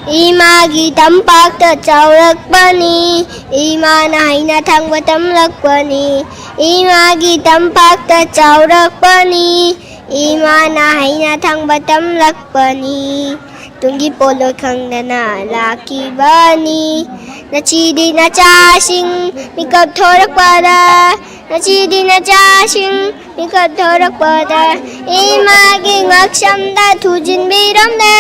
ꯏꯃꯥꯒꯤ ꯇꯝꯄꯥꯛꯇ ꯆꯥꯎꯔꯛꯄꯅꯤ꯫ ꯏꯃꯥꯅ ꯍꯩꯅ ꯊꯥꯡꯕ ꯇꯝꯂꯛꯄꯅꯤ꯫ ꯏꯃꯥꯒꯤ ꯇꯝꯄꯥꯛꯇ ꯆꯥꯎꯔꯛꯄꯅꯤ꯫ ꯏꯃꯥꯅ ꯍꯩꯅ ꯊꯥꯡꯕ ꯇꯝꯂꯛꯄꯅꯤ꯫ ꯇꯨꯡꯒꯤ ꯄꯣꯠꯂꯣꯏ ꯈꯪꯗꯅ ꯂꯥꯛꯈꯤꯕꯅꯤ꯫ ꯉꯁꯤꯗꯤ ꯅꯆꯥꯁꯤꯡ ꯃꯤꯀꯞ ꯊꯣꯔꯛꯄꯗ, ꯉꯁꯤꯗꯤ ꯅꯆꯥꯁꯤꯡ ꯃꯤꯀꯞ ꯊꯣꯔꯛꯄꯗ ꯏꯃꯥꯒꯤ ꯉꯛꯁꯝꯗ ꯊꯨꯖꯤꯟꯕꯤꯔꯝꯂꯦ꯫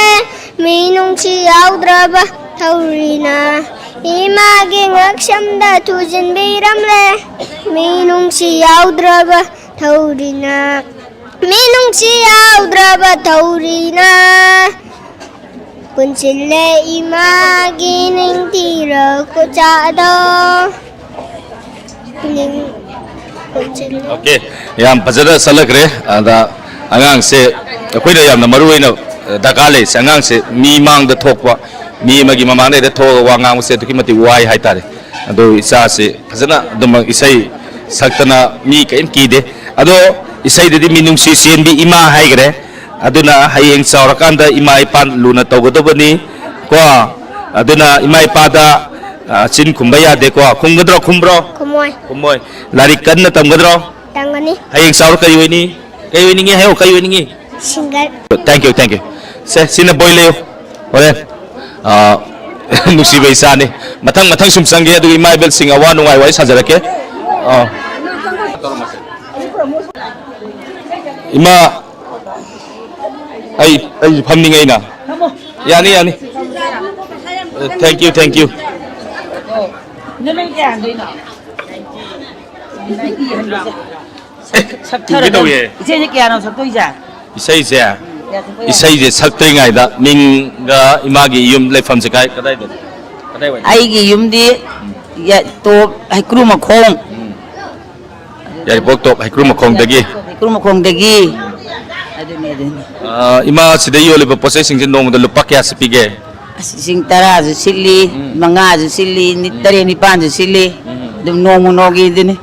ꯃꯤꯅꯨꯡꯁꯤ ꯌꯥꯎꯗ꯭ꯔꯕ ꯊꯧꯔꯤꯅ ꯏꯃꯥꯒꯤ ꯉꯛꯁꯝꯗ ꯊꯨꯖꯤꯟꯕꯤꯔꯝꯂꯦ꯫ ꯃꯤꯅꯨꯡꯁꯤ ꯌꯥꯎꯗ꯭ꯔꯕ ꯊꯧꯔꯤꯅ꯫ ꯃꯤꯅꯨꯡꯁꯤ ꯌꯥꯎꯗ꯭ꯔꯕ ꯊꯧꯔꯤꯅ ꯄꯨꯟꯁꯤꯜꯂꯦ ꯏꯃꯥꯒꯤ ꯅꯤꯡꯊꯤꯔ ꯈꯨꯠꯁꯥꯗꯣ꯫ ꯅꯤꯡ-, ꯄꯨꯟꯁꯤꯜꯂꯦ꯫ ꯑꯣꯀꯦ, ꯌꯥꯝ ꯐꯖꯅ ꯆꯠꯂꯛꯈ꯭ꯔꯦ꯫ ꯑꯗ ꯑꯉꯥꯡꯁꯦ ꯑꯩꯈꯣꯏꯅ ꯌꯥꯝꯅ ꯃꯔꯨ ꯑꯣꯏꯅ ꯗꯔꯀꯥꯔ ꯂꯩꯔꯤꯁꯦ꯫ ꯑꯉꯥꯡꯁꯦ ꯃꯤ ꯃꯥꯡꯗ ꯊꯣꯛꯄ, ꯃꯤ ꯑꯃꯒꯤ ꯃꯃꯥꯡꯗ ꯍꯦꯛꯇ ꯊꯣꯛꯑꯒ ꯋꯥ ꯉꯥꯡꯕꯁꯦ ꯑꯗꯨꯛꯀꯤ ꯃꯇꯤꯛ ꯋꯥꯏ ꯍꯥꯏꯇꯥꯔꯦ꯫ ꯑꯗꯣ ꯏꯆꯥꯁꯦ ꯐꯖꯅ ꯑꯗꯨꯃꯛ ꯏꯁꯩ ꯁꯛꯇꯅ ꯃꯤ ꯀꯔꯤꯝ ꯀꯤꯗꯦ꯫ ꯑꯗꯣ ꯏꯁꯩꯗꯗꯤ ꯃꯤꯅꯨꯡꯁꯤ ꯆꯦꯟꯕꯤ ꯏꯃꯥ ꯍꯥꯏꯈ꯭ꯔꯦ꯫ ꯑꯗꯨꯅ ꯍꯌꯦꯡ ꯆꯥꯎꯔꯀꯥꯟꯗ ꯏꯃꯥ ꯏꯄꯥ ꯂꯨꯅ ꯇꯧꯒꯗꯕꯅꯤ ꯀꯣ꯫ ꯑꯗꯨꯅ ꯏꯃꯥ ꯏꯄꯥꯗ, ꯑ, ꯆꯤꯟ ꯈꯨꯝꯕ ꯌꯥꯗꯦꯀꯣ꯫ ꯈꯨꯝꯒꯗ꯭ꯔꯣ? ꯈꯨꯝꯕ꯭ꯔꯣ? ꯈꯨꯝꯃꯣꯏ꯫ ꯈꯨꯝꯃꯣꯏ꯫ ꯂꯥꯏꯔꯤꯛ ꯀꯟꯅ ꯇꯝꯒꯗ꯭ꯔꯣ? ꯇꯝꯒꯅꯤ꯫ ꯍꯌꯦꯡ ꯆꯥꯎꯔ ꯀꯔꯤ ꯑꯣꯏꯅꯤ? ꯀꯔꯤ ꯑꯣꯏꯅꯤꯡꯉꯤ? ꯍꯥꯏꯌꯣ, ꯀꯔꯤ ꯑꯣꯏꯅꯤꯡꯉꯤ? Singer꯫ Thank you, thank you꯫ ꯁꯦ, ꯁꯤꯅ ꯕꯣꯏ ꯂꯩꯌꯨ꯫ ꯍꯣꯔꯦꯟ, ꯑ, ꯅꯨꯡꯁꯤꯕ ꯏꯆꯥꯅꯤ꯫ ꯃꯊꯪ, ꯃꯊꯪ ꯁꯨꯝ ꯆꯪꯒꯦ, ꯑꯗꯨꯒ ꯏꯃꯥ ꯏꯕꯦꯜꯁꯤꯡ ꯑꯋꯥ ꯅꯨꯡꯉꯥꯏ ꯋꯥꯔꯤ ꯁꯥꯖꯔꯛꯀꯦ꯫ ꯑ꯫ ꯏꯃꯥ, ꯑꯩ, ꯑꯩ ꯐꯝꯅꯤꯡꯉꯦ ꯑꯩꯅ꯫ ꯌꯥꯅꯤ, ꯌꯥꯅꯤ꯫ Thank you, thank you꯫ ꯅꯨꯃꯤꯠ ꯀꯌꯥ ꯍꯟꯗꯣꯏꯅꯣ? ꯁꯛꯊꯔꯒ ꯇꯧꯋꯦ꯫ ꯏꯆꯦꯁꯦ ꯀꯌꯥꯅꯣ ꯁꯛꯇꯣꯏꯁꯦ? ꯏꯁꯩꯁꯦ, ꯀꯌꯥ ꯁꯛꯄ ꯌꯥꯏ? ꯏꯁꯩꯁꯦ ꯁꯛꯇ꯭ꯔꯤꯉꯩꯗ ꯃꯤꯡꯒ ꯏꯃꯥꯒꯤ ꯌꯨꯝ ꯂꯩꯐꯝꯁꯦ ꯀꯥꯏ, ꯀꯗꯥꯏꯗꯅꯣ? ꯀꯗꯥꯏꯋꯥꯏꯗ? ꯑꯩꯒꯤ ꯌꯨꯝꯗꯤ ꯌꯥ-, ꯇꯣꯞ ꯍꯩꯀ꯭ꯔꯨ ꯃꯈꯣꯡ꯫ ꯎꯝ꯫ ꯌꯥꯏꯔꯤꯄꯣꯛ ꯇꯣꯞ ꯍꯩꯀ꯭ꯔꯨ ꯃꯈꯣꯡꯗꯒꯤ꯫ ꯍꯩꯀ꯭ꯔꯨ ꯃꯈꯣꯡꯗꯒꯤ꯫ ꯑꯗꯨꯅꯤ, ꯑꯗꯨꯅꯤ꯫ ꯑ, ꯏꯃꯥ, ꯁꯤꯗ ꯌꯣꯜꯂꯤꯕ ꯄꯣꯠ ꯆꯩꯁꯤꯡꯁꯦ ꯅꯣꯡꯃꯗ ꯂꯨꯄꯥ ꯀꯌꯥꯁꯤ ꯄꯤꯒꯦ? ꯑꯁ, ꯂꯤꯁꯤꯡ ꯇꯔꯥꯁꯨ ꯁꯤꯠꯂꯤ, ꯎꯝ꯫ ꯃꯉꯥꯁꯨ ꯁꯤꯠꯂꯤ, ꯅꯤ-, ꯎꯝ꯫ ꯇꯔꯦꯠ ꯅꯤꯄꯥꯟꯁꯨ ꯁꯤꯠꯂꯤ꯫ ꯎꯝ꯫ ꯑꯗꯨꯝ ꯅꯣꯡꯃ ꯅꯣꯡꯃꯒꯤ ꯑꯗꯨꯅꯤ꯫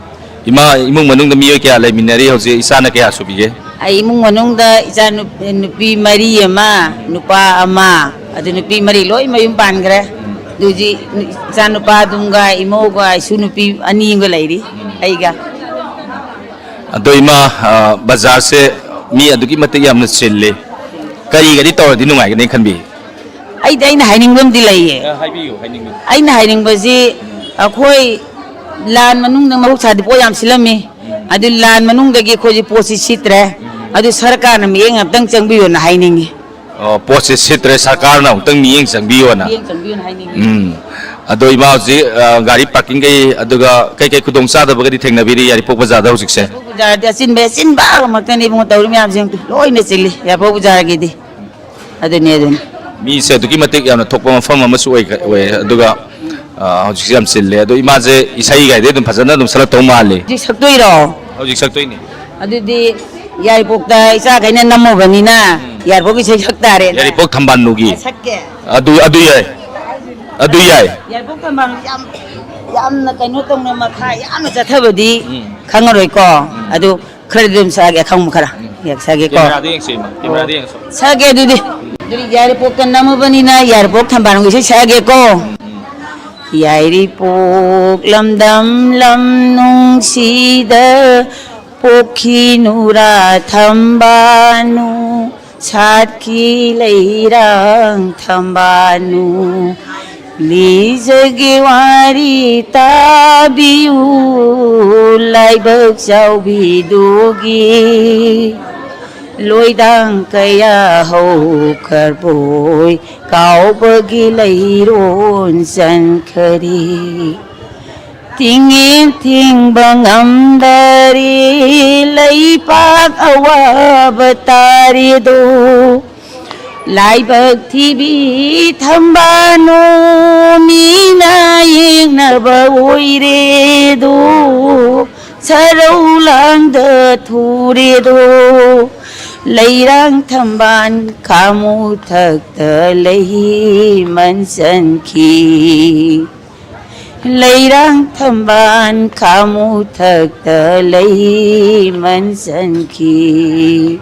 ꯏꯃꯥ, ꯏꯃꯨꯡ ꯃꯅꯨꯡꯗ ꯃꯤꯑꯣꯏ ꯀꯌꯥ ꯂꯩꯃꯤꯟꯅꯔꯤ ꯍꯧꯖꯤꯛ? ꯏꯆꯥꯅ ꯀꯌꯥ ꯁꯨꯕꯤꯒꯦ? ꯑꯩ ꯏꯃꯨꯡ ꯃꯅꯨꯡꯗ ꯏꯆꯥ ꯅꯨꯞ-, ꯅꯨꯄꯤ ꯃꯔꯤ ꯑꯃ, ꯅꯨꯄꯥ ꯑꯃ, ꯑꯗꯨ ꯅꯨꯄꯤ ꯃꯔꯤ ꯂꯣꯏ ꯃꯌꯨꯝ ꯄꯥꯟꯈ꯭ꯔꯦ꯫ ꯑꯗꯨ ꯍꯧꯖꯤꯛ ꯏꯆꯥ ꯅꯨꯄꯥꯗꯨꯝꯒ ꯏꯃꯧꯒ ꯏꯁꯨ ꯅꯨꯄꯤ ꯑꯅꯤ ꯑꯃꯒ ꯂꯩꯔꯤ ꯑꯩꯒ꯫ ꯑꯗꯣ ꯏꯃꯥ, ꯑ, ꯕꯖꯥꯔꯁꯦ ꯃꯤ ꯑꯗꯨꯛꯀꯤ ꯃꯇꯤꯛ ꯌꯥꯝꯅ ꯆꯤꯜꯂꯤ꯫ ꯀꯔꯤ ꯀꯔꯤ ꯇꯧꯔꯗꯤ ꯅꯨꯡꯉꯥꯏꯒꯅꯤ ꯈꯟꯕꯤ? ꯑꯩꯗꯤ ꯑꯩꯅ ꯍꯥꯏꯅꯤꯡꯕ ꯑꯃꯗꯤ ꯂꯩꯌꯦ꯫ ꯑ, ꯍꯥꯏꯕꯤꯌꯨ, ꯍꯥꯏꯅꯤꯡꯕ꯫ ꯑꯩꯅ ꯍꯥꯏꯅꯤꯡꯕꯁꯤ, ꯑꯩꯈꯣꯏ ꯂꯥꯟ ꯃꯅꯨꯡꯗ ꯃꯍꯧꯁꯥꯗꯤ ꯄꯣꯠ ꯌꯥꯝ ꯁꯤꯠꯂꯝꯃꯤ꯫ ꯑꯗꯨ ꯂꯥꯟ ꯃꯅꯨꯡꯗꯒꯤ ꯑꯩꯈꯣꯏꯁꯤ ꯄꯣꯠꯁꯤ ꯁꯤꯠꯇ꯭ꯔꯦ꯫ ꯑꯗꯨ ꯁꯔꯀꯥꯔꯅ ꯃꯤꯠꯌꯦꯡ ꯑꯝꯇꯪ ꯆꯪꯕꯤꯌꯣꯅ ꯍꯥꯏꯅꯤꯡꯉꯤ꯫ ꯑꯣ, ꯄꯣꯠꯁꯦ ꯁꯤꯠꯇ꯭ꯔꯦ, ꯁꯔꯀꯥꯔꯅ ꯑꯃꯨꯛꯇꯪ ꯃꯤꯠꯌꯦꯡ ꯆꯪꯕꯤꯌꯣꯅ꯫ ꯃꯤꯠꯌꯦꯡ ꯆꯪꯕꯤꯌꯣꯅ ꯍꯥꯏꯅꯤꯡꯉꯤ꯫ ꯎꯝ꯫ ꯑꯗꯣ ꯏꯃꯥ ꯍꯧꯖꯤꯛ, ꯑ, ꯒꯥꯔꯤ ꯄꯥꯔꯀꯤꯡ ꯀꯩ, ꯑꯗꯨꯒ ꯀꯩ ꯀꯩ ꯈꯨꯗꯣꯡ ꯆꯥꯗꯕꯒꯗꯤ ꯊꯦꯡꯅꯕꯤꯔꯤ ꯌꯥꯏꯔꯤꯄꯣꯛ ꯕꯖꯥꯔꯗ ꯍꯧꯖꯤꯛꯁꯦ? ꯕꯖꯥꯔꯗꯤ ꯑꯆꯤꯟꯕ, ꯑꯆꯤꯟꯕ ꯉꯥꯛꯇꯅꯤ ꯏꯕꯨꯡꯉꯣ, ꯇꯧꯔꯤ ꯃꯌꯥꯝꯁꯦ ꯂꯣꯏꯅ ꯆꯤꯜꯂꯤ ꯌꯥꯏꯔꯤꯄꯣꯛ ꯕꯖꯥꯔꯒꯤꯗꯤ꯫ ꯑꯗꯨꯅꯤ, ꯑꯗꯨꯅꯤ꯫ ꯃꯤꯁꯦ ꯑꯗꯨꯛꯀꯤ ꯃꯇꯤꯛ ꯌꯥꯝꯅ ꯊꯣꯛꯄ ꯃꯐꯝ ꯑꯃꯁꯨ ꯑꯣꯏ-, ꯑꯣꯏ꯫ ꯑꯗꯨꯒ, ꯑ, ꯍꯧꯖꯤꯛꯁꯦ ꯌꯥꯝ ꯆꯤꯜꯂꯦ꯫ ꯑꯗꯣ ꯏꯃꯥꯁꯦ ꯏꯁꯩꯒꯥꯏꯗꯤ ꯑꯗꯨꯝ ꯐꯖꯅ ꯑꯗꯨꯝ ꯁꯛꯂꯛꯇꯧ ꯃꯥꯜꯂꯤ꯫ ꯍꯧꯖꯤꯛ ꯁꯛꯇꯣꯏꯔꯣ? ꯍꯧꯖꯤꯛ ꯁꯛꯇꯣꯏꯅꯤ꯫ ꯑꯗꯨꯗꯤ ꯌꯥꯏꯔꯤꯄꯣꯛꯇ ꯏꯆꯥꯈꯩꯅ ꯅꯝꯃꯨꯕꯅꯤꯅ, ꯎꯝ꯫ ꯌꯥꯏꯔꯤꯄꯣꯛꯀꯤ ꯏꯁꯩ ꯁꯛ ꯇꯥꯔꯦ꯫ ꯌꯥꯏꯔꯤꯄꯣꯛ ꯊꯝꯕꯥꯜꯅꯨꯒꯤ꯫ ꯁꯛꯀꯦ꯫ ꯑꯗꯨ, ꯑꯗꯨ ꯌꯥꯏ꯫ ꯑꯗꯨ ꯌꯥꯏ꯫ ꯌꯥꯏꯔꯤꯄꯣꯛ ꯊꯝꯕꯥꯜꯅꯨ ꯌꯥꯝ, ꯌꯥꯝꯅ ꯀꯩꯅꯣ ꯇꯧꯅ ꯃꯈꯥ ꯌꯥꯝꯅ ꯆꯠꯊꯕꯗꯤ ꯎꯝ꯫ ꯈꯪꯉꯔꯣꯏꯀꯣ꯫ ꯎꯝ꯫ ꯑꯗꯨ ꯈꯔꯗꯤ ꯑꯗꯨꯝ ꯁꯛꯑꯒꯦ, ꯑꯈꯪꯕ ꯈꯔ꯫ ꯎꯝ꯫ ꯍꯦꯛ ꯁꯛꯑꯒꯦꯀꯣ꯫ ꯀꯦꯃꯦꯔꯥꯗ ꯌꯦꯡꯁꯦ, ꯏꯃꯥ꯫ ꯀꯦꯃꯦꯔꯥꯗ ꯌꯦꯡꯁꯦ꯫ ꯁꯛꯑꯒꯦ ꯑꯗꯨꯗꯤ꯫ ꯑꯗꯨꯗꯤ ꯌꯥꯏꯔꯤꯄꯣꯛꯇ ꯅꯝꯃꯕꯅꯤꯅ ꯌꯥꯏꯔꯤꯄꯣꯛ ꯊꯝꯕꯥꯜꯅꯨꯒꯤ ꯏꯁꯩ ꯁꯛꯑꯒꯦꯀꯣ꯫ ꯎꯝ꯫ ꯌꯥꯏꯔꯤꯄꯣꯛ ꯂꯝꯗꯝ ꯂꯝ ꯅꯨꯡꯁꯤꯗ ꯄꯣꯛꯈꯤꯅꯨꯔꯥ ꯊꯝꯕꯥꯜꯅꯨ, ꯁꯥꯠꯈꯤ ꯂꯩꯔꯥꯡ ꯊꯝꯕꯥꯜꯅꯨ꯫ ꯂꯤꯖꯒꯦ ꯋꯥꯔꯤ ꯇꯥꯕꯤꯌꯨ, ꯂꯥꯏꯕꯛ ꯆꯥꯎꯕꯤꯗꯨꯒꯤ ꯂꯣꯏꯗꯥꯡ ꯀꯌꯥ ꯍꯧꯈ꯭ꯔꯕꯣꯏ, ꯀꯥꯎꯕꯒꯤ ꯂꯩꯔꯣꯟ ꯆꯟꯈꯔꯦ꯫ ꯇꯤꯡꯉꯦꯟ ꯊꯤꯡꯕ ꯉꯝꯗꯔꯦ, ꯂꯩꯄꯥꯛ ꯑꯋꯥꯕ ꯇꯥꯔꯦꯗꯣ꯫ ꯂꯥꯏꯕꯛ ꯊꯤꯕꯤ ꯊꯝꯕꯥꯜꯅꯨ, ꯃꯤꯅ ꯌꯦꯡꯅꯕ ꯑꯣꯏꯔꯦꯗꯣ꯫ ꯁꯔꯧ ꯂꯥꯡꯗ ꯊꯨꯔꯦꯗꯣ꯫ ꯂꯩꯔꯥꯡ ꯊꯝꯕꯥꯜ ꯈꯥꯃꯨ ꯊꯛꯇ ꯂꯩ ꯃꯟꯁꯟꯈꯤ꯫ ꯂꯩꯔꯥꯡ ꯊꯝꯕꯥꯜ ꯈꯥꯃꯨ ꯊꯛꯇ ꯂꯩ ꯃꯟꯁꯟꯈꯤ꯫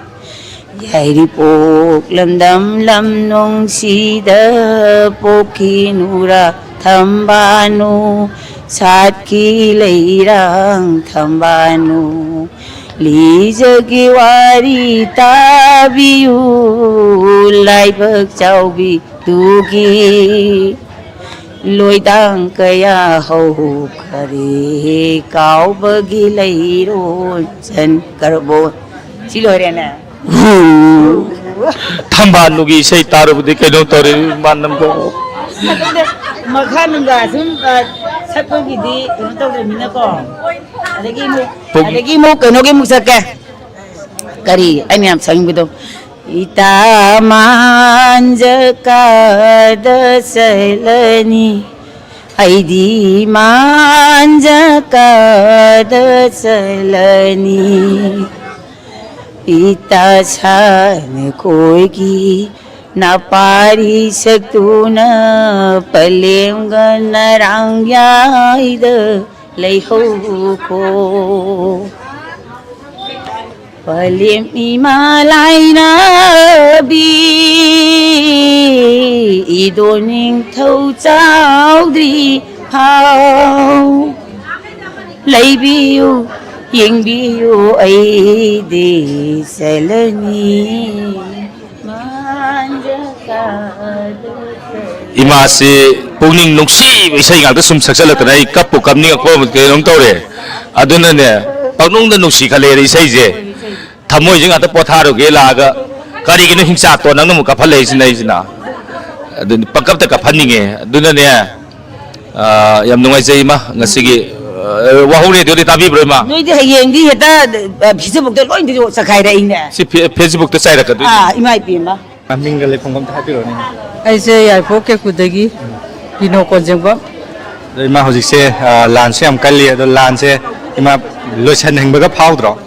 ꯌꯥꯏꯔꯤꯄꯣꯛ ꯂꯝꯗꯝ ꯂꯝ ꯅꯨꯡꯁꯤꯗ ꯄꯣꯛꯈꯤꯅꯨꯔꯥ ꯊꯝꯕꯥꯜꯅꯨ, ꯁꯥꯠꯈꯤ ꯂꯩꯔꯥꯡ ꯊꯝꯕꯥꯜꯅꯨ꯫ ꯂꯤꯖꯒꯦ ꯋꯥꯔꯤ ꯇꯥꯕꯤꯌꯨ, ꯂꯥꯏꯕꯛ ꯆꯥꯎꯕꯤꯗꯨꯒꯤ ꯂꯣꯏꯗꯥꯡ ꯀꯌꯥ ꯍꯧꯈꯔꯦ, ꯀꯥꯎꯕꯒꯤ ꯂꯩꯔꯣꯟ ꯆꯟꯈ꯭ꯔꯕꯣ꯫ ꯁꯤ ꯂꯣꯏꯔꯦꯅꯦ꯫ ꯊꯝꯕꯥꯜꯅꯨꯒꯤ ꯏꯁꯩ ꯇꯥꯔꯨꯕꯗꯤ ꯀꯩꯅꯣ ꯇꯧꯔꯦ, ꯏꯃꯥꯟꯅꯕ꯫ ꯃꯈꯥ ꯅꯨꯡꯗ ꯁꯨꯝ, ꯑ, ꯁꯛꯄꯒꯤꯗꯤ ꯀꯩꯅꯣ ꯇꯧꯗ꯭ꯔꯃꯤꯅꯀꯣ꯫ ꯑꯗꯒꯤ ꯑꯃꯨꯛ, ꯄꯨꯡ ꯑꯗꯒꯤ ꯑꯃꯨꯛ ꯀꯩꯅꯣꯒꯤ ꯑꯃꯨꯛ ꯆꯠꯀꯦ꯫ ꯀꯔꯤ ꯑꯩꯅ ꯌꯥꯝ ꯁꯛꯅꯤꯡꯕꯗꯣ? ꯏꯇꯥ ꯃꯥꯟꯖ ꯀꯥꯗ ꯆꯠꯂꯅꯤ, ꯑꯩꯗꯤ ꯃꯥꯟꯖ ꯀꯥꯗ ꯆꯠꯂꯅꯤ꯫ ꯏꯇꯥ ꯁꯥꯅ ꯀꯣꯏꯒꯤ ꯅꯥꯄꯥꯔꯤ ꯁꯛꯇꯨꯅ ꯄꯂꯦꯝꯒ ꯅꯔꯥꯡ ꯌꯥꯏꯗ ꯂꯩꯍꯧꯀꯣ꯫ ꯄꯂꯦꯝ ꯏꯃꯥ ꯂꯥꯏꯅꯕꯤ, ꯏꯗꯣ ꯅꯤꯡꯊꯧ ꯆꯥꯎꯗ꯭ꯔꯤ ꯐꯥꯎ ꯂꯩꯕꯤꯌꯨ, ꯌꯦꯡꯕꯤꯌꯨ, ꯑꯩꯗꯤ ꯆꯠꯂꯅꯤ꯫ ꯏꯃꯥꯁꯤ ꯄꯨꯛꯅꯤꯡ ꯅꯨꯡꯁꯤꯕ ꯏꯁꯩ ꯉꯥꯛꯇ ꯁꯨꯝ ꯁꯛꯆꯜꯂꯛꯇꯅ ꯑꯩ ꯀꯞꯄꯨ ꯀꯞꯅꯤꯡꯉꯛꯄ ꯑꯃ ꯀꯩꯅꯣꯝ ꯇꯧꯔꯦ꯫ ꯑꯗꯨꯅꯅꯦ, ꯄꯪꯅꯨꯡꯗ ꯅꯨꯡꯁꯤ ꯈꯜꯂꯦꯗ ꯏꯁꯩꯁꯦ꯫ ꯊꯃꯣꯏꯁꯦ ꯉꯥꯛꯇ ꯄꯣꯊꯥꯔꯨꯒꯦ ꯂꯥꯛꯑꯒ, "ꯀꯔꯤꯒꯤꯅꯣ ꯍꯤꯡꯆꯥꯛꯇꯣ ꯅꯪꯅ ꯑꯃꯨꯛ ꯀꯥꯞꯍꯜꯂꯛꯏꯁꯤꯅ?" ꯑꯩꯁꯤꯅ ꯑꯗꯨꯅꯤ, ꯄꯪꯀꯞꯇ ꯀꯥꯞꯍꯟꯅꯤꯡꯉꯦ꯫ ꯑꯗꯨꯅꯅꯦ, ꯑꯥ, ꯌꯥꯝ ꯅꯨꯡꯉꯥꯏꯖꯩ ꯏꯃꯥ, ꯉꯁꯤꯒꯤ, ꯑꯥ, ꯋꯥꯍꯧ ꯔꯦꯗꯤꯑꯣꯗꯤ ꯇꯥꯕꯤꯕ꯭ꯔꯣ ꯏꯃꯥ? ꯅꯣꯏꯗꯤ ꯍꯌꯦꯡꯗꯤ ꯍꯦꯛꯇ, ꯑ, ꯐꯦꯁꯕꯨꯛꯇ ꯂꯣꯏ ꯆꯈꯥꯏꯔꯛꯏꯅꯦ꯫ ꯁꯤ ꯐꯦ-, ꯐꯦꯁꯕꯨꯛꯇ ꯆꯥꯏꯔꯛꯀꯗꯣꯏꯅꯤ꯫ ꯑꯥ, ꯏꯃꯥ ꯏꯕꯦꯝꯃ꯫ ꯃꯤꯡꯒ ꯂꯩꯐꯝꯒ ꯑꯝꯇ ꯍꯥꯏꯕꯤꯔꯛꯑꯣꯅꯦ꯫ ꯑꯩꯁꯦ ꯌꯥꯏꯄꯣꯛ ꯀꯦꯀꯨꯗꯒꯤ ꯕꯤꯅꯣ ꯀꯣꯟꯖꯦꯡꯕꯝ꯫ ꯑꯗꯣ ꯏꯃꯥ, ꯍꯧꯖꯤꯛꯁꯦ, ꯑ, ꯂꯥꯟꯁꯦ ꯌꯥꯝ ꯀꯜꯂꯤ꯫ ꯑꯗꯣ ꯂꯥꯟꯁꯦ ꯏꯃꯥ ꯂꯣꯏꯁꯟꯅꯤꯡꯕꯒ ꯐꯥꯎꯗ꯭ꯔꯣ?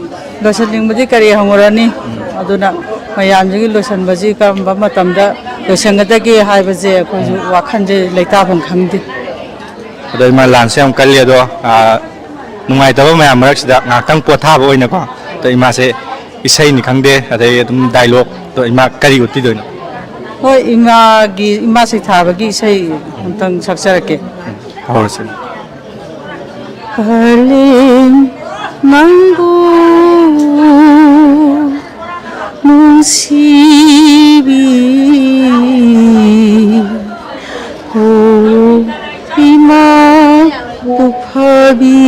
ꯂꯣꯏꯁꯟꯅꯤꯡꯕꯗꯤ ꯀꯔꯤ ꯍꯪꯉꯨꯔꯅꯤ? ꯑꯗꯨꯅ ꯃꯌꯥꯝꯁꯤꯒꯤ ꯂꯣꯏꯁꯟꯕꯁꯤ ꯀꯔꯝꯕ ꯃꯇꯝꯗ ꯂꯣꯏꯁꯟꯒꯗꯒꯦ ꯍꯥꯏꯕꯁꯦ ꯑꯩꯈꯣꯏꯁꯨ ꯋꯥꯈꯜꯁꯦ ꯂꯩꯇꯥꯐꯝ ꯈꯪꯗꯦ꯫ ꯑꯗꯣ ꯏꯃꯥ, ꯂꯥꯟꯁꯦ ꯌꯥꯝ ꯀꯜꯂꯤ꯫ ꯑꯗꯣ, ꯑ, ꯅꯨꯡꯉꯥꯏꯇꯕ ꯃꯌꯥꯝ ꯃꯔꯛꯁꯤꯗ ꯉꯥꯏꯍꯥꯛꯇꯪ ꯄꯣꯊꯥꯕ ꯑꯣꯏꯅꯀꯣ, ꯑꯗꯣ ꯏꯃꯥꯁꯦ ꯏꯁꯩꯅꯤ ꯈꯪꯗꯦ, ꯑꯗꯩ ꯑꯗꯨꯝ ꯗꯥꯏꯂꯣꯛꯇꯣ ꯏꯃꯥ ꯀꯔꯤ ꯎꯠꯄꯤꯗꯣꯏꯅꯣ? ꯍꯣꯏ, ꯏꯃꯥꯒꯤ, ꯏꯃꯥ ꯁꯩꯊꯥꯕꯒꯤ ꯏꯁꯩ ꯑꯝꯇꯪ ꯁꯛꯆꯔꯛꯀꯦ꯫ ꯍꯧꯔꯁꯤ꯫ ꯄꯂꯦꯝ ꯅꯪꯕꯨ ꯅꯨꯡꯁꯤꯕꯤ, ꯑꯣ ꯏꯃꯥ ꯄꯨꯛꯐꯕꯤ,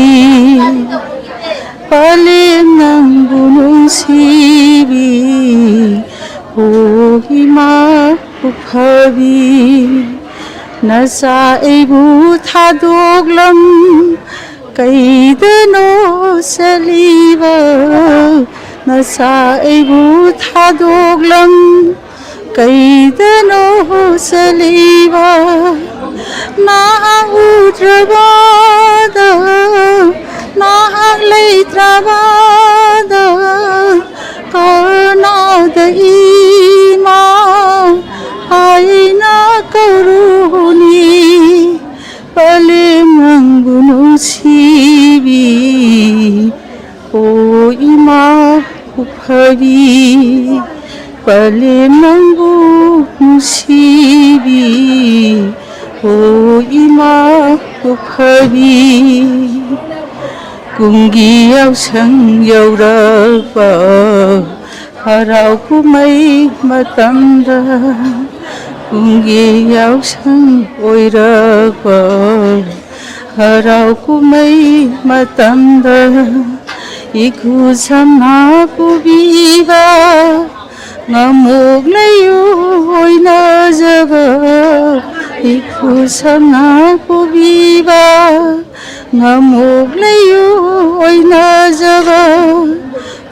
ꯄꯂꯦꯝ ꯅꯪꯕꯨ ꯅꯨꯡꯁꯤꯕꯤ, ꯑꯣ ꯏꯃꯥ ꯄꯨꯛꯐꯕꯤ, ꯅꯆꯥ ꯑꯩꯕꯨ ꯊꯥꯗꯣꯛꯂꯝ ꯀꯩꯗꯅꯣ ꯆꯠꯂꯤꯕ? ꯅꯆꯥ ꯑꯩꯕꯨ ꯊꯥꯗꯣꯛꯂꯝ ꯀꯩꯗꯅꯣ ꯆꯠꯂꯤꯕ? ꯅꯍꯥꯛ ꯎꯗ꯭ꯔꯕꯗ, ꯅꯍꯥꯛ ꯂꯩꯇ꯭ꯔꯕꯗ, ꯏꯃꯥ ꯍꯥꯏꯅ ꯀꯧꯔꯨꯅꯤ, ꯄꯂꯦꯝ ꯅꯪꯕꯨ ꯅꯨꯡꯁꯤꯕꯤ꯫ ꯑꯣ ꯏꯃꯥ ꯈꯨꯐꯕꯤ, ꯄꯂꯦꯝ ꯅꯪꯕꯨ ꯅꯨꯡꯁꯤꯕꯤ꯫ ꯑꯣ ꯏꯃꯥ ꯈꯨꯐꯕꯤ, ꯀꯨꯝꯒꯤ ꯌꯥꯎꯁꯪ ꯌꯧꯔꯛꯄ, ꯍꯔꯥꯎ ꯀꯨꯝꯍꯩ ꯃꯇꯝꯗ, ꯀꯨꯝꯒꯤ ꯌꯥꯎꯁꯪ ꯑꯣꯏꯔꯛꯄ, ꯍꯔꯥꯎ ꯀꯨꯝꯍꯩ ꯃꯇꯝꯗ, ꯏꯈꯨ ꯁꯝꯅ ꯄꯨꯕꯤꯕ, ꯉꯥꯃꯣꯛ ꯂꯩꯌꯨ ꯑꯣꯏꯅꯖꯕ, ꯏꯈꯨ ꯁꯝꯅ ꯄꯨꯕꯤꯕ, ꯉꯥꯃꯣꯛ ꯂꯩꯌꯨ ꯑꯣꯏꯅꯖꯕ,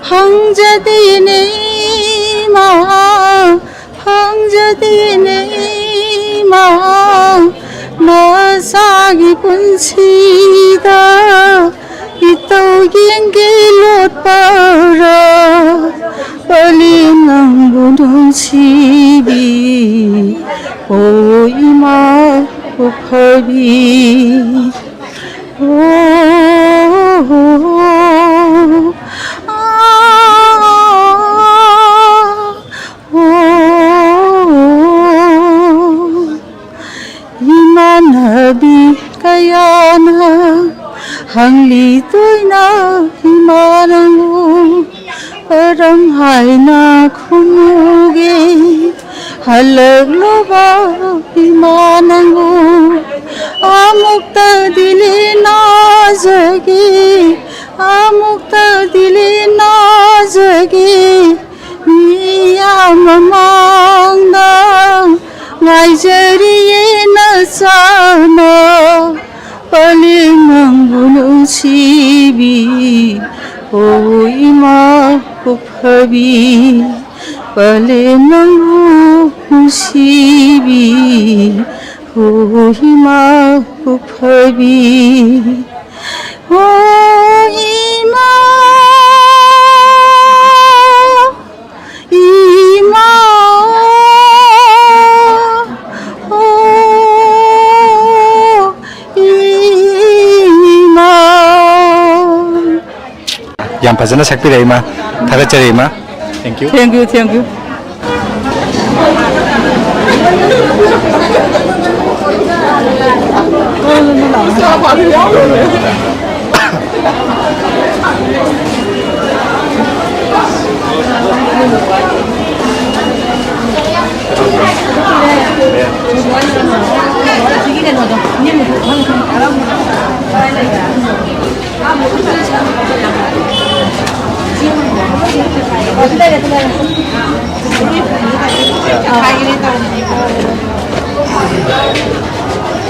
ꯐꯪꯖꯗꯦꯅꯦ ꯏꯃꯥ, ꯐꯪꯖꯗꯦꯅꯦ ꯏꯃꯥ, ꯅꯆꯥꯒꯤ ꯄꯨꯟꯁꯤꯗ ꯏꯇꯧ ꯌꯦꯡꯒꯦ ꯂꯣꯠꯄꯔꯥ, ꯄꯂꯦꯝ ꯅꯪꯕꯨ ꯅꯨꯡꯁꯤꯕꯤ꯫ ꯑꯣ ꯏꯃꯥ ꯈꯨꯐꯕꯤ꯫ ꯑꯣ, ꯑꯥ, ꯑꯣ, ꯏꯃꯥꯟꯅꯕꯤ ꯀꯌꯥꯅ ꯍꯪꯂꯤ ꯇꯣꯏꯅ ꯏꯃꯥ ꯅꯪꯕꯨ, ꯀꯔꯝ ꯍꯥꯏꯅ ꯈꯨꯝꯃꯨꯒꯦ? ꯍꯜꯂꯛꯂꯕ ꯏꯃꯥ ꯅꯪꯕꯨ ꯑꯃꯨꯛꯇꯗꯤ ꯂꯦꯟꯅꯖꯒꯦ, ꯑꯃꯨꯛꯇꯗꯤ ꯂꯦꯟꯅꯖꯒꯦ꯫ ꯃꯤꯌꯥꯝ ꯃꯃꯥꯡꯗ ꯉꯥꯏꯖꯔꯤꯌꯦ ꯅꯆꯥꯅ, ꯄꯂꯦꯝ ꯅꯪꯕꯨ ꯅꯨꯡꯁꯤꯕꯤ꯫ ꯑꯣ ꯏꯃꯥ ꯈꯨꯐꯕꯤ, ꯄꯂꯦꯝ ꯅꯪꯕꯨ ꯅꯨꯡꯁꯤꯕꯤ꯫ ꯑꯣ ꯏꯃꯥ ꯈꯨꯐꯕꯤ꯫ ꯑꯣ ꯏꯃꯥ, ꯌꯥꯝ ꯐꯖꯅ ꯁꯛꯄꯤꯔꯛꯏ, ꯏꯃꯥ꯫ ꯊꯥꯒꯠꯆꯔꯤ, ꯏꯃꯥ꯫ Thank you꯫ Thank you, thank you꯫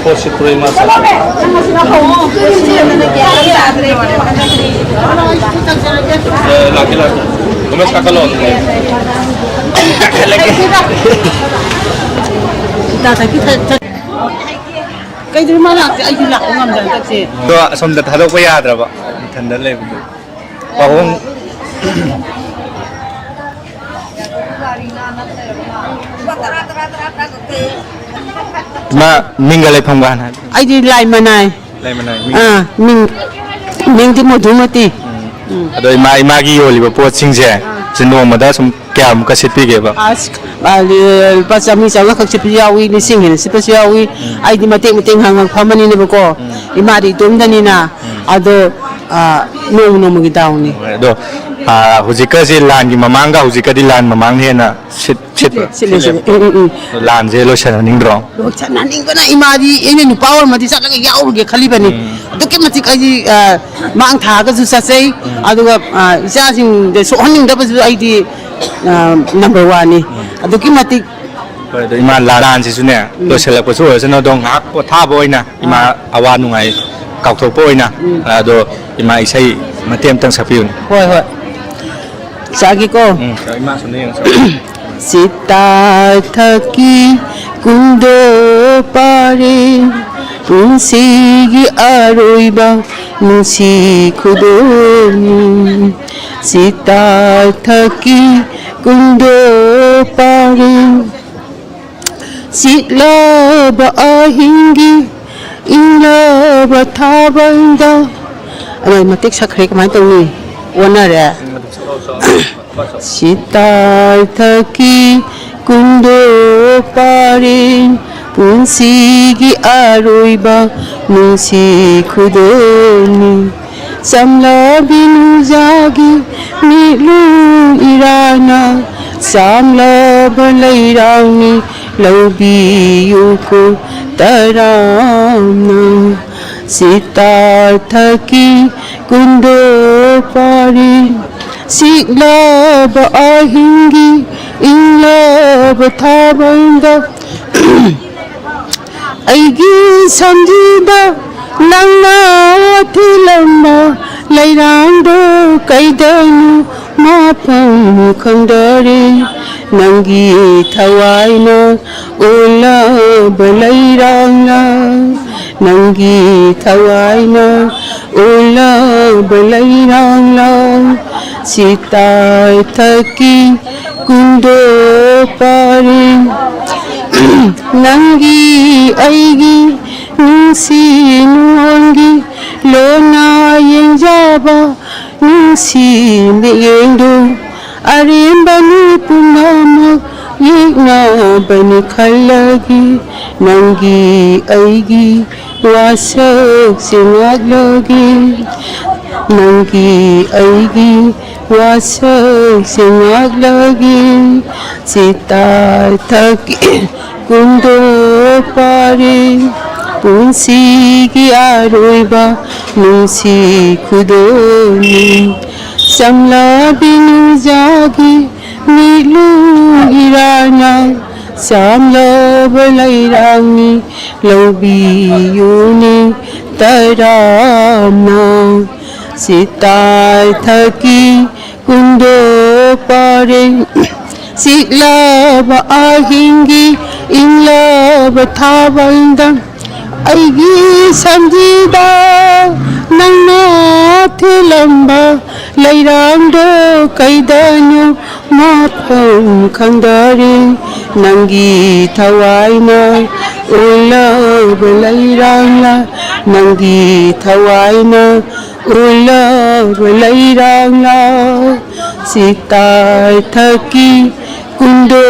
ꯄꯣꯠꯁꯤ ꯄꯨꯔꯩ ꯃꯥ ꯆꯠꯈ꯭ꯔꯦ꯫ ꯑꯦ, ꯂꯥꯛꯀꯦ, ꯂꯥꯛꯀꯦ꯫ ꯒꯣꯃꯦꯁ ꯀꯥꯈꯠꯂꯣ꯫ ꯀꯩꯗꯧꯔꯤ ꯃꯥ ꯂꯥꯛꯇꯦ? ꯑꯩꯗꯤ ꯂꯥꯛꯄ ꯉꯝꯗ꯭ꯔꯦ ꯍꯟꯗꯛꯁꯦ꯫ ꯑꯗꯣ ꯑꯁꯣꯝꯗ ꯊꯥꯗꯣꯛꯄ ꯌꯥꯗ꯭ꯔꯕ, ꯏꯊꯟꯗ ꯂꯩꯕꯗꯣ꯫ ꯄꯥꯕꯨꯡ꯫ ꯃꯥ ꯃꯤꯡꯒ ꯂꯩꯐꯝꯒ ꯍꯥꯟꯅ ꯍꯥꯏꯕꯤꯌꯨ꯫ ꯑꯩꯗꯤ ꯂꯥꯏ ꯃꯅꯥꯏ꯫ ꯂꯥꯏ ꯃꯅꯥꯏ꯫ ꯃꯤꯡ? ꯑꯥ, ꯃꯤꯡ, ꯃꯤꯡꯗꯤ ꯃꯣꯙꯨꯃꯇꯤ꯫ ꯎꯝ꯫ ꯎꯝ꯫ ꯑꯗꯣ ꯏꯃꯥ, ꯏꯃꯥꯒꯤ ꯌꯣꯜꯂꯤꯕ ꯄꯣꯠꯁꯤꯡꯁꯦ, ꯑꯥ꯫ ꯁꯤ ꯅꯣꯡꯃꯗ ꯁꯨꯝ ꯀꯌꯥꯃꯨꯛꯀ ꯁꯤꯠꯄꯤꯒꯦꯕ? ꯑꯁ, ꯑ, ꯂꯨꯄꯥ ꯆꯥꯝꯃꯔꯤ ꯆꯥꯝꯃꯉꯥꯈꯛ ꯁꯤꯠꯄꯁꯨ ꯌꯥꯎꯏ, ꯂꯤꯁꯤꯡ ꯍꯦꯟꯅ ꯁꯤꯠꯄꯁꯨ ꯌꯥꯎꯏ꯫ ꯎꯝ꯫ ꯑꯩꯗꯤ ꯃꯇꯦꯛ ꯃꯇꯦꯛ ꯉꯥꯡꯉꯛ ꯐꯝꯕꯅꯤꯅꯕꯀꯣ, ꯎꯝ꯫ ꯏꯃꯥꯗꯤ ꯏꯇꯣꯝꯗꯅꯤꯅ, ꯎꯝ꯫ ꯑꯗꯣ, ꯑ, ꯅꯣꯡꯃ ꯅꯣꯡꯃꯒꯤ ꯗꯥꯎꯅꯤ꯫ ꯍꯣꯏ, ꯑꯗꯣ, ꯑ, ꯍꯧꯖꯤꯛꯀꯁꯦ ꯂꯥꯟꯒꯤ ꯃꯃꯥꯡꯒ ꯍꯧꯖꯤꯛꯀꯗꯤ ꯂꯥꯟ ꯃꯃꯥꯡꯅ ꯍꯦꯟꯅ ꯁꯤꯠ-, ꯁꯤꯠꯄ꯭ꯔꯣ? ꯁꯤꯠꯂꯦ, ꯁꯤꯠꯂꯦ꯫ ꯁꯤꯠꯂꯦꯕ꯫ ꯎꯝ, ꯎꯝ, ꯎꯝ꯫ ꯂꯥꯟꯁꯦ ꯂꯣꯏꯁꯤꯟꯍꯟꯅꯤꯡꯗ꯭ꯔꯣ? ꯂꯣꯏꯁꯤꯟꯍꯟꯅꯤꯡꯕꯅ ꯏꯃꯥꯗꯤ, ꯑꯩꯅ ꯅꯨꯄꯥ ꯑꯣꯏꯔꯝꯃꯗꯤ ꯆꯠꯂꯒ ꯌꯥꯎꯔꯨꯒꯦ ꯈꯜꯂꯤꯕꯅꯤ꯫ ꯎꯝ꯫ ꯑꯗꯨꯛꯀꯤ ꯃꯇꯤꯛ ꯑꯩꯗꯤ, ꯑ, ꯃꯥꯡ ꯊꯥꯔꯒꯁꯨ ꯆꯠꯆꯩ꯫ ꯎꯝ꯫ ꯑꯗꯨꯒ, ꯑ, ꯏꯆꯥꯁꯤꯡꯗ ꯁꯣꯛꯍꯟꯅꯤꯡꯗꯕꯁꯨ ꯑꯩꯗꯤ, ꯑ, number one ꯅꯤ꯫ ꯎꯝ꯫ ꯑꯗꯨꯛꯀꯤ ꯃꯇꯤꯛ꯫ ꯍꯣꯏ, ꯑꯗꯣ ꯏꯃꯥ, ꯂꯥꯟꯁꯤꯁꯨꯅꯦ, ꯎꯝ꯫ ꯂꯣꯏꯁꯤꯜꯂꯛꯄꯁꯨ ꯑꯣꯏꯔꯁꯅꯨ, ꯑꯗꯣ ꯉꯥꯏꯍꯥꯛ ꯄꯣꯊꯥꯕ ꯑꯣꯏꯅ ꯏꯃꯥ ꯑꯥ꯫ ꯑꯋꯥ ꯅꯨꯡꯉꯥꯏ ꯀꯥꯎꯊꯣꯛꯄ ꯑꯣꯏꯅ, ꯎꯝ꯫ ꯑꯗꯣ ꯏꯃꯥ ꯏꯁꯩ ꯃꯇꯦꯛ ꯑꯃꯇꯪ ꯁꯛꯄꯤꯌꯨꯅꯦ꯫ ꯍꯣꯏ, ꯍꯣꯏ꯫ ꯁꯛꯑꯒꯦꯀꯣ꯫ ꯎꯝ, ꯏꯃꯥ ꯁꯣꯝꯗ ꯌꯦꯡꯉꯣ, ꯁꯛꯑꯣ꯫ ꯁꯤꯇꯥꯊꯛꯀꯤ ꯀꯨꯟꯗꯣ ꯄꯥꯔꯦ, ꯄꯨꯟꯁꯤꯒꯤ ꯑꯔꯣꯏꯕ ꯅꯨꯡꯁꯤ ꯈꯨꯗꯣꯜꯅꯤ꯫ ꯁꯤꯇꯥꯊꯛꯀꯤ ꯀꯨꯟꯗꯣ ꯄꯥꯔꯦ, ꯁꯤꯠꯂꯕ ꯑꯍꯤꯡꯒꯤ ꯏꯪꯂꯕ ꯊꯥꯕꯜꯗ꯫ ꯑꯗꯣ ꯃꯇꯦꯛ ꯁꯛꯈ꯭ꯔꯦ, ꯀꯃꯥꯏꯅ ꯇꯧꯅꯤ? ꯑꯣꯟꯅꯔꯦ꯫ ꯁꯤꯇꯥꯏ ꯊꯛꯀꯤ ꯀꯨꯟꯗꯣ ꯄꯥꯔꯦ, ꯄꯨꯟꯁꯤꯒꯤ ꯑꯔꯣꯏꯕ ꯅꯨꯡꯁꯤ ꯈꯨꯗꯣꯜꯅꯤ꯫ ꯆꯝꯂꯕꯤ ꯅꯨꯡꯖꯥꯒꯤ ꯃꯤꯠꯂꯨ ꯏꯔꯥꯅ, ꯆꯥꯝꯂꯕ ꯂꯩꯔꯥꯡꯅꯤ ꯂꯧꯕꯤꯌꯨꯀꯣ ꯇꯔꯥꯝꯅ꯫ ꯁꯤꯇꯥꯊꯛꯀꯤ ꯀꯨꯟꯗꯣ ꯄꯥꯔꯤ, ꯁꯤꯛꯂꯕ ꯑꯍꯤꯡꯒꯤ ꯏꯪꯂꯕ ꯊꯥꯕꯜꯗ ꯑꯩꯒꯤ ꯁꯝꯖꯤꯗ ꯅꯪꯅ ꯊꯤꯜꯂꯝꯕ ꯂꯩꯔꯥꯡꯗꯣ ꯀꯩꯗꯅꯣ ꯃꯐꯝ ꯈꯪꯗꯔꯦ꯫ ꯅꯪꯒꯤ ꯊꯋꯥꯏꯅ ꯑꯣꯜꯂꯕ ꯂꯩꯔꯥꯡꯂꯥ, ꯅꯪꯒꯤ ꯊꯋꯥꯏꯅ ꯑꯣꯜꯂꯕ ꯂꯩꯔꯥꯡꯂꯥ, ꯁꯤꯇꯥꯏ ꯊꯛꯀꯤ ꯀꯨꯟꯗꯣ ꯄꯥꯔꯤ꯫ ꯅꯪꯒꯤ ꯑꯩꯒꯤ ꯅꯨꯡꯁꯤ ꯅꯨꯡꯉꯣꯟꯒꯤ ꯂꯣꯟꯅ ꯌꯦꯡꯖꯕ ꯅꯨꯡꯁꯤ ꯃꯤꯠꯌꯦꯡꯗꯨ ꯑꯔꯦꯝꯕꯅꯤ ꯄꯨꯝꯅꯃꯛ ꯌꯦꯛꯅꯕꯅꯤ ꯈꯜꯂꯒꯦ꯫ ꯅꯪꯒꯤ ꯑꯩꯒꯤ ꯋꯥꯁꯛꯁꯦ ꯉꯥꯛꯂꯒꯦ꯫ ꯅꯪꯒꯤ ꯑꯩꯒꯤ ꯋꯥꯁꯛꯁꯦ ꯉꯥꯛꯂꯒꯦ꯫ ꯁꯤꯇꯥꯊꯛꯀꯤ ꯀꯨꯟꯗꯣ ꯄꯥꯔꯤ꯫ ꯄꯨꯟꯁꯤꯒꯤ ꯑꯔꯣꯏꯕ ꯅꯨꯡꯁꯤ ꯈꯨꯗꯣꯜꯅꯤ꯫ ꯆꯝꯂꯕꯤ ꯅꯨꯡꯖꯥꯒꯤ ꯃꯤꯠꯂꯨ ꯏꯔꯥꯅ, ꯆꯥꯝꯂꯕ ꯂꯩꯔꯥꯡꯅꯤ ꯂꯧꯕꯤꯌꯨꯅꯤ ꯇꯔꯥꯝꯅ꯫ ꯁꯤꯇꯥꯊꯛꯀꯤ ꯀꯨꯟꯗꯣ ꯄꯥꯔꯦ꯫ ꯁꯤꯛꯂꯕ ꯑꯍꯤꯡꯒꯤ ꯏꯪꯂꯕ ꯊꯥꯕꯜꯗ ꯑꯩꯒꯤ ꯁꯝꯖꯤꯗ ꯅꯪꯅ ꯊꯤꯜꯂꯝꯕ ꯂꯩꯔꯥꯡꯗꯣ ꯀꯩꯗꯅꯣ ꯃꯐꯝ ꯈꯪꯗꯔꯦ꯫ ꯅꯪꯒꯤ ꯊꯋꯥꯏꯅ ꯑꯣꯜꯂꯕ ꯂꯩꯔꯥꯡꯂꯥ, ꯅꯪꯒꯤ ꯊꯋꯥꯏꯅ ꯎꯂꯔꯣꯏ ꯂꯩꯔꯥꯡꯂꯥ ꯁꯤꯇꯥꯏ ꯊꯛꯀꯤ ꯀꯨꯟꯗꯣ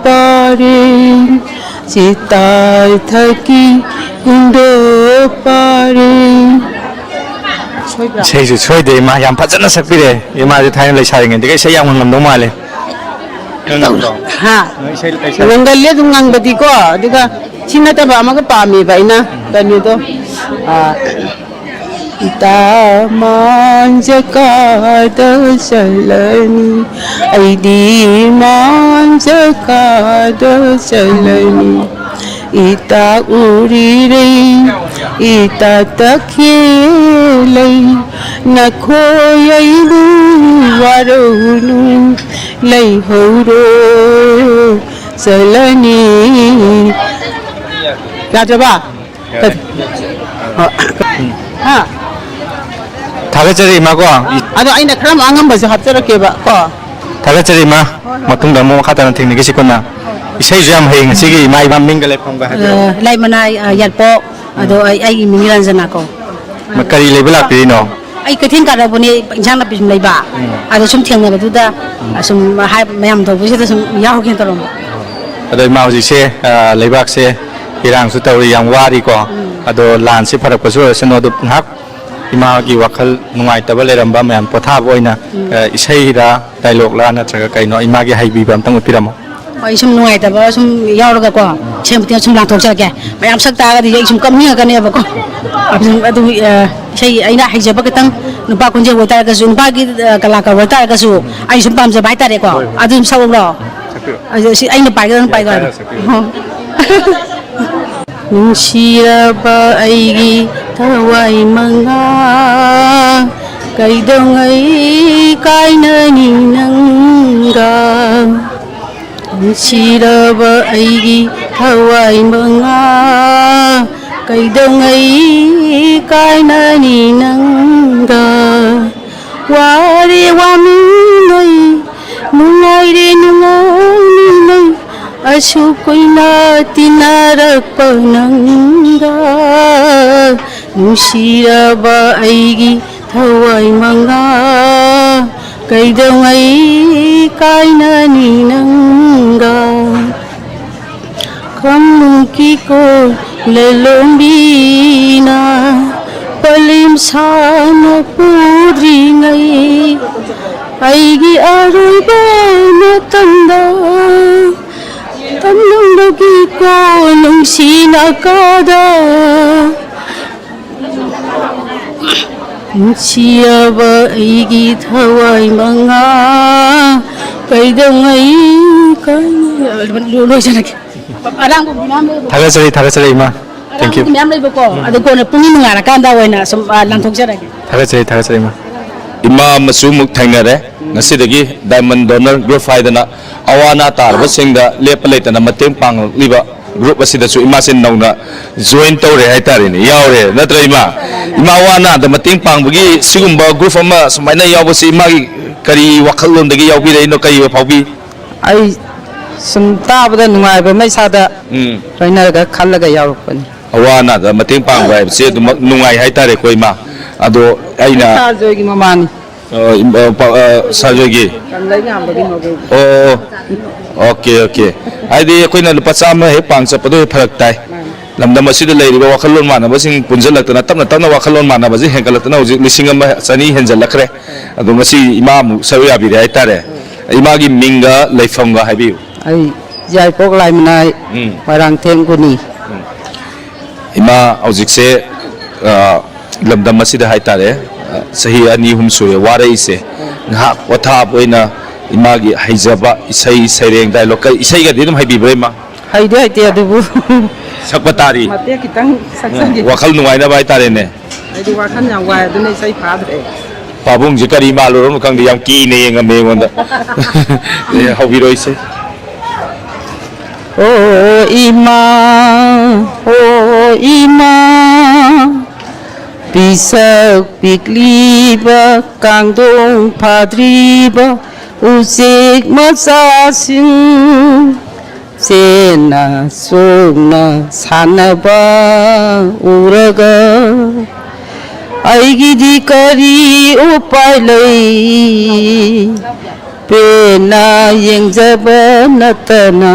ꯄꯥꯔꯦꯡ, ꯁꯤꯇꯥꯏ ꯊꯛꯀꯤ ꯀꯨꯟꯗꯣ ꯄꯥꯔꯦꯡ꯫ ꯏꯁꯩꯁꯨ ꯁꯣꯏꯗꯦ ꯏꯃꯥ, ꯌꯥꯝ ꯐꯖꯅ ꯁꯛꯄꯤꯔꯦ꯫ ꯏꯃꯥꯁꯦ ꯊꯥꯏꯅ ꯂꯩꯁꯥꯔꯤꯉꯩꯗꯒꯤ ꯏꯁꯩ ꯌꯥꯝ ꯉꯪꯉꯝꯗꯧ ꯃꯥꯜꯂꯦ꯫ ꯅꯪ ꯉꯪꯕ꯭ꯔꯣ? ꯍꯥ? ꯅꯪ ꯏꯁꯩ ꯂꯩꯁꯥ- ꯉꯪꯒꯜꯂꯦ ꯑꯗꯨꯝ ꯉꯪꯕꯗꯤꯀꯣ꯫ ꯑꯗꯨꯒ ꯁꯤ ꯅꯠꯇꯕ ꯑꯃꯒ ꯄꯥꯝꯃꯦꯕ ꯑꯩꯅ, ꯀꯩꯅꯣꯗꯣ, ꯑ, ꯏꯇꯥ ꯃꯥꯟꯖꯀꯥꯗ ꯆꯠꯂꯅꯤ, ꯑꯩꯗꯤ ꯃꯥꯟꯖꯀꯥꯗ ꯆꯠꯂꯅꯤ꯫ ꯏꯇꯥ ꯎꯔꯤꯔꯩ, ꯏꯇꯥ ꯇꯈꯦꯂꯩ, ꯅꯈꯣꯏ ꯑꯩꯕꯨ ꯋꯥꯔꯧꯅꯨ, ꯂꯩꯍꯧꯔꯣ, ꯆꯠꯂꯅꯤ꯫ ꯌꯥꯗ꯭ꯔꯕ? ꯌꯥꯔꯦ꯫ ꯍꯥ? ꯊꯥꯒꯠꯆꯔꯤ ꯏꯃꯥ ꯀꯣ꯫ ꯑꯗꯣ ꯑꯩꯅ ꯈꯔ ꯑꯉꯝꯕꯁꯨ ꯍꯥꯞꯆꯔꯛꯀꯦꯕ ꯀꯣ꯫ ꯊꯥꯒꯠꯆꯔꯤ ꯏꯃꯥ꯫ ꯃꯇꯨꯡꯗ ꯑꯃꯨꯛ ꯃꯈꯥ ꯇꯥꯅ ꯊꯦꯡꯅꯈꯤꯁꯤ ꯀꯣꯟꯅ꯫ ꯏꯁꯩꯁꯨ ꯌꯥꯝ ꯍꯩ ꯉꯁꯤꯒꯤ ꯏꯃꯥ, ꯏꯃꯥ ꯃꯤꯡꯒ ꯂꯩꯐꯝꯒ ꯍꯥꯏꯕꯤꯔꯛꯑꯣ꯫ ꯑ, ꯂꯩꯃꯅꯥꯏ, ꯑ, ꯌꯥꯠꯄꯣꯛ꯫ ꯑꯗꯣ ꯑꯩ, ꯑꯩꯒꯤ ꯃꯤꯡ ꯔꯟꯖꯅꯥ ꯀꯧ꯫ ꯃ-, ꯀꯔꯤ ꯂꯩꯕ ꯂꯥꯛꯄꯤꯔꯤꯅꯣ? ꯑꯩ ꯀꯩꯊꯦꯜ ꯀꯥꯔꯛꯄꯅꯦ, ꯏꯟꯁꯥꯡ ꯅꯥꯄꯤ ꯁꯨꯝ ꯂꯩꯕ꯫ ꯎꯝ꯫ ꯑꯗꯣ ꯁꯨꯝ ꯊꯦꯡꯅꯕꯗꯨꯗ, ꯎꯝ꯫ ꯑꯁꯨꯝ ꯍꯥꯏ-, ꯃꯌꯥꯝ ꯇꯧꯕꯁꯤꯗ ꯁꯨꯝ ꯌꯥꯎꯒꯦꯅ ꯇꯧꯔꯝꯕ꯫ ꯑꯗꯣ ꯏꯃꯥ ꯍꯧꯖꯤꯛꯁꯦ, ꯑ, ꯂꯩꯕꯥꯛꯁꯦ ꯏꯔꯥꯡꯁꯨ ꯇꯧꯔꯤ, ꯌꯥꯝ ꯋꯥꯔꯤꯀꯣ꯫ ꯎꯝ꯫ ꯑꯗꯣ ꯂꯥꯟꯁꯦ ꯐꯔꯛꯄꯁꯨ ꯑꯣꯏꯔꯁꯅꯨ, ꯑꯗꯣ ꯉꯥꯏꯍꯥꯛ ꯏꯃꯥꯒꯤ ꯋꯥꯈꯜ ꯅꯨꯡꯉꯥꯏꯇꯕ ꯂꯩꯔꯝꯕ ꯃꯌꯥꯝ ꯄꯣꯊꯥꯕ ꯑꯣꯏꯅ, ꯎꯝ꯫ ꯑ, ꯏꯁꯩꯔꯥ, ꯗꯥꯏꯂꯣꯛꯂꯥ ꯅꯠꯇ꯭ꯔꯒ ꯀꯩꯅꯣ, ꯏꯃꯥꯒꯤ ꯍꯩꯕꯤꯕ ꯑꯝꯇꯪ ꯎꯠꯄꯤꯔꯝꯃꯣ꯫ ꯍꯣꯏ, ꯁꯨꯝ ꯅꯨꯡꯉꯥꯏꯇꯕ ꯁꯨꯝ ꯌꯥꯎꯔꯒꯀꯣ, ꯁꯦꯝ ꯁꯨꯝ ꯂꯥꯟꯊꯣꯛꯆꯔꯛꯀꯦ꯫ ꯃꯌꯥꯝ ꯁꯛ ꯇꯥꯔꯒꯗꯤ ꯑꯩ ꯁꯨꯝ ꯀꯞꯅꯤꯡꯉꯛꯀꯅꯦꯕꯀꯣ꯫ ꯑꯗꯨꯝ, ꯑꯗꯨꯝ, ꯑ, ꯏꯁꯩ ꯑꯩꯅ ꯍꯩꯖꯕ ꯈꯤꯇꯪ, ꯅꯨꯄꯥ ꯈꯣꯟꯖꯦꯜ ꯑꯣꯏꯇꯥꯔꯒꯁꯨ, ꯅꯨꯄꯥꯒꯤ, ꯑ, ꯀꯂꯥꯀꯥꯔ ꯑꯣꯏꯇꯥꯔꯒꯁꯨ, ꯑꯩ ꯁꯨꯝ ꯄꯥꯝꯖꯕ ꯍꯥꯏꯇꯥꯔꯦꯀꯣ꯫ ꯍꯣꯏ, ꯍꯣꯏ꯫ ꯑꯗꯨ ꯁꯨꯝ ꯁꯛꯎꯕ꯭ꯔꯣ? ꯁꯛꯄꯤꯌꯨ꯫ ꯑꯗꯨ ꯁꯤ ꯑꯩꯅ ꯄꯥꯏꯒꯗ꯭ꯔꯥ ꯅꯪ ꯌꯥꯏ, ꯄꯥꯏꯒꯗ꯭ꯔꯥ? ꯄꯥꯏꯔꯣ, ꯁꯛꯄꯤꯌꯨ꯫ ꯅꯨꯡꯁꯤꯔꯕ ꯑꯩꯒꯤ ꯊꯋꯥꯏ ꯃꯉꯥ, ꯀꯩꯗꯧꯉꯩ ꯀꯥꯏꯅꯅꯤ ꯅꯪꯒ? ꯅꯨꯡꯁꯤꯔꯕ ꯑꯩꯒꯤ ꯊꯋꯥꯏ ꯃꯉꯥ, ꯀꯩꯗꯧꯉꯩ ꯀꯥꯏꯅꯅꯤ ꯅꯪꯒ? ꯋꯥꯔꯦ ꯋꯥꯃꯤꯟꯅꯩ, ꯅꯨꯡꯉꯥꯏꯔꯦ ꯅꯨꯡꯉꯥꯏꯃꯤꯟꯅꯩ, ꯑꯁꯨꯛ ꯀꯨꯏꯅ ꯇꯤꯟꯅꯔꯛꯄ ꯅꯪꯒ꯫ ꯅꯨꯡꯁꯤꯔꯕ ꯑꯩꯒꯤ ꯊꯋꯥꯏ ꯃꯉꯥ, ꯀꯩꯗꯧꯉꯩ ꯀꯥꯏꯅꯅꯤ ꯅꯪꯒ? ꯈꯝꯅꯨꯡꯀꯤ ꯀꯣ ꯂꯂꯣꯟꯕꯤꯅ ꯄꯂꯦꯝ ꯁꯥꯅ ꯄꯨꯗ꯭ꯔꯤꯉꯩ, ꯑꯩꯒꯤ ꯑꯔꯣꯏꯕ ꯃꯇꯝꯗ ꯇꯝꯂꯝꯕꯒꯤ ꯀꯣ ꯅꯨꯡꯁꯤꯅ ꯀꯥꯗ꯫ ꯅꯨꯡꯁꯤꯔꯕ ꯑꯩꯒꯤ ꯊꯋꯥꯏ ꯃꯉꯥ, ꯀꯩꯗꯧꯉꯩ ꯀꯥꯏꯅ-, ꯂꯣꯏꯖꯔꯒꯦ꯫ ꯑꯔꯥꯡꯕ ꯃꯌꯥꯝ ꯂꯩꯕꯀꯣ꯫ ꯊꯥꯒꯠꯆꯔꯤ, ꯊꯥꯒꯠꯆꯔꯤ, ꯏꯃꯥ꯫ Thank you. ꯑꯔꯥꯡꯕ ꯃꯌꯥꯝ ꯂꯩꯕꯀꯣ꯫ ꯑꯗꯨ ꯀꯣꯟꯅ ꯄꯨꯡ ꯃꯉꯥꯔꯀꯥꯟꯗ ꯑꯣꯏꯅ ꯁꯨꯝ, ꯑ, ꯂꯪꯊꯣꯛꯆꯔꯒꯦ꯫ ꯊꯥꯒꯠꯆꯔꯤ, ꯊꯥꯒꯠꯆꯔꯤ, ꯏꯃꯥ꯫ ꯏꯃꯥ ꯑꯃꯁꯨ ꯑꯃꯨꯛ ꯊꯦꯡꯅꯔꯦ꯫ ꯉꯁꯤꯗꯒꯤ Diamond Donor Group ꯍꯥꯏꯗꯅ ꯑꯋꯥ ꯑꯅꯥ ꯇꯥꯔꯕꯁꯤꯡꯗ ꯂꯦꯞꯄ ꯂꯩꯇꯅ ꯃꯇꯦꯡ ꯄꯥꯡꯂꯛꯂꯤꯕ group ꯑꯁꯤꯗꯁꯨ ꯏꯃꯥꯁꯦ ꯅꯧꯅ join ꯇꯧꯔꯦ ꯍꯥꯏꯇꯥꯔꯦꯅꯦ, ꯌꯥꯎꯔꯦ, ꯅꯠꯇ꯭ꯔ ꯏꯃꯥ? ꯏꯃꯥ ꯑꯋꯥ ꯑꯅꯥꯗ ꯃꯇꯦꯡ ꯄꯥꯡꯕꯒꯤ ꯁꯤꯒꯨꯝꯕ group ꯑꯃ ꯁꯨꯃꯥꯏꯅ ꯌꯥꯎꯕꯁꯤ ꯏꯃꯥꯒꯤ ꯀꯔꯤ ꯋꯥꯈꯜꯂꯣꯟꯗꯒꯤ ꯌꯥꯎꯕꯤꯔꯛꯏꯅꯣ, ꯀꯔꯤ ꯐꯥꯎꯕꯤ? ꯑꯩ ꯁꯨꯝ ꯇꯥꯕꯗ ꯅꯨꯡꯉꯥꯏꯕ ꯑꯃ ꯏꯁꯥꯗ ꯎꯝ꯫ ꯂꯣꯏꯅꯔꯒ ꯈꯜꯂꯒ ꯌꯥꯎꯔꯛꯄꯅꯤ꯫ ꯑꯋꯥ ꯑꯅꯥꯗ ꯃꯇꯦꯡ ꯄꯥꯡꯕ ꯍꯥꯏꯕꯁꯦ ꯑꯗꯨꯃꯛ ꯅꯨꯡꯉꯥꯏ ꯍꯥꯏꯇꯥꯔꯦꯀꯣ, ꯏꯃꯥ꯫ ꯑꯗꯣ ꯑꯩꯅ ꯁꯥꯔ ꯖꯣꯏꯒꯤ ꯃꯃꯥꯅꯤ꯫ ꯑ, ꯏꯝ-, ꯑ, ꯄ-, ꯑ, ꯁꯥꯔ ꯖꯣꯏꯒꯤ? ꯀꯪꯂꯩꯉꯥꯝꯕꯒꯤ ꯃꯕꯣꯛ꯫ ꯑꯣ, ꯑꯣ, ꯑꯣ꯫ Okay, okay꯫ ꯍꯥꯏꯗꯤ ꯑꯩꯈꯣꯏꯅ ꯂꯨꯄꯥ ꯆꯥꯝꯃ ꯍꯦꯛ ꯄꯥꯡ ꯆꯠꯄꯗꯣ ꯍꯦꯛ ꯐꯔꯛ ꯇꯥꯏ꯫ ꯃꯥꯅꯤ꯫ ꯂꯝꯗꯝ ꯑꯁꯤꯗ ꯂꯩꯔꯤꯕ ꯋꯥꯈꯜꯂꯣꯟ ꯃꯥꯟꯅꯕꯁꯤꯡ ꯄꯨꯟꯁꯤꯜꯂꯛꯇꯅ ꯇꯞꯅ ꯇꯞꯅ ꯋꯥꯈꯜꯂꯣꯟ ꯃꯥꯟꯅꯕꯁꯤ ꯍꯦꯟꯒꯠꯂꯛꯇꯅ ꯍꯧꯖꯤꯛ ꯂꯤꯁꯤꯡ ꯑꯃ ꯆꯅꯤ ꯍꯦꯟꯖꯜꯂꯛꯈ꯭ꯔꯦ꯫ ꯑꯗꯣ ꯉꯁꯤ ꯏꯃꯥ ꯑꯃꯨꯛ ꯁꯔꯨꯛ ꯌꯥꯕꯤꯔꯦ ꯍꯥꯏꯇꯥꯔꯦ꯫ ꯏꯃꯥꯒꯤ ꯃꯤꯡꯒ ꯂꯩꯐꯝꯒ ꯍꯥꯏꯕꯤꯌꯨ꯫ ꯑꯩ ꯌꯥꯏꯄꯣꯛ ꯂꯥꯏꯃꯅꯥꯏ ꯎꯝ꯫ ꯃꯣꯏꯔꯥꯡꯊꯦꯝ ꯒꯨꯅꯤ꯫ ꯎꯝ꯫ ꯏꯃꯥ ꯍꯧꯖꯤꯛꯁꯦ, ꯑ, ꯂꯝꯗꯝ ꯑꯁꯤꯗ ꯍꯥꯏꯇꯥꯔꯦ, ꯑ, ꯆꯍꯤ ꯑꯅꯤ ꯑꯍꯨꯝ ꯁꯨꯔꯦ ꯋꯥꯔꯛꯏꯁꯦ꯫ ꯉꯥꯏꯍꯥꯛ ꯄꯣꯊꯥꯕ ꯑꯣꯏꯅ ꯏꯃꯥꯒꯤ ꯍꯩꯖꯕ ꯏꯁꯩ ꯁꯩꯔꯦꯡ dialogue ꯀꯩ ꯏꯁꯩꯒꯗꯤ ꯑꯗꯨꯝ ꯍꯩꯕꯤꯕ꯭ꯔꯥ ꯏꯃꯥ? ꯍꯩꯗꯤ ꯍꯩꯇꯦ ꯑꯗꯨꯕꯨ ꯁꯛꯄ ꯇꯥꯔꯤ꯫ ꯃꯇꯦꯛ ꯈꯤꯇꯪ ꯁꯛꯆꯒꯦ꯫ ꯎꯝ, ꯋꯥꯈꯜ ꯅꯨꯡꯉꯥꯏꯅꯕ ꯍꯥꯏꯇꯥꯔꯦꯅꯦ꯫ ꯑꯩꯗꯤ ꯋꯥꯈꯜ ꯌꯥꯝ ꯋꯥꯏ, ꯑꯗꯨꯅ ꯏꯁꯩ ꯐꯥꯗ꯭ꯔꯦ꯫ ꯄꯥꯕꯨꯡꯁꯦ ꯀꯔꯤ ꯃꯥꯜꯂꯨꯔꯕꯅꯣ ꯈꯪꯗꯦ, ꯌꯥꯝ ꯀꯤꯅ ꯌꯦꯡꯉꯝꯃꯦ ꯑꯩꯉꯣꯟꯗ꯫ ꯑꯦ, ꯍꯧꯕꯤꯔꯣ ꯏꯁꯩ꯫ ꯑꯣ ꯏꯃꯥ, ꯑꯣ ꯏꯃꯥ, ꯄꯤꯁꯛ ꯄꯤꯛꯂꯤꯕ ꯀꯥꯡꯗꯣꯡ ꯐꯥꯗ꯭ꯔꯤꯕ ꯎꯆꯦꯛ ꯃꯆꯥꯁꯤꯡ, ꯆꯦꯟꯅ ꯆꯣꯡꯅ ꯁꯥꯟꯅꯕ ꯎꯔꯒ ꯑꯩꯒꯤꯗꯤ ꯀꯔꯤ ꯎꯄꯥꯏ ꯂꯩ? ꯄꯦꯟꯅ ꯌꯦꯡꯖꯕ ꯅꯠꯇꯅ꯫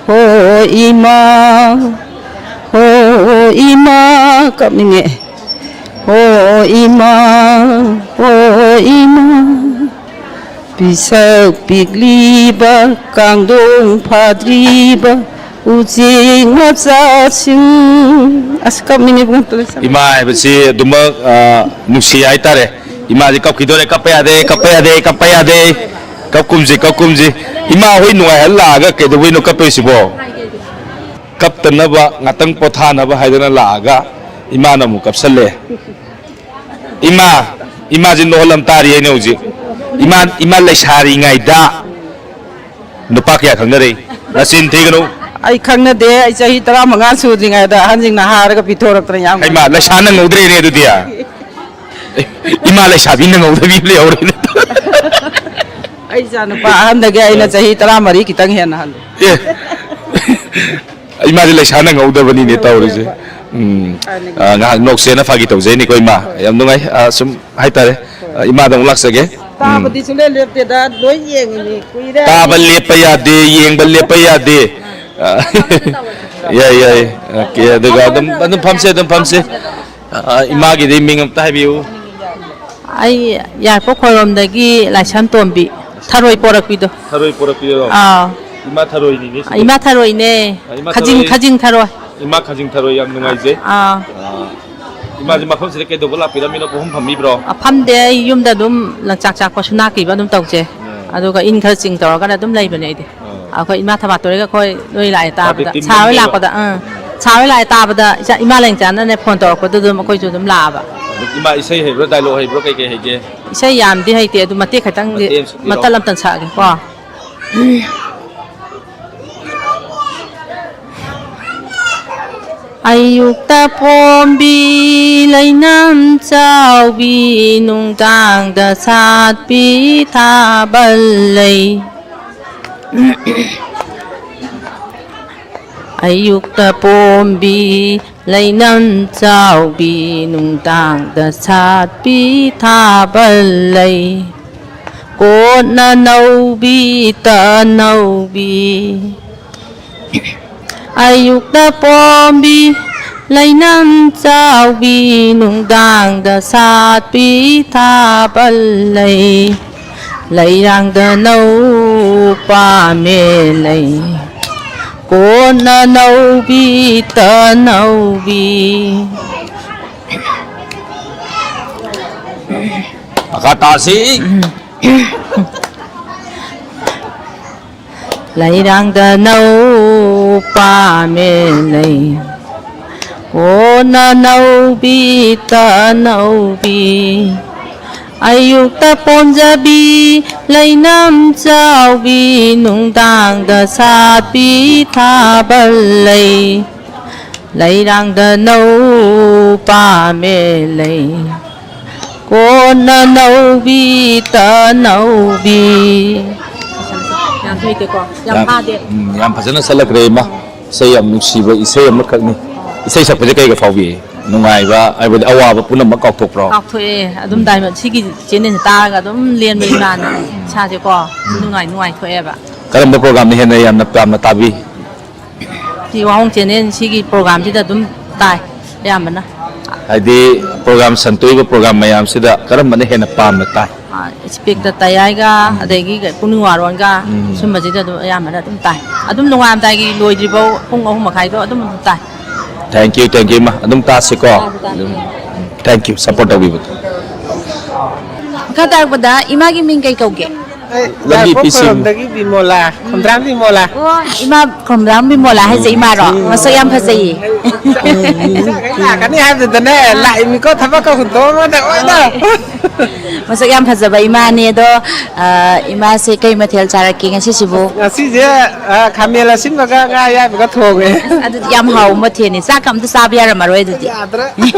ꯍꯣ ꯏꯃꯥ, ꯍꯣ ꯏꯃꯥ, ꯀꯞꯅꯤꯡꯉꯦ꯫ ꯍꯣ ꯏꯃꯥ, ꯍꯣ ꯏꯃꯥ, ꯄꯤꯁꯛ ꯄꯤꯛꯂꯤꯕ ꯀꯥꯡꯗꯣꯡ ꯐꯥꯗ꯭ꯔꯤꯕ ꯎꯆꯦꯛ ꯃꯆꯥꯁꯤꯡ꯫ ꯑꯁ, ꯀꯞꯅꯤꯡꯉꯦ ꯏꯕꯨꯡꯉꯣ, ꯇꯨꯂꯁꯤ꯫ ꯏꯃꯥ ꯍꯥꯏꯕꯁꯤ ꯑꯗꯨꯃꯛ, ꯑ, ꯅꯨꯡꯁꯤ ꯍꯥꯏꯇꯥꯔꯦ꯫ ꯏꯃꯥꯁꯤ ꯀꯞꯈꯤꯗꯣꯔꯦ, ꯀꯞꯄ ꯌꯥꯗꯦ, ꯀꯞꯄ ꯌꯥꯗꯦ, ꯀꯞꯄ ꯌꯥꯗꯦ꯫ ꯀꯞꯀꯨꯝꯁꯤ, ꯀꯞꯀꯨꯝꯁꯤ꯫ ꯏꯃꯥ ꯍꯣꯏ ꯅꯨꯡꯉꯥꯏꯍꯜ ꯂꯥꯛꯑꯒ ꯀꯩꯗꯧꯕꯩꯅꯣ ꯀꯞꯄꯣꯏꯁꯤꯕꯣ? ꯀꯞꯇꯅꯕ, ꯉꯥꯛꯇꯪ ꯄꯣꯊꯥꯅꯕ ꯍꯥꯏꯗꯅ ꯂꯥꯛꯑꯒ ꯏꯃꯥꯅ ꯑꯃꯨꯛ ꯀꯞꯁꯜꯂꯦ꯫ ꯏꯃꯥ, ꯏꯃꯥꯁꯤ ꯅꯣꯛꯍꯜꯂꯝ ꯇꯥꯔꯤ ꯑꯩꯅ ꯍꯧꯖꯤꯛ꯫ ꯏꯃꯥ, ꯏꯃꯥ ꯂꯩꯁꯥꯔꯤꯉꯩꯗ ꯅꯨꯄꯥ ꯀꯌꯥ ꯈꯪꯅꯔꯛꯏ? ꯅꯆꯤꯟ ꯊꯤꯒꯅꯨ꯫ ꯑꯩ ꯈꯪꯅꯗꯦ꯫ ꯑꯩ ꯆꯍꯤ ꯇꯔꯥꯃꯉꯥ ꯁꯨꯗ꯭ꯔꯤꯉꯩꯗ ꯑꯍꯟꯁꯤꯡꯅ ꯍꯥꯔꯒ ꯄꯤꯊꯣꯔꯛꯇꯅ ꯌꯥꯝ ꯍꯩꯃꯥ, ꯂꯩꯁꯥ ꯅꯪꯍꯧꯗ꯭ꯔꯦꯅꯦ ꯑꯗꯨꯗꯤ꯫ ꯏꯃꯥ ꯂꯩꯁꯥꯕꯤ ꯅꯪꯍꯧꯗꯕꯤ ꯂꯩꯍꯧꯔꯦꯅꯦ꯫ ꯑꯩ ꯏꯆꯥ ꯅꯨꯄꯥ ꯑꯍꯟꯗꯒꯤ ꯑꯩꯅ ꯆꯍꯤ ꯇꯔꯥꯃꯔꯤ ꯈꯤꯇꯪ ꯍꯦꯟꯅ ꯍꯜꯂꯦ꯫ ꯑꯦ꯫ ꯏꯃꯥꯁꯦ ꯂꯩꯁꯥ ꯅꯪꯍꯧꯗꯕꯅꯤꯅꯦ ꯇꯧꯔꯤꯁꯦ꯫ ꯎꯝ꯫ ꯑ, ꯉꯥꯏꯍꯥꯛ ꯅꯣꯛꯁꯦꯅ ꯐꯥꯒꯤ ꯇꯧꯖꯩꯅꯤꯀꯣ, ꯏꯃꯥ꯫ ꯌꯥꯝ ꯅꯨꯡꯉꯥꯏ꯫ ꯑ, ꯁꯨꯝ ꯍꯥꯏꯇꯥꯔꯦ꯫ ꯑ, ꯏꯃꯥꯗ ꯑꯃꯨꯛ ꯂꯥꯛꯆꯒꯦ꯫ ꯎꯝ꯫ ꯇꯥꯕꯗꯤ ꯁꯨꯡꯂꯦꯞ ꯂꯦꯞꯇꯦꯗ, ꯂꯣꯏ ꯌꯦꯡꯉꯤꯅꯤ꯫ ꯀꯨꯏꯔꯦ꯫ ꯇꯥꯕ ꯂꯦꯞꯄ ꯌꯥꯗꯦ, ꯌꯦꯡꯕ ꯂꯦꯞꯄ ꯌꯥꯗꯦ꯫ ꯑ, ꯌꯥꯏ, ꯌꯥꯏ꯫ ꯑꯣꯀꯦ, ꯑꯗꯨꯒ ꯑꯗꯨꯝ, ꯑꯗꯨꯝ ꯐꯝꯁꯦ, ꯑꯗꯨꯝ ꯐꯝꯁꯦ꯫ ꯑ, ꯏꯃꯥꯒꯤꯗꯤ ꯃꯤꯡ ꯑꯝꯇ ꯍꯥꯏꯕꯤꯌꯨ꯫ ꯑꯩ ꯌꯥꯏꯔꯤꯄꯣꯛ ꯈꯣꯏꯔꯣꯝꯗꯒꯤ ꯂꯥꯏꯁ꯭ꯔꯝ ꯇꯣꯝꯕꯤ, ꯊꯔꯣꯏ ꯄꯣꯔꯛꯄꯤꯗꯣ꯫ ꯊꯔꯣꯏ ꯄꯣꯔꯛꯄꯤꯔꯣ? ꯑꯥ꯫ ꯏꯃꯥ ꯊꯔꯣꯏꯅꯤꯅꯦ ꯁꯤꯗꯤ꯫ ꯏꯃꯥ ꯊꯔꯣꯏꯅꯦ꯫ ꯑ, ꯏꯃꯥ ꯈꯖꯤꯡ, ꯊꯔꯣꯏ꯫ ꯈꯖꯤꯡ ꯊꯔꯣꯏ꯫ ꯏꯃꯥ ꯈꯖꯤꯡ ꯊꯔꯣꯏ, ꯌꯥꯝ ꯅꯨꯡꯉꯥꯏꯖꯩ꯫ ꯑꯥ꯫ ꯑ, ꯏꯃꯥꯁꯦ ꯃꯐꯝꯁꯤꯗ ꯀꯩꯗꯧꯕ ꯂꯥꯛꯄꯤꯔꯝꯃꯤꯅꯣ? ꯄꯣꯐꯝ ꯐꯝꯕꯤꯕ꯭ꯔꯣ? ꯑ, ꯐꯝꯗꯦ, ꯑꯩ ꯌꯨꯝꯗ ꯑꯗꯨꯝ ꯂꯪꯆꯥꯛ ꯆꯥꯛꯄ ꯁꯨꯅꯥ ꯀꯤꯕ ꯑꯗꯨꯝ ꯇꯧꯖꯩ꯫ ꯑꯥ꯫ ꯑꯗꯨꯒ ꯏꯟ ꯈꯔ ꯆꯤꯡ ꯇꯧꯔꯒꯅ ꯑꯗꯨꯝ ꯂꯩꯕꯅꯦ ꯑꯩꯗꯤ꯫ ꯑꯥ꯫ ꯑꯩꯈꯣꯏ ꯏꯃꯥ ꯊꯕꯥꯇꯣꯟꯒ ꯑꯩꯈꯣꯏ ꯂꯣꯏ ꯂꯥꯛꯑꯦ ꯇꯥꯕꯗ꯫ ꯄꯥꯔꯇꯤ ꯇꯤꯝ ꯁꯥꯔ ꯍꯣꯏ ꯅꯪꯅꯦꯕ? ꯂꯥꯛꯄꯗ, ꯑꯥ꯫ ꯁꯥꯔ ꯍꯣꯏ ꯂꯥꯛꯑꯦ ꯇꯥꯕꯗ ꯏꯆꯥ, ꯏꯃꯥ ꯂꯩꯉꯥꯛꯆꯥꯅꯅꯦ ꯐꯣꯟ ꯇꯧꯔꯛꯄꯗ ꯑꯗꯨꯝ ꯑꯩꯈꯣꯏꯁꯨ ꯑꯗꯨꯝ ꯂꯥꯛꯑꯕ꯫ ꯑꯗꯨ ꯏꯃꯥ ꯏꯁꯩ ꯍꯩꯕ꯭ꯔꯣ, ꯗꯥꯏꯂꯣꯛ ꯍꯩꯕ꯭ꯔꯣ, ꯀꯩ ꯀꯩ ꯍꯩꯒꯦ? ꯏꯁꯩ ꯌꯥꯝꯗꯤ ꯍꯩꯇꯦ, ꯑꯗꯨ ꯃꯇꯦꯛ ꯈꯛꯇꯪꯗꯤ ꯃꯇꯦꯛ ꯑꯃ ꯁꯛꯄꯤꯔꯣ꯫ ꯃꯇꯠ ꯑꯝꯇꯪ ꯁꯛꯑꯒꯦꯀꯣ꯫ ꯑꯌꯨꯛꯇ ꯄꯣꯝꯕꯤ ꯂꯩꯅꯝ ꯆꯥꯎꯕꯤ, ꯅꯨꯡꯗꯥꯡꯗ ꯁꯥꯠꯄꯤ ꯊꯥꯕꯜ ꯂꯩ꯫ ꯑꯌꯨꯛꯇ ꯄꯣꯝꯕꯤ ꯂꯩꯅꯝ ꯆꯥꯎꯕꯤ, ꯅꯨꯡꯗꯥꯡꯗ ꯁꯥꯠꯄꯤ ꯊꯥꯕꯜ ꯂꯩ꯫ ꯀꯣꯟꯅ ꯅꯧꯕꯤ ꯇꯅꯧꯕꯤ, ꯑꯌꯨꯛꯇ ꯄꯣꯝꯕꯤ ꯂꯩꯅꯝ ꯆꯥꯎꯕꯤ, ꯅꯨꯡꯗꯥꯡꯗ ꯁꯥꯠꯄꯤ ꯊꯥꯕꯜ ꯂꯩ꯫ ꯂꯩꯔꯥꯡꯗ ꯅꯧ ꯄꯥꯝꯃꯦ ꯂꯩ, ꯀꯣꯟꯅ ꯅꯧꯕꯤ ꯇꯅꯧꯕꯤ꯫ ꯃꯈꯥ ꯇꯥꯁꯤ꯫ ꯂꯩꯔꯥꯡꯗ ꯅꯧ ꯄꯥꯝꯃꯦ ꯂꯩ, ꯀꯣꯟꯅ ꯅꯧꯕꯤ ꯇꯅꯧꯕꯤ꯫ ꯑꯌꯨꯛꯇ ꯄꯣꯝꯖꯕꯤ ꯂꯩꯅꯝ ꯆꯥꯎꯕꯤ, ꯅꯨꯡꯗꯥꯡꯗ ꯁꯥꯠꯄꯤ ꯊꯥꯕꯜ ꯂꯩ꯫ ꯂꯩꯔꯥꯡꯗ ꯅꯧ ꯄꯥꯝꯃꯦ ꯂꯩ, ꯀꯣꯟꯅ ꯅꯧꯕꯤ ꯇꯅꯧꯕꯤ꯫ ꯌꯥꯝ ꯍꯩꯇꯦꯀꯣ? ꯌꯥꯝ ꯌꯥꯝ, ꯐꯥꯗꯦ꯫ ꯎꯝ, ꯌꯥꯝ ꯐꯖꯅ ꯁꯛꯂꯛꯈ꯭ꯔꯦ ꯏꯃꯥ꯫ ꯏꯁꯩ ꯌꯥꯝ ꯅꯨꯡꯁꯤꯕ ꯏꯁꯩ ꯑꯃꯈꯛꯅꯤ꯫ ꯏꯁꯩ ꯁꯛꯄꯁꯦ ꯀꯩꯒ ꯐꯥꯎꯕꯤ? ꯅꯨꯡꯉꯥꯏꯕ, ꯍꯥꯏꯕꯗꯤ ꯑꯋꯥꯕ ꯄꯨꯝꯅꯃꯛ ꯀꯥꯎꯊꯣꯛꯄ꯭ꯔꯣ? ꯀꯥꯎꯊꯣꯛꯑꯦ꯫ ꯑꯗꯨꯝ ꯗꯥꯏꯃꯟ ꯁꯤꯒꯤ ꯆꯦꯅꯦꯜꯁꯦ ꯇꯥꯔꯒ ꯑꯗꯨꯝ ꯂꯦꯟꯕ ꯏꯃꯥꯅ ꯏꯁꯥꯁꯦꯀꯣ ꯅꯨꯡꯉꯥꯏ, ꯅꯨꯡꯉꯥꯏꯊꯣꯛꯑꯦꯕ꯫ ꯀꯔꯝꯕ ꯄ꯭ꯔꯣꯒꯥꯝꯅ ꯍꯦꯟꯅ ꯌꯥꯝꯅ ꯄꯥꯝꯅ ꯇꯥꯕꯤ? ꯁꯤ ꯋꯥꯍꯣꯡ ꯆꯦꯅꯦꯜ ꯁꯤꯒꯤ ꯄ꯭ꯔꯣꯒꯥꯝꯁꯤꯗ ꯑꯗꯨꯝ ꯇꯥꯏ ꯑꯌꯥꯝꯕꯅ꯫ ꯍꯥꯏꯗꯤ ꯄ꯭ꯔꯣꯒꯥꯝ, ꯁꯟꯇꯣꯛꯏꯕ ꯄ꯭ꯔꯣꯒꯥꯝ ꯃꯌꯥꯝꯁꯤꯗ ꯀꯔꯝꯕꯅ ꯍꯦꯟꯅ ꯄꯥꯝꯅ ꯇꯥꯏ? ꯑ, ꯏꯁꯄꯦꯛꯇ ꯇꯌꯥꯏꯒ, ꯎꯝ꯫ ꯑꯗꯒꯤ ꯄꯨꯛꯅꯤꯡ ꯋꯥꯔꯣꯟꯒ, ꯎꯝ꯫ ꯁꯨꯝꯕꯁꯤꯗ ꯑꯗꯨꯝ ꯑꯌꯥꯝꯕꯅ ꯑꯗꯨꯝ ꯇꯥꯏ꯫ ꯑꯗꯨꯝ ꯅꯣꯡꯉꯥꯟꯕꯗꯒꯤ ꯂꯣꯏꯗ꯭ꯔꯤꯐꯥꯎ ꯄꯨꯡ ꯑꯍꯨꯝ ꯃꯈꯥꯏꯗꯣ ꯑꯗꯨꯝ, ꯑꯗꯨꯝ ꯇꯥꯏ꯫ Thank you, thank you, ꯏꯃꯥ꯫ ꯑꯗꯨꯝ ꯇꯥꯁꯤꯀꯣ꯫ ꯇꯥꯁꯤ, ꯇꯥꯁꯤ꯫ ꯑꯗꯨꯝ, thank you, support ꯇꯧꯕꯤꯕꯗꯣ꯫ ꯃꯈꯥ ꯇꯥꯔꯛꯄꯗ ꯏꯃꯥꯒꯤ ꯃꯤꯡ ꯀꯩ ꯀꯧꯒꯦ? ꯑꯩ ꯂꯝꯕꯤ ꯌꯥꯏꯔꯤꯄꯣꯛ ꯄꯤꯁꯤꯡ꯫ ꯈꯣꯏꯔꯣꯝꯗꯒꯤ ꯕꯤꯃꯣꯂꯥ, ꯈꯝꯗ꯭ꯔꯥꯝ ꯕꯤꯃꯣꯂꯥ꯫ ꯑꯣ, ꯏꯃꯥ ꯈꯝꯗ꯭ꯔꯥꯝ ꯕꯤꯃꯣꯂꯥ ꯍꯥꯏꯁꯦ ꯏꯃꯥꯔꯣ? ꯎꯝ꯫ ꯃꯁꯛ ꯌꯥꯝ ꯐꯖꯩꯌꯦ꯫ ꯂꯥꯛꯀꯅꯤ ꯍꯥꯏꯕꯗꯨꯗꯅꯦ, ꯂꯥꯛꯏꯃꯤꯀꯣ, ꯊꯕꯛꯀ ꯍꯨꯟꯗꯣꯛꯑꯝꯃꯗ ꯑꯣꯏꯗ꯫ ꯃꯁꯛ ꯌꯥꯝ ꯐꯖꯕ ꯏꯃꯥꯅꯦ ꯑꯗꯣ, ꯑ, ꯏꯃꯥꯁꯦ ꯀꯩ ꯃꯊꯦꯜ ꯆꯥꯔꯛꯀꯦ ꯉꯁꯤꯁꯤꯕꯨ? ꯉꯁꯤꯁꯦ, ꯑ, ꯈꯥꯃꯦꯟ ꯑꯁꯤꯟꯕꯒ ꯉꯥ ꯑꯌꯥꯏꯕꯒ ꯊꯣꯡꯉꯦ꯫ ꯑꯁ, ꯑꯗꯨꯗꯤ ꯌꯥꯝ ꯍꯥꯎꯕ ꯃꯊꯦꯜꯅꯤ꯫ ꯆꯥꯛꯀ ꯑꯝꯇ ꯆꯥꯕ ꯌꯥꯔꯝꯃꯔꯣꯏ ꯑꯗꯨꯗꯤ꯫ ꯌꯥꯗ꯭ꯔꯦ꯫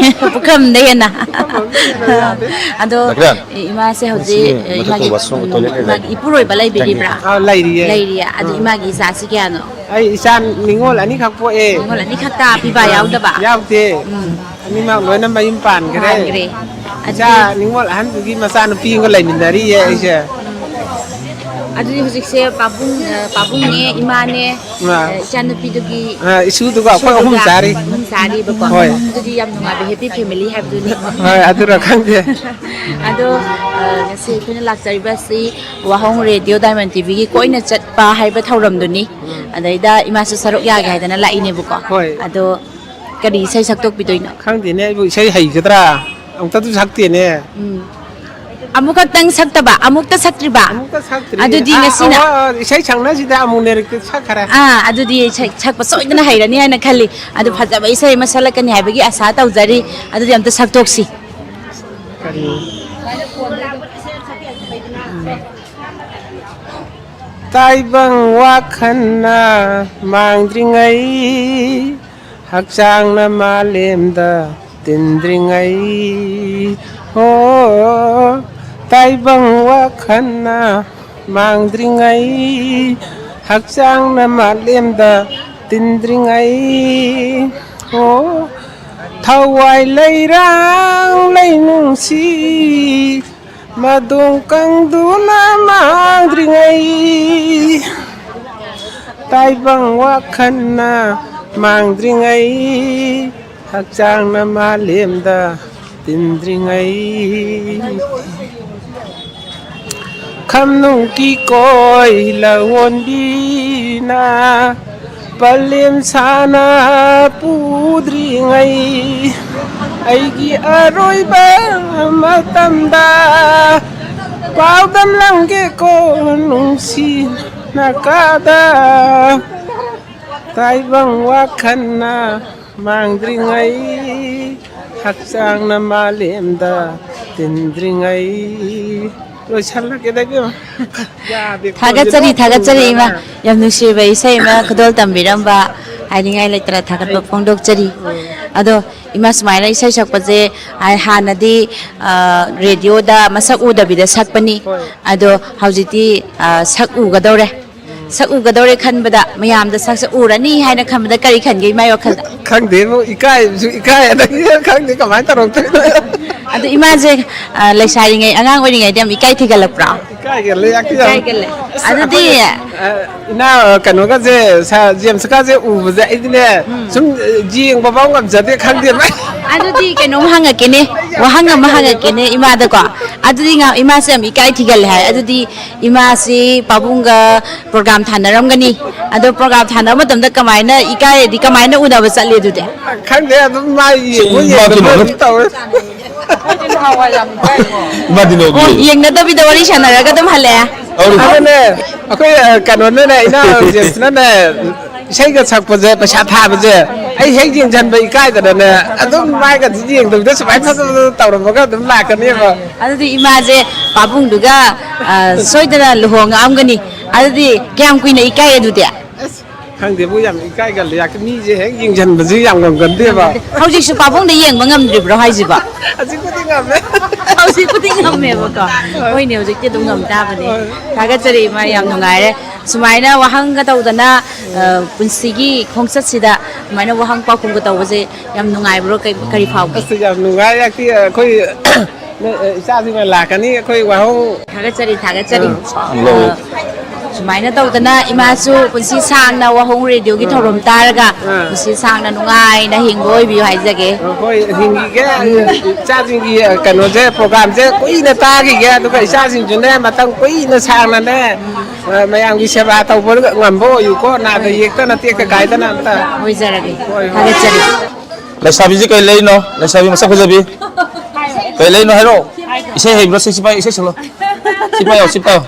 ꯄꯨꯈꯝꯗ ꯍꯦꯟꯅ꯫ ꯄꯨꯈꯝꯗ ꯍꯦꯟꯅ ꯌꯥꯗꯦ꯫ ꯑꯗꯣ ꯗꯥꯛꯇꯔ, ꯏꯃꯥꯁꯦ ꯍꯧꯖꯤꯛ, ꯃꯁꯤꯒꯤ ꯏꯃꯥꯒꯤ, ꯃꯊꯛꯇ ꯋꯥꯁꯔꯨꯝ, ꯇꯣꯏꯂꯦꯠ ꯂꯩꯕ꯫ ꯏꯃꯥꯒꯤ ꯏꯄꯨꯔꯣꯏꯕ ꯂꯩꯕꯤꯔꯤꯕ꯭ꯔꯥ? ꯑꯥ, ꯂꯩꯔꯤꯌꯦ꯫ ꯂꯩꯔꯤꯌꯦ꯫ ꯑꯗꯨ ꯑꯥ꯫ ꯏꯃꯥꯒꯤ ꯏꯆꯥꯁꯤ ꯀꯌꯥꯅꯣ? ꯑꯩ ꯏꯆꯥ ꯅꯤꯉꯣꯜ ꯑꯅꯤꯈꯛ ꯄꯣꯛꯑꯦ꯫ ꯅꯤꯉꯣꯜ ꯑꯅꯤꯈꯛꯇ, ꯄꯤꯕꯥ ꯌꯥꯎꯗꯕ? ꯌꯥꯎꯗꯦ꯫ ꯎꯝ꯫ ꯑꯅꯤꯃꯛ ꯂꯣꯏꯅ ꯃꯌꯨꯝ ꯄꯥꯟꯈ꯭ꯔꯦ꯫ ꯄꯥꯟꯈ꯭ꯔꯦ꯫ ꯏꯆꯥ ꯑꯗꯨꯗꯤ ꯅꯤꯉꯣꯜ ꯑꯍꯟꯗꯨꯒꯤ ꯃꯆꯥꯅꯨꯄꯤ ꯑꯃꯒ ꯂꯩꯃꯤꯟꯅꯔꯤꯌꯦ ꯑꯩꯁꯦ꯫ ꯑꯗꯨꯗꯤ ꯍꯧꯖꯤꯛꯁꯦ ꯄꯥꯕꯨꯡ, ꯑ, ꯄꯥꯕꯨꯡꯅꯦ, ꯏꯃꯥꯅꯦ, ꯑ, ꯏꯆꯥꯅꯨꯄꯤꯗꯨꯒꯤ ꯑ, ꯏꯁꯨꯗꯨꯒ ꯑꯩꯈꯣꯏ ꯑꯍꯨꯝ ꯏꯁꯨꯗꯨꯒ ꯆꯥꯔꯤ꯫ ꯑꯍꯨꯝ ꯆꯥꯔꯤꯕꯀꯣ꯫ ꯍꯣꯏ꯫ ꯑꯗꯨꯗꯤ ꯌꯥꯝ ꯅꯨꯡꯉꯥꯏꯕ happy family ꯍꯥꯏꯕꯗꯨꯅꯤ꯫ ꯍꯣꯏ, ꯑꯗꯨꯔ ꯈꯪꯗꯦ꯫ ꯑꯗꯣ, ꯑ, ꯉꯁꯤ ꯑꯩꯈꯣꯏꯅ ꯂꯥꯛꯆꯔꯤꯕꯁꯤ ꯋꯥꯍꯣꯡ ꯔꯦꯗꯤꯑꯣ ꯗꯥꯏꯃꯟ ꯇꯤꯚꯤꯒꯤ ꯀꯣꯏꯅ ꯆꯠꯄ ꯍꯥꯏꯕ ꯊꯧꯔꯝꯗꯨꯅꯤ꯫ ꯎꯝ꯫ ꯑꯗꯩꯗ ꯏꯃꯥꯁꯨ ꯁꯔꯨꯛ ꯌꯥꯒꯦ ꯍꯥꯏꯗꯅ ꯂꯥꯛꯏꯅꯦꯕꯀꯣ꯫ ꯍꯣꯏ꯫ ꯑꯗꯣ ꯀꯔꯤ ꯏꯁꯩ ꯁꯛꯇꯣꯛꯄꯤꯗꯣꯏꯅꯣ? ꯈꯪꯗꯦꯅꯦ, ꯑꯩꯕꯨ ꯏꯁꯩ ꯍꯩꯒꯗ꯭ꯔꯥ? ꯑꯃꯨꯛꯇꯁꯨ ꯁꯛꯇꯦꯅꯦ꯫ ꯎꯝ꯫ ꯑꯃꯨꯛꯈꯛꯇꯪ ꯁꯛꯇꯕ, ꯑꯃꯨꯛꯇ ꯁꯛꯇ꯭ꯔꯤꯕ? ꯑꯃꯨꯛꯇ ꯁꯛꯇ꯭ꯔꯤ꯫ ꯑꯗꯨꯗꯤ ꯑꯥ, ꯉꯁꯤꯅ ꯑꯋꯥ-, ꯏꯁꯩ ꯁꯛꯅꯁꯤꯗ ꯑꯃꯨꯛ ꯂꯩꯔꯛꯇ ꯁꯛꯈꯔꯦ꯫ ꯑꯥ, ꯑꯗꯨꯗꯤ ꯁꯛ-, ꯁꯛꯄ ꯁꯣꯏꯗꯅ ꯍꯩꯔꯅꯤ ꯍꯥꯏꯅ ꯈꯜꯂꯤ꯫ ꯑꯗꯨ ꯑꯥ꯫ ꯐꯖꯕ ꯏꯁꯩ ꯑꯃ ꯁꯛꯂꯛꯀꯅꯤ ꯍꯥꯏꯕꯒꯤ ꯑꯁꯥ ꯇꯧꯖꯔꯤ꯫ ꯑꯗꯨꯗꯤ ꯑꯝꯇ ꯁꯛꯇꯣꯛꯁꯤ꯫ ꯀꯔꯤ? ꯎꯝ꯫ ꯇꯥꯏꯕꯪ ꯋꯥꯈꯜꯅ ꯃꯥꯡꯗ꯭ꯔꯤꯉꯩ, ꯍꯛꯆꯥꯡꯅ ꯃꯥꯂꯦꯝꯗ ꯇꯤꯟꯗ꯭ꯔꯤꯉꯩ, ꯍꯣ, ꯇꯥꯏꯕꯪ ꯋꯥꯈꯜꯅ ꯃꯥꯡꯗ꯭ꯔꯤꯉꯩ, ꯍꯛꯆꯥꯡꯅ ꯃꯥꯂꯦꯝꯗ ꯇꯤꯟꯗ꯭ꯔꯤꯉꯩ, ꯍꯣ, ꯊꯋꯥꯏ ꯂꯩꯔꯥꯡ ꯂꯩꯅꯨꯡꯁꯤ ꯃꯗꯣꯡ ꯀꯪꯗꯨꯅ ꯃꯥꯡꯗ꯭ꯔꯤꯉꯩ, ꯇꯥꯏꯕꯪ ꯋꯥꯈꯜꯅ ꯃꯥꯡꯗ꯭ꯔꯤꯉꯩ, ꯍꯛꯆꯥꯡꯅ ꯃꯥꯂꯦꯝꯗ ꯇꯤꯟꯗ꯭ꯔꯤꯉꯩ꯫ ꯈꯝꯅꯨꯡ ꯀꯤꯀꯣꯏ ꯂꯧꯋꯣꯟꯕꯤꯅ ꯄꯂꯦꯝ ꯁꯥꯅ ꯄꯨꯗ꯭ꯔꯤꯉꯩ, ꯑꯩꯒꯤ ꯑꯔꯣꯏꯕ ꯃꯇꯝꯗ ꯄꯥꯎꯗꯝꯂꯝꯒꯦꯀꯣ ꯅꯨꯡꯁꯤꯅ ꯀꯥꯗ꯫ ꯇꯥꯏꯕꯪ ꯋꯥꯈꯜꯅ ꯃꯥꯡꯗ꯭ꯔꯤꯉꯩ, ꯍꯛꯆꯥꯡꯅ ꯃꯥꯂꯦꯝꯗ ꯇꯤꯟꯗ꯭ꯔꯤꯉꯩ꯫ ꯂꯣꯏꯁꯜꯂꯒꯦꯗ, ꯏꯕꯦꯝꯃ꯫ ꯌꯥꯗꯦ, ꯊꯥꯒꯠꯆꯔꯤ, ꯈꯣꯟꯁꯦ ꯊꯥꯒꯠꯆꯔꯤ ꯏꯃꯥ꯫ ꯂꯣꯏꯁꯜꯂꯒ꯫ ꯌꯥꯝ ꯅꯨꯡꯁꯤꯕ ꯏꯁꯩ ꯑꯃ ꯈꯨꯗꯣꯜ ꯇꯝꯕꯤꯔꯝꯕ, ꯍꯥꯏꯅꯤꯡꯉꯥꯏ ꯂꯩꯇꯅ ꯊꯥꯒꯠꯄ ꯐꯣꯡꯗꯣꯛꯆꯔꯤ꯫ ꯎꯝ꯫ ꯑꯗꯣ ꯏꯃꯥ, ꯁꯨꯃꯥꯏꯅ ꯏꯁꯩ ꯁꯛꯄꯁꯦ, ꯍꯥꯏ-, ꯍꯥꯟꯅꯗꯤ, ꯑ, ꯔꯦꯗꯤꯑꯣꯗ ꯃꯁꯛ ꯎꯗꯕꯤꯗ ꯁꯛꯄꯅꯤ꯫ ꯍꯣꯏ꯫ ꯑꯗꯣ ꯍꯧꯖꯤꯛꯇꯤ, ꯑ, ꯁꯛ ꯎꯒꯗꯧꯔꯦ꯫ ꯁꯛ ꯎꯒꯗꯧꯔꯦ ꯈꯟꯕꯗ, ꯃꯌꯥꯝꯗ ꯁꯛꯁꯦ ꯎꯔꯅꯤ ꯍꯥꯏꯅ ꯈꯟꯕꯗ ꯀꯔꯤ ꯈꯟꯒꯦ ꯏꯃꯥꯒꯤ ꯋꯥꯈꯜꯗ? ꯈꯪꯗꯦꯕꯨ, ꯏꯀꯥꯏꯕꯁꯨ ꯏꯀꯥꯏ, ꯑꯗꯒꯤ ꯈꯪꯗꯦ ꯀꯃꯥꯏꯅ ꯇꯧꯔꯛꯇꯣꯏꯅꯣ꯫ ꯑꯗꯨ ꯏꯃꯥꯁꯦ, ꯑ, ꯂꯩꯁꯥꯔꯤꯉꯩ, ꯑꯉꯥꯡ ꯑꯣꯏꯔꯤꯉꯩꯗ ꯌꯥꯝ ꯏꯀꯥꯏ ꯊꯤꯒꯠꯂꯛꯄ꯭ꯔꯣ? ꯏꯀꯥꯏꯒꯜꯂꯦ, ꯌꯥꯝ ꯏꯀꯥꯏ꯫ ꯏꯀꯥꯏꯒꯜꯂꯦ꯫ ꯑꯁ, ꯑꯗꯨꯗꯤ ꯑꯩꯈꯣꯏ, ꯑ, ꯏꯅꯥ, ꯑ, ꯀꯩꯅꯣꯒꯁꯦ, ꯁꯥꯔ ꯖꯦꯝꯁꯀꯁꯦ ꯎꯕꯁꯦ ꯑꯩꯗꯤꯅꯦ, ꯁꯨꯝ, ꯑ, ꯌꯦꯡꯕ ꯐꯥꯎ ꯉꯝꯖꯗꯦ, ꯈꯪꯗꯦꯕ꯫ ꯑꯗꯨꯗꯤ ꯀꯩꯅꯣꯝ ꯍꯪꯉꯛꯀꯦꯅꯦ, ꯋꯥꯍꯪ ꯑꯃ ꯍꯪꯉꯛꯀꯦꯅꯦ ꯏꯃꯥꯗꯀꯣ꯫ ꯑꯗꯨꯗꯤ ꯉꯥ-, ꯏꯃꯥꯁꯦ ꯌꯥꯝ ꯏꯀꯥꯏ ꯊꯤꯒꯜꯂꯦ ꯍꯥꯏ꯫ ꯑꯗꯨꯗꯤ ꯏꯃꯥꯁꯤ ꯄꯥꯕꯨꯡꯒ ꯄ꯭ꯔꯣꯒ꯭ꯔꯥꯝ ꯊꯥꯅꯔꯝꯒꯅꯤ꯫ ꯑꯗꯣ ꯄ꯭ꯔꯣꯒ꯭ꯔꯥꯝ ꯊꯥꯅꯕ ꯃꯇꯝꯗ ꯀꯃꯥꯏꯅ ꯏꯀꯥꯏꯔꯗꯤ ꯀꯃꯥꯏꯅ ꯎꯅꯕ ꯆꯠꯂꯤ ꯑꯗꯨꯗꯤ? ꯈꯪꯗꯦ, ꯑꯗꯨꯝ ꯃꯥ ꯌꯦꯡꯕ ꯌꯦꯡꯗꯕ ꯑꯗꯨꯝ ꯇꯧꯋꯦ꯫ ꯏꯃꯥꯗꯤ ꯅꯣꯛꯏ꯫ ꯑꯣ, ꯌꯦꯡꯅꯗꯕꯤꯗ ꯋꯥꯔꯤ ꯁꯥꯟꯅꯔꯒ ꯑꯗꯨꯝ ꯍꯜꯂꯛꯑꯦ꯫ ꯑꯗꯨꯅꯦ, ꯑꯩꯈꯣꯏ, ꯑ, ꯀꯩꯅꯣꯅꯅꯦ, ꯏꯅꯥꯎ ꯖꯦꯝꯁꯅꯅꯦ, ꯏꯁꯩꯒ ꯁꯛꯄꯁꯦ, ꯄꯩꯁꯥ ꯊꯥꯕꯁꯦ, ꯑꯩ ꯍꯦꯛ ꯌꯦꯡꯁꯤꯟꯕ ꯏꯀꯥꯏꯗꯅꯅꯦ, ꯑꯗꯨꯝ ꯃꯥꯏꯒꯁꯦ ꯌꯦꯡꯗꯕꯤꯗ ꯁꯨꯃꯥꯏꯅ ꯐꯖꯅ ꯇꯧꯔꯝꯃꯒ ꯑꯗꯨꯝ ꯂꯥꯛꯀꯅꯦꯕ꯫ ꯑꯗꯨꯗꯤ ꯏꯃꯥꯁꯦ ꯄꯥꯕꯨꯡꯗꯨꯒ, ꯑ, ꯁꯣꯏꯗꯅ ꯂꯨꯍꯣꯡꯉꯛꯑꯝꯒꯅꯤ꯫ ꯑꯗꯨꯗꯤ ꯀꯌꯥꯝ ꯀꯨꯏꯅ ꯏꯀꯥꯏ ꯑꯗꯨꯗꯤ? ꯑꯁ, ꯈꯪꯗꯦꯕꯨ, ꯌꯥꯝ ꯏꯀꯥꯏꯒꯜꯂꯦ꯫ ꯃꯤꯁꯦ ꯍꯦꯛ ꯌꯦꯡꯁꯤꯟꯕꯁꯦ ꯌꯥꯝ ꯉꯝꯒꯟꯗꯦꯕ꯫ ꯍꯧꯖꯤꯛꯁꯨ ꯄꯥꯕꯨꯡꯗ ꯌꯦꯡꯕ ꯉꯝꯗ꯭ꯔꯤꯕ꯭ꯔꯣ ꯍꯥꯏꯁꯤꯕꯣ? ꯍꯧꯖꯤꯛꯄꯨꯗꯤ ꯉꯝꯃꯦ꯫ ꯍꯧꯖꯤꯛꯄꯨꯗꯤ ꯉꯝꯃꯦꯕꯀꯣ꯫ ꯍꯣꯏꯅꯦ, ꯍꯧꯖꯤꯛꯇꯤ ꯑꯗꯨꯝ ꯉꯝ ꯇꯥꯕꯅꯦ꯫ ꯊꯥꯒꯠꯆꯔꯤ ꯏꯃꯥ, ꯌꯥꯝ ꯅꯨꯡꯉꯥꯏꯔꯦ꯫ ꯁꯨꯃꯥꯏꯅ ꯋꯥꯍꯪꯒ ꯇꯧꯗꯅ, ꯑ, ꯄꯨꯟꯁꯤꯒꯤ ꯈꯣꯡꯆꯠꯁꯤꯗ ꯁꯨꯃꯥꯏꯅ ꯋꯥꯍꯪ ꯄꯥꯎꯈꯨꯝꯒ ꯇꯧꯕꯁꯦ ꯌꯥꯝ ꯅꯨꯡꯉꯥꯏꯕ꯭ꯔꯣ? ꯀꯩ, ꯀꯔꯤ ꯐꯥꯎꯒꯦ? ꯑꯁ, ꯌꯥꯝ ꯅꯨꯡꯉꯥꯏ꯫ ꯌꯥꯛꯇꯤ ꯑꯩꯈꯣꯏ, ꯏꯆꯥꯁꯤꯡꯅ ꯂꯥꯛꯀꯅꯤ, ꯑꯩꯈꯣꯏ ꯋꯥꯍꯧ꯫ ꯊꯥꯒꯠꯆꯔꯤ, ꯊꯥꯒꯠꯆꯔꯤ꯫ ꯁꯥꯡꯂꯣ꯫ ꯑ, ꯁꯨꯃꯥꯏꯅ ꯇꯧꯗꯅ ꯏꯃꯥꯁꯨ ꯄꯨꯟꯁꯤ ꯁꯥꯡꯅ ꯋꯥꯍꯣꯡ ꯔꯦꯗꯤꯑꯣꯒꯤ ꯊꯧꯔꯝ ꯇꯥꯔꯒ ꯄꯨꯟꯁꯤ ꯁꯥꯡꯅ ꯅꯨꯡꯉꯥꯏꯅ ꯍꯤꯡꯕ ꯑꯣꯏꯕꯤꯌꯨ ꯍꯥꯏꯖꯒꯦ꯫ ꯍꯣꯏ, ꯍꯤꯡꯈꯤꯒꯦ꯫ ꯏꯆꯥꯁꯤꯡꯒꯤ ꯀꯩꯅꯣꯁꯦ, ꯄ꯭ꯔꯣꯒꯥꯝꯁꯦ ꯀꯨꯏꯅ ꯇꯥꯈꯤꯒꯦ, ꯑꯗꯨꯒ ꯏꯆꯥꯁꯤꯡꯁꯨꯅꯦ ꯃꯇꯝ ꯀꯨꯏꯅ ꯁꯥꯡꯅꯅꯦ, ꯑ, ꯃꯌꯥꯝꯒꯤ ꯁꯦꯕꯥ ꯇꯧꯕ ꯉꯝꯕ ꯑꯣꯏꯌꯨꯀꯣ, ꯅꯥꯗ ꯌꯦꯛꯇꯅ ꯇꯦꯛꯇ ꯀꯥꯏꯗꯅ ꯑꯝꯇ꯫ ꯑꯣꯏꯖꯔꯒꯦ꯫ ꯍꯣꯏ, ꯍꯣꯏ꯫ ꯊꯥꯒꯠꯆꯔꯤ꯫ ꯂꯩꯁꯥꯕꯤꯁꯦ ꯀꯩ ꯂꯩꯅꯣ? ꯂꯩꯁꯥꯕꯤ ꯃꯁꯛ ꯐꯖꯕꯤ꯫ ꯀꯩ ꯂꯩꯅꯣ ꯍꯥꯏꯔꯣ? ꯏꯁꯩ ꯍꯩꯕ꯭ꯔꯣ? ꯁꯤ, ꯁꯤ ꯄꯥꯏ, ꯏꯁꯩ ꯁꯛꯂꯣ꯫ ꯁꯤ ꯄꯥꯏꯌꯣ, ꯁꯤ ꯄꯥꯏꯌꯣ꯫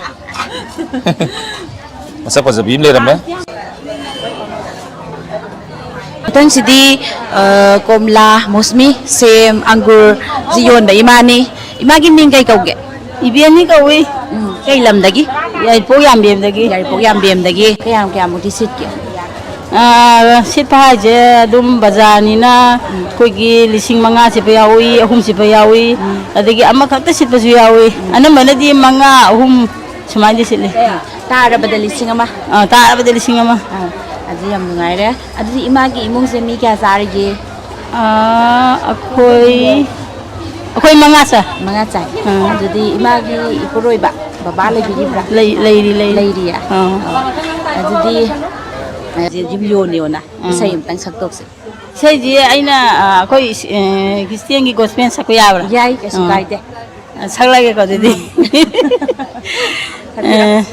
ꯃꯁꯛ ꯐꯖꯕꯤ ꯑꯃ ꯂꯩꯔꯝꯃꯦ꯫ ꯃꯊꯪꯁꯤꯗꯤ, ꯑ, ꯀꯣꯝꯂꯥ, ꯃꯣꯁꯃꯤ, ꯁꯦꯝ, ꯑꯪꯒꯨꯔ ꯁꯤ ꯌꯣꯟꯕ ꯏꯃꯥꯅꯤ꯫ ꯏꯃꯥꯒꯤ ꯃꯤꯡ ꯀꯩ ꯀꯧꯒꯦ? ꯏꯕꯦꯟꯅꯤ ꯀꯧꯏ꯫ ꯎꯝ, ꯀꯩ ꯂꯝꯗꯒꯤ? ꯌꯥꯏꯔꯤꯄꯣꯛ ꯌꯥꯝꯕꯦꯝꯗꯒꯤ꯫ ꯌꯥꯏꯔꯤꯄꯣꯛ ꯌꯥꯝꯕꯦꯝꯗꯒꯤ꯫ ꯀꯌꯥꯝ ꯀꯌꯥꯃꯨꯛꯇꯤ ꯁꯤꯠꯀꯦ? ꯑꯥ, ꯁꯤꯠꯄ ꯍꯥꯏꯁꯦ ꯑꯗꯨꯝ ꯕꯖꯥꯔꯅꯤꯅ ꯑꯩꯈꯣꯏꯒꯤ ꯂꯤꯁꯤꯡ ꯃꯉꯥ ꯁꯤꯠꯄ ꯌꯥꯎꯏ, ꯑꯍꯨꯝ ꯁꯤꯠꯄ ꯌꯥꯎꯏ, ꯑꯗꯒꯤ ꯑꯃꯈꯛꯇ ꯁꯤꯠꯄꯁꯨ ꯌꯥꯎꯏ꯫ ꯑꯅꯝꯕꯅꯗꯤ ꯃꯉꯥ, ꯑꯍꯨꯝ ꯁꯨꯃꯥꯏꯅꯗꯤ ꯁꯤꯠꯂꯤ꯫ ꯇꯥꯔꯕꯗ ꯂꯤꯁꯤꯡ ꯑꯃ꯫ ꯑꯥ, ꯇꯥꯔꯕꯗ ꯂꯤꯁꯤꯡ ꯑꯃ꯫ ꯑꯥ, ꯑꯗꯨ ꯌꯥꯝ ꯅꯨꯡꯉꯥꯏꯔꯦ꯫ ꯑꯗꯨꯗꯤ ꯏꯃꯥꯒꯤ ꯏꯃꯨꯡꯁꯦ ꯃꯤ ꯀꯌꯥ ꯆꯥꯔꯤꯒꯦ? ꯑꯥ, ꯑꯩꯈꯣꯏ, ꯑꯩꯈꯣꯏ ꯃꯉꯥ ꯆꯥꯏ꯫ ꯃꯉꯥ ꯆꯥꯏ꯫ ꯑꯥ꯫ ꯑꯗꯨꯗꯤ ꯏꯃꯥꯒꯤ ꯏꯄꯨꯔꯣꯏꯕ ꯕꯕꯥ ꯂꯩꯕꯤꯔꯤꯕ꯭ꯔꯥ? ꯂꯩ-, ꯂꯩꯔꯤ, ꯂꯩꯔꯤ꯫ ꯂꯩꯔꯤꯌꯦ? ꯑꯥ꯫ ꯑꯣ꯫ ꯑꯗꯨꯗꯤ, ꯑ, ꯌꯨꯝ ꯌꯣꯟꯅ ꯌꯣꯟꯅ ꯑꯥ꯫ ꯏꯁꯩ ꯑꯃꯇꯪ ꯁꯛꯇꯣꯛꯁꯤ꯫ ꯏꯁꯩꯁꯤ ꯑꯩꯅ, ꯑ, ꯑꯩꯈꯣꯏ ꯏꯁ-, ꯑ, ꯈ꯭ꯔꯤꯁꯇꯤꯌꯥꯟꯒꯤ ꯒꯣꯁꯄꯦꯜ ꯁꯛꯄ ꯌꯥꯕ꯭ꯔꯥ? ꯌꯥꯏ, ꯀꯩꯁꯨ ꯑꯥ꯫ ꯀꯥꯏꯗꯦ꯫ ꯑ, ꯁꯛꯂꯒꯦꯀꯣ ꯑꯗꯨꯗꯤ꯫ ꯎꯝ꯫ ꯁꯛꯄꯤꯔꯣ꯫ ꯑ,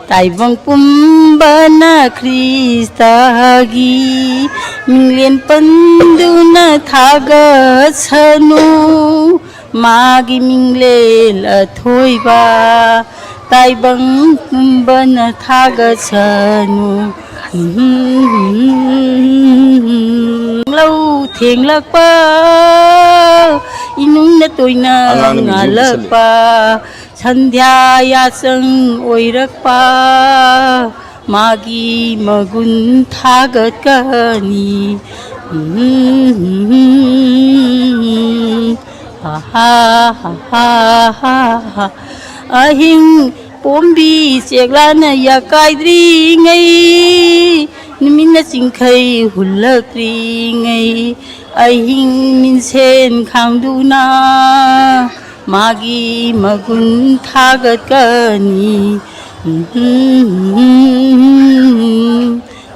ꯇꯥꯏꯕꯪ ꯄꯨꯝꯕꯅ ꯈ꯭ꯔꯤꯁꯇꯒꯤ ꯃꯤꯡꯂꯦꯟ ꯄꯟꯗꯨꯅ ꯊꯥꯒꯠꯁꯅꯨ꯫ ꯃꯥꯒꯤ ꯃꯤꯡꯂꯦꯟ ꯑꯊꯣꯏꯕ ꯇꯥꯏꯕꯪ ꯄꯨꯝꯕꯅ ꯊꯥꯒꯠꯁꯅꯨ꯫ ꯂꯧ ꯊꯦꯡꯂꯛꯄ, ꯏꯅꯨꯡꯅ ꯇꯣꯏꯅ ꯑꯉꯥꯡꯅ ꯃꯤꯡꯁꯦ ꯉꯥꯜꯂꯛꯄ, ꯁꯟꯙ꯭ꯌꯥ ꯌꯥꯆꯪ ꯑꯣꯏꯔꯛꯄ, ꯃꯥꯒꯤ ꯃꯒꯨꯟ ꯊꯥꯒꯠꯀꯅꯤ꯫ ꯑꯍꯥ, ꯑꯍꯥ, ꯑꯍꯥ, ꯑꯍꯤꯡ ꯄꯣꯝꯕꯤ ꯆꯦꯛꯂꯥꯅ ꯌꯥꯀꯥꯏꯗ꯭ꯔꯤꯉꯩ, ꯅꯨꯃꯤꯠꯅ ꯆꯤꯡꯈꯩ ꯍꯨꯜꯂꯛꯇ꯭ꯔꯤꯉꯩ, ꯑꯍꯤꯡ ꯃꯤꯟꯁꯦꯟ ꯈꯥꯡꯗꯨꯅ ꯃꯥꯒꯤ ꯃꯒꯨꯟ ꯊꯥꯒꯠꯀꯅꯤ꯫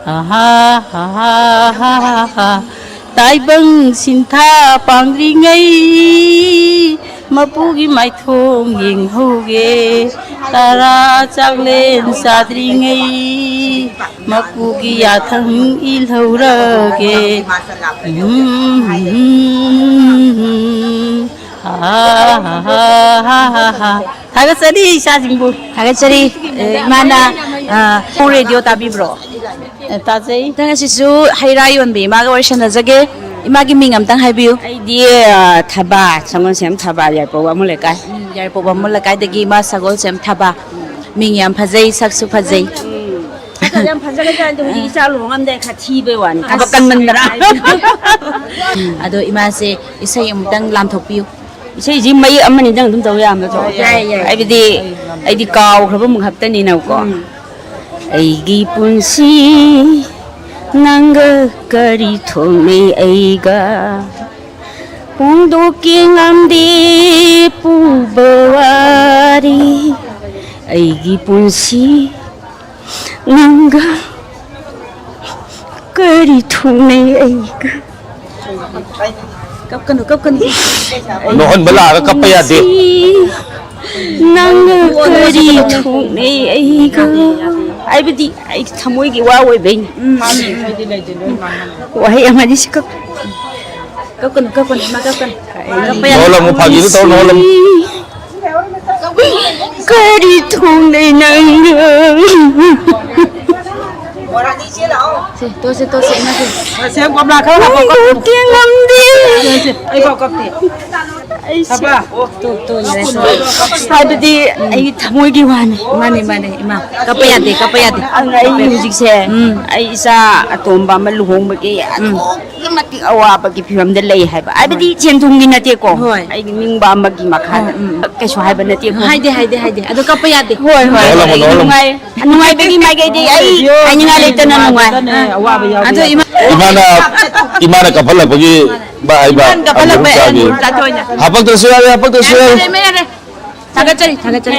ꯑꯍꯥ, ꯑꯍꯥ, ꯑꯍꯥ, ꯑꯍꯥ꯫ ꯇꯥꯏꯕꯪ ꯁꯤꯟꯊꯥ ꯄꯥꯡꯗ꯭ꯔꯤꯉꯩ, ꯃꯄꯨꯒꯤ ꯃꯥꯏꯊꯣꯡ ꯌꯦꯡꯍꯧꯒꯦ꯫ ꯇꯔꯥ ꯆꯥꯛꯂꯦꯟ ꯆꯥꯗ꯭ꯔꯤꯉꯩ, ꯃꯄꯨꯒꯤ ꯌꯥꯊꯪ ꯏꯜꯍꯧꯔꯒꯦ꯫ ꯎꯝ, ꯎꯝ, ꯎꯝ, ꯎꯝ꯫ ꯊꯥꯒꯠꯆꯔꯤ ꯏꯆꯥꯁꯤꯡꯕꯨ꯫ ꯊꯥꯒꯠꯆꯔꯤ꯫ ꯑꯦ, ꯏꯃꯥꯅ, ꯑ, ꯄꯨꯡ ꯔꯦꯗꯤꯑꯣ ꯇꯥꯕꯤꯕ꯭ꯔꯣ? ꯑꯦ, ꯇꯥꯖꯩ꯫ ꯃꯊꯪ ꯑꯁꯤꯁꯨ ꯍꯩ ꯔꯥ ꯌꯣꯟꯕꯤ ꯏꯃꯥꯒ ꯋꯥꯔꯤ ꯁꯥꯟꯅꯖꯒꯦ꯫ ꯏꯃꯥꯒꯤ ꯃꯤꯡ ꯑꯝꯇꯪ ꯍꯥꯏꯕꯤꯌꯨ꯫ ꯑꯩꯗꯤ, ꯑ, ꯊꯕꯥ, ꯁꯪꯒꯣꯜꯁꯦꯝ ꯊꯕꯥ, ꯌꯥꯏꯔꯤꯄꯣꯛ ꯕꯥꯃꯣꯟ ꯂꯩꯀꯥꯏ꯫ ꯎꯝ, ꯌꯥꯏꯔꯤꯄꯣꯛ ꯕꯥꯃꯣꯟ ꯂꯩꯀꯥꯏꯗꯒꯤ ꯏꯃꯥ ꯁꯒꯣꯜꯁꯦꯝ ꯊꯕꯥ꯫ ꯃꯤꯡ ꯌꯥꯝ ꯐꯖꯩ, ꯁꯛꯁꯨ ꯐꯖꯩ꯫ ꯁꯛꯀꯗꯤ ꯌꯥꯝ ꯐꯖꯒ꯭ꯔꯖꯥꯠꯅꯤ, ꯑꯗꯣ ꯍꯧꯖꯤꯛ ꯏꯆꯥ ꯂꯨꯍꯣꯡꯉꯝꯗꯥꯏ ꯈꯔ ꯊꯤꯕꯩ ꯋꯥꯅꯤ, ꯊꯕꯛ ꯀꯟꯃꯟꯗꯅ꯫ ꯑꯗꯣ ꯏꯃꯥꯁꯦ ꯏꯁꯩ ꯑꯃꯨꯛꯇꯪ ꯂꯥꯝꯊꯣꯛꯄꯤꯌꯨ꯫ ꯏꯁꯩꯁꯤ ꯃꯌꯦꯛ ꯑꯃꯅꯤꯗꯪ ꯑꯗꯨꯝ ꯇꯧ ꯌꯥꯕ ꯅꯠꯇ꯭ꯔꯣ? ꯌꯥꯏ, ꯌꯥꯏ꯫ ꯍꯥꯏꯕꯗꯤ, ꯑꯩꯗꯤ ꯀꯥꯎꯈ꯭ꯔꯕ ꯑꯃꯨꯛ ꯍꯥꯞꯇꯅꯤꯅꯀꯣ꯫ ꯎꯝ꯫ ꯑꯩꯒꯤ ꯄꯨꯟꯁꯤ ꯅꯪꯒ ꯀꯔꯤ ꯊꯣꯛꯅꯩ ꯑꯩꯒ? ꯐꯣꯡꯗꯣꯛꯀꯦ ꯉꯝꯗꯦ ꯄꯨꯕ ꯋꯥꯔꯤ꯫ ꯑꯩꯒꯤ ꯄꯨꯟꯁꯤ ꯅꯪꯒ ꯀꯔꯤ ꯊꯣꯛꯅꯩ ꯑꯩꯒ? ꯀꯞꯀꯅꯨ, ꯀꯞꯀꯅꯨ꯫ ꯅꯣꯛꯍꯟꯕ ꯂꯥꯛꯑꯒ ꯀꯞꯄ ꯌꯥꯗꯦ꯫ ꯅꯪꯒ ꯀꯔꯤ ꯊꯣꯛꯅꯩ ꯑꯩꯒ? ꯍꯥꯏꯕꯗꯤ ꯑꯩ ꯊꯃꯣꯏꯒꯤ ꯋꯥ ꯑꯣꯏꯕꯩꯅꯤ꯫ ꯎꯝ, ꯎꯝ, ꯎꯝ꯫ ꯋꯥꯍꯩ ꯑꯃꯗꯤ ꯁꯤ ꯀꯞ-, ꯀꯞꯀꯅꯨ, ꯀꯞꯀꯅꯨ, ꯏꯃꯥ, ꯀꯞꯀꯅꯨ꯫ ꯀꯞꯄ ꯌꯥꯗꯦ꯫ ꯅꯣꯛꯍꯜꯂꯝꯃꯨ, ꯐꯥꯒꯤꯗꯨ ꯇꯧꯔ ꯅꯣꯛꯍꯜꯂꯝꯃꯨ꯫ ꯀꯔꯤ ꯊꯣꯡꯅꯩ ꯅꯪꯒ? ꯁꯦ, ꯇꯣꯁꯦ, ꯇꯣꯁꯦ, ꯏꯃꯥ, ꯁꯦ꯫ ꯁꯦꯝ ꯀꯣꯝꯂꯥ ꯈꯔ ꯍꯥꯞꯄꯣ, ꯀꯞꯄꯣ꯫ ꯐꯣꯡꯗꯣꯛꯀꯦ ꯉꯝꯗꯦ꯫ ꯁꯦ, ꯁꯦ, ꯑꯩ ꯐꯥꯎ ꯀꯞꯇꯦ꯫ ꯑꯩꯁꯦ ꯀꯞꯄ? ꯑꯣ, ꯇꯣ, ꯇꯣ, ꯌꯥꯔꯦ, ꯇꯣ꯫ ꯍꯥꯏꯕꯗꯤ ꯎꯝ꯫ ꯑꯩ ꯊꯃꯣꯏꯒꯤ ꯋꯥꯅꯤ꯫ ꯃꯥꯅꯦ, ꯃꯥꯅꯦ, ꯏꯃꯥ꯫ ꯀꯞꯄ ꯌꯥꯗꯦ, ꯀꯞꯄ ꯌꯥꯗꯦ꯫ ꯑꯗꯨꯅ ꯑꯩ ꯍꯧꯖꯤꯛꯁꯦ ꯎꯝ꯫ ꯑꯩ ꯏꯆꯥ ꯑꯇꯣꯝꯕ ꯑꯃ ꯂꯨꯍꯣꯡꯕꯒꯤ ꯎꯝ꯫ ꯑꯗꯨꯛꯀꯤ ꯃꯇꯤꯛ ꯑꯋꯥꯕꯒꯤ ꯐꯤꯕꯝꯗ ꯂꯩ ꯍꯥꯏꯕ꯫ ꯍꯥꯏꯕꯗꯤ ꯁꯦꯟ ꯊꯨꯝꯒꯤ ꯅꯠꯇꯦꯀꯣ꯫ ꯍꯣꯏ꯫ ꯑꯩꯒꯤ ꯅꯤꯡꯕ ꯑꯃꯒꯤ ꯃꯈꯥꯗ ꯎꯝ, ꯎꯝ꯫ ꯀꯩꯁꯨ ꯍꯥꯏꯕ ꯅꯠꯇꯦꯀꯣ꯫ ꯍꯥꯏꯗꯦ, ꯍꯥꯏꯗꯦ, ꯍꯥꯏꯗꯦ꯫ ꯑꯗꯣ ꯀꯞꯄ ꯌꯥꯗꯦ꯫ ꯍꯣꯏ, ꯍꯣꯏ꯫ ꯅꯣꯛꯍꯜꯂꯝꯃꯣ, ꯑꯩ ꯅꯣꯛꯍꯜꯂꯝꯃꯣ꯫ ꯅꯨꯡꯉꯥꯏ-, ꯅꯨꯡꯉꯥꯏꯕꯒꯤ ꯃꯥꯏꯀꯩꯗꯤ ꯑꯩ ꯍꯥꯏꯅꯤꯡꯉꯥꯏ ꯂꯩꯇꯅ ꯅꯨꯡꯉꯥꯏ꯫ ꯑꯗꯨꯅꯦ, ꯑꯋꯥꯕ ꯌꯥꯎꯕ ꯑꯗꯣ ꯌꯥꯗꯦ꯫ ꯏꯃꯥ-, ꯏꯃꯥꯅ, ꯏꯃꯥꯅ ꯀꯞꯍꯜꯂꯛꯄꯒꯤ ꯚꯥꯏ ꯍꯥꯏꯕ ꯏꯃꯥꯅ ꯀꯞꯍꯜꯂꯛꯄ ꯑꯃꯨꯛ ꯆꯥꯒꯦ꯫ ꯑꯃꯨꯛ ꯆꯥꯊꯣꯛꯑꯣꯏꯅꯦ꯫ ꯍꯥꯄꯛꯇ꯭ꯔꯁꯨ ꯌꯥꯔꯦ, ꯍꯥꯄꯛꯇ꯭ꯔꯁꯨ ꯌꯥꯔꯦ, ꯌꯥꯔꯦ꯫ ꯌꯥꯔꯦ, ꯌꯥꯔꯦ꯫ ꯊꯥꯒꯠꯆꯔꯤ, ꯊꯥꯒꯠꯆꯔꯤ꯫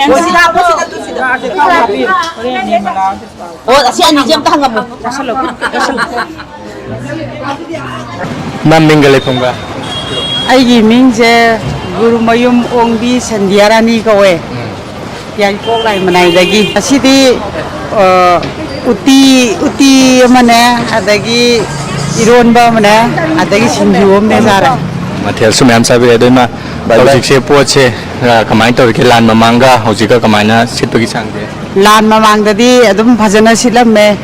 ꯑꯣ, ꯑꯁꯤ ꯑꯅꯤꯁꯦ ꯑꯝꯇ ꯍꯪꯉꯝꯃꯣ꯫ ꯅꯝ ꯃꯤꯡꯒ ꯂꯩꯐꯝꯒ? ꯑꯩꯒꯤ ꯃꯤꯡꯁꯦ ꯒꯨꯔꯨꯃꯌꯨꯝ ꯑꯣꯡꯕꯤ ꯁꯟꯙ꯭ꯌꯥꯔꯥꯅꯤ ꯀꯧꯋꯦ꯫ ꯎꯝ꯫ ꯌꯥꯏꯔꯤꯄꯣꯛ ꯂꯥꯏꯃꯅꯥꯏꯗꯒꯤ꯫ ꯉꯁꯤꯗꯤ, ꯑ, ꯎꯇꯤ, ꯎꯇꯤ ꯑꯃꯅꯦ, ꯑꯗꯒꯤ ꯏꯔꯣꯟꯕ ꯑꯃꯅꯦ, ꯑꯗꯒꯤ ꯁꯤꯡꯖꯨ ꯑꯃꯅꯦ ꯆꯥꯔꯦ꯫ ꯃꯊꯦꯜꯁꯨ ꯃꯌꯥꯝ ꯆꯥꯕꯤꯔꯦ꯫ ꯑꯗꯣ ꯏꯃꯥ, ꯕꯥꯏ ꯕꯥꯏ꯫ ꯍꯧꯖꯤꯛꯁꯦ ꯄꯣꯠꯁꯦ, ꯑ, ꯀꯃꯥꯏꯅ ꯇꯧꯔꯤꯒꯦ? ꯂꯥꯟ ꯃꯃꯥꯡꯒ ꯍꯧꯖꯤꯛꯀ ꯀꯃꯥꯏꯅ ꯁꯤꯠꯄꯒꯤ ꯆꯥꯡꯁꯦ? ꯂꯥꯟ ꯃꯃꯥꯡꯗꯗꯤ ꯑꯗꯨꯝ ꯐꯖꯅ ꯁꯤꯠꯂꯝꯃꯦ,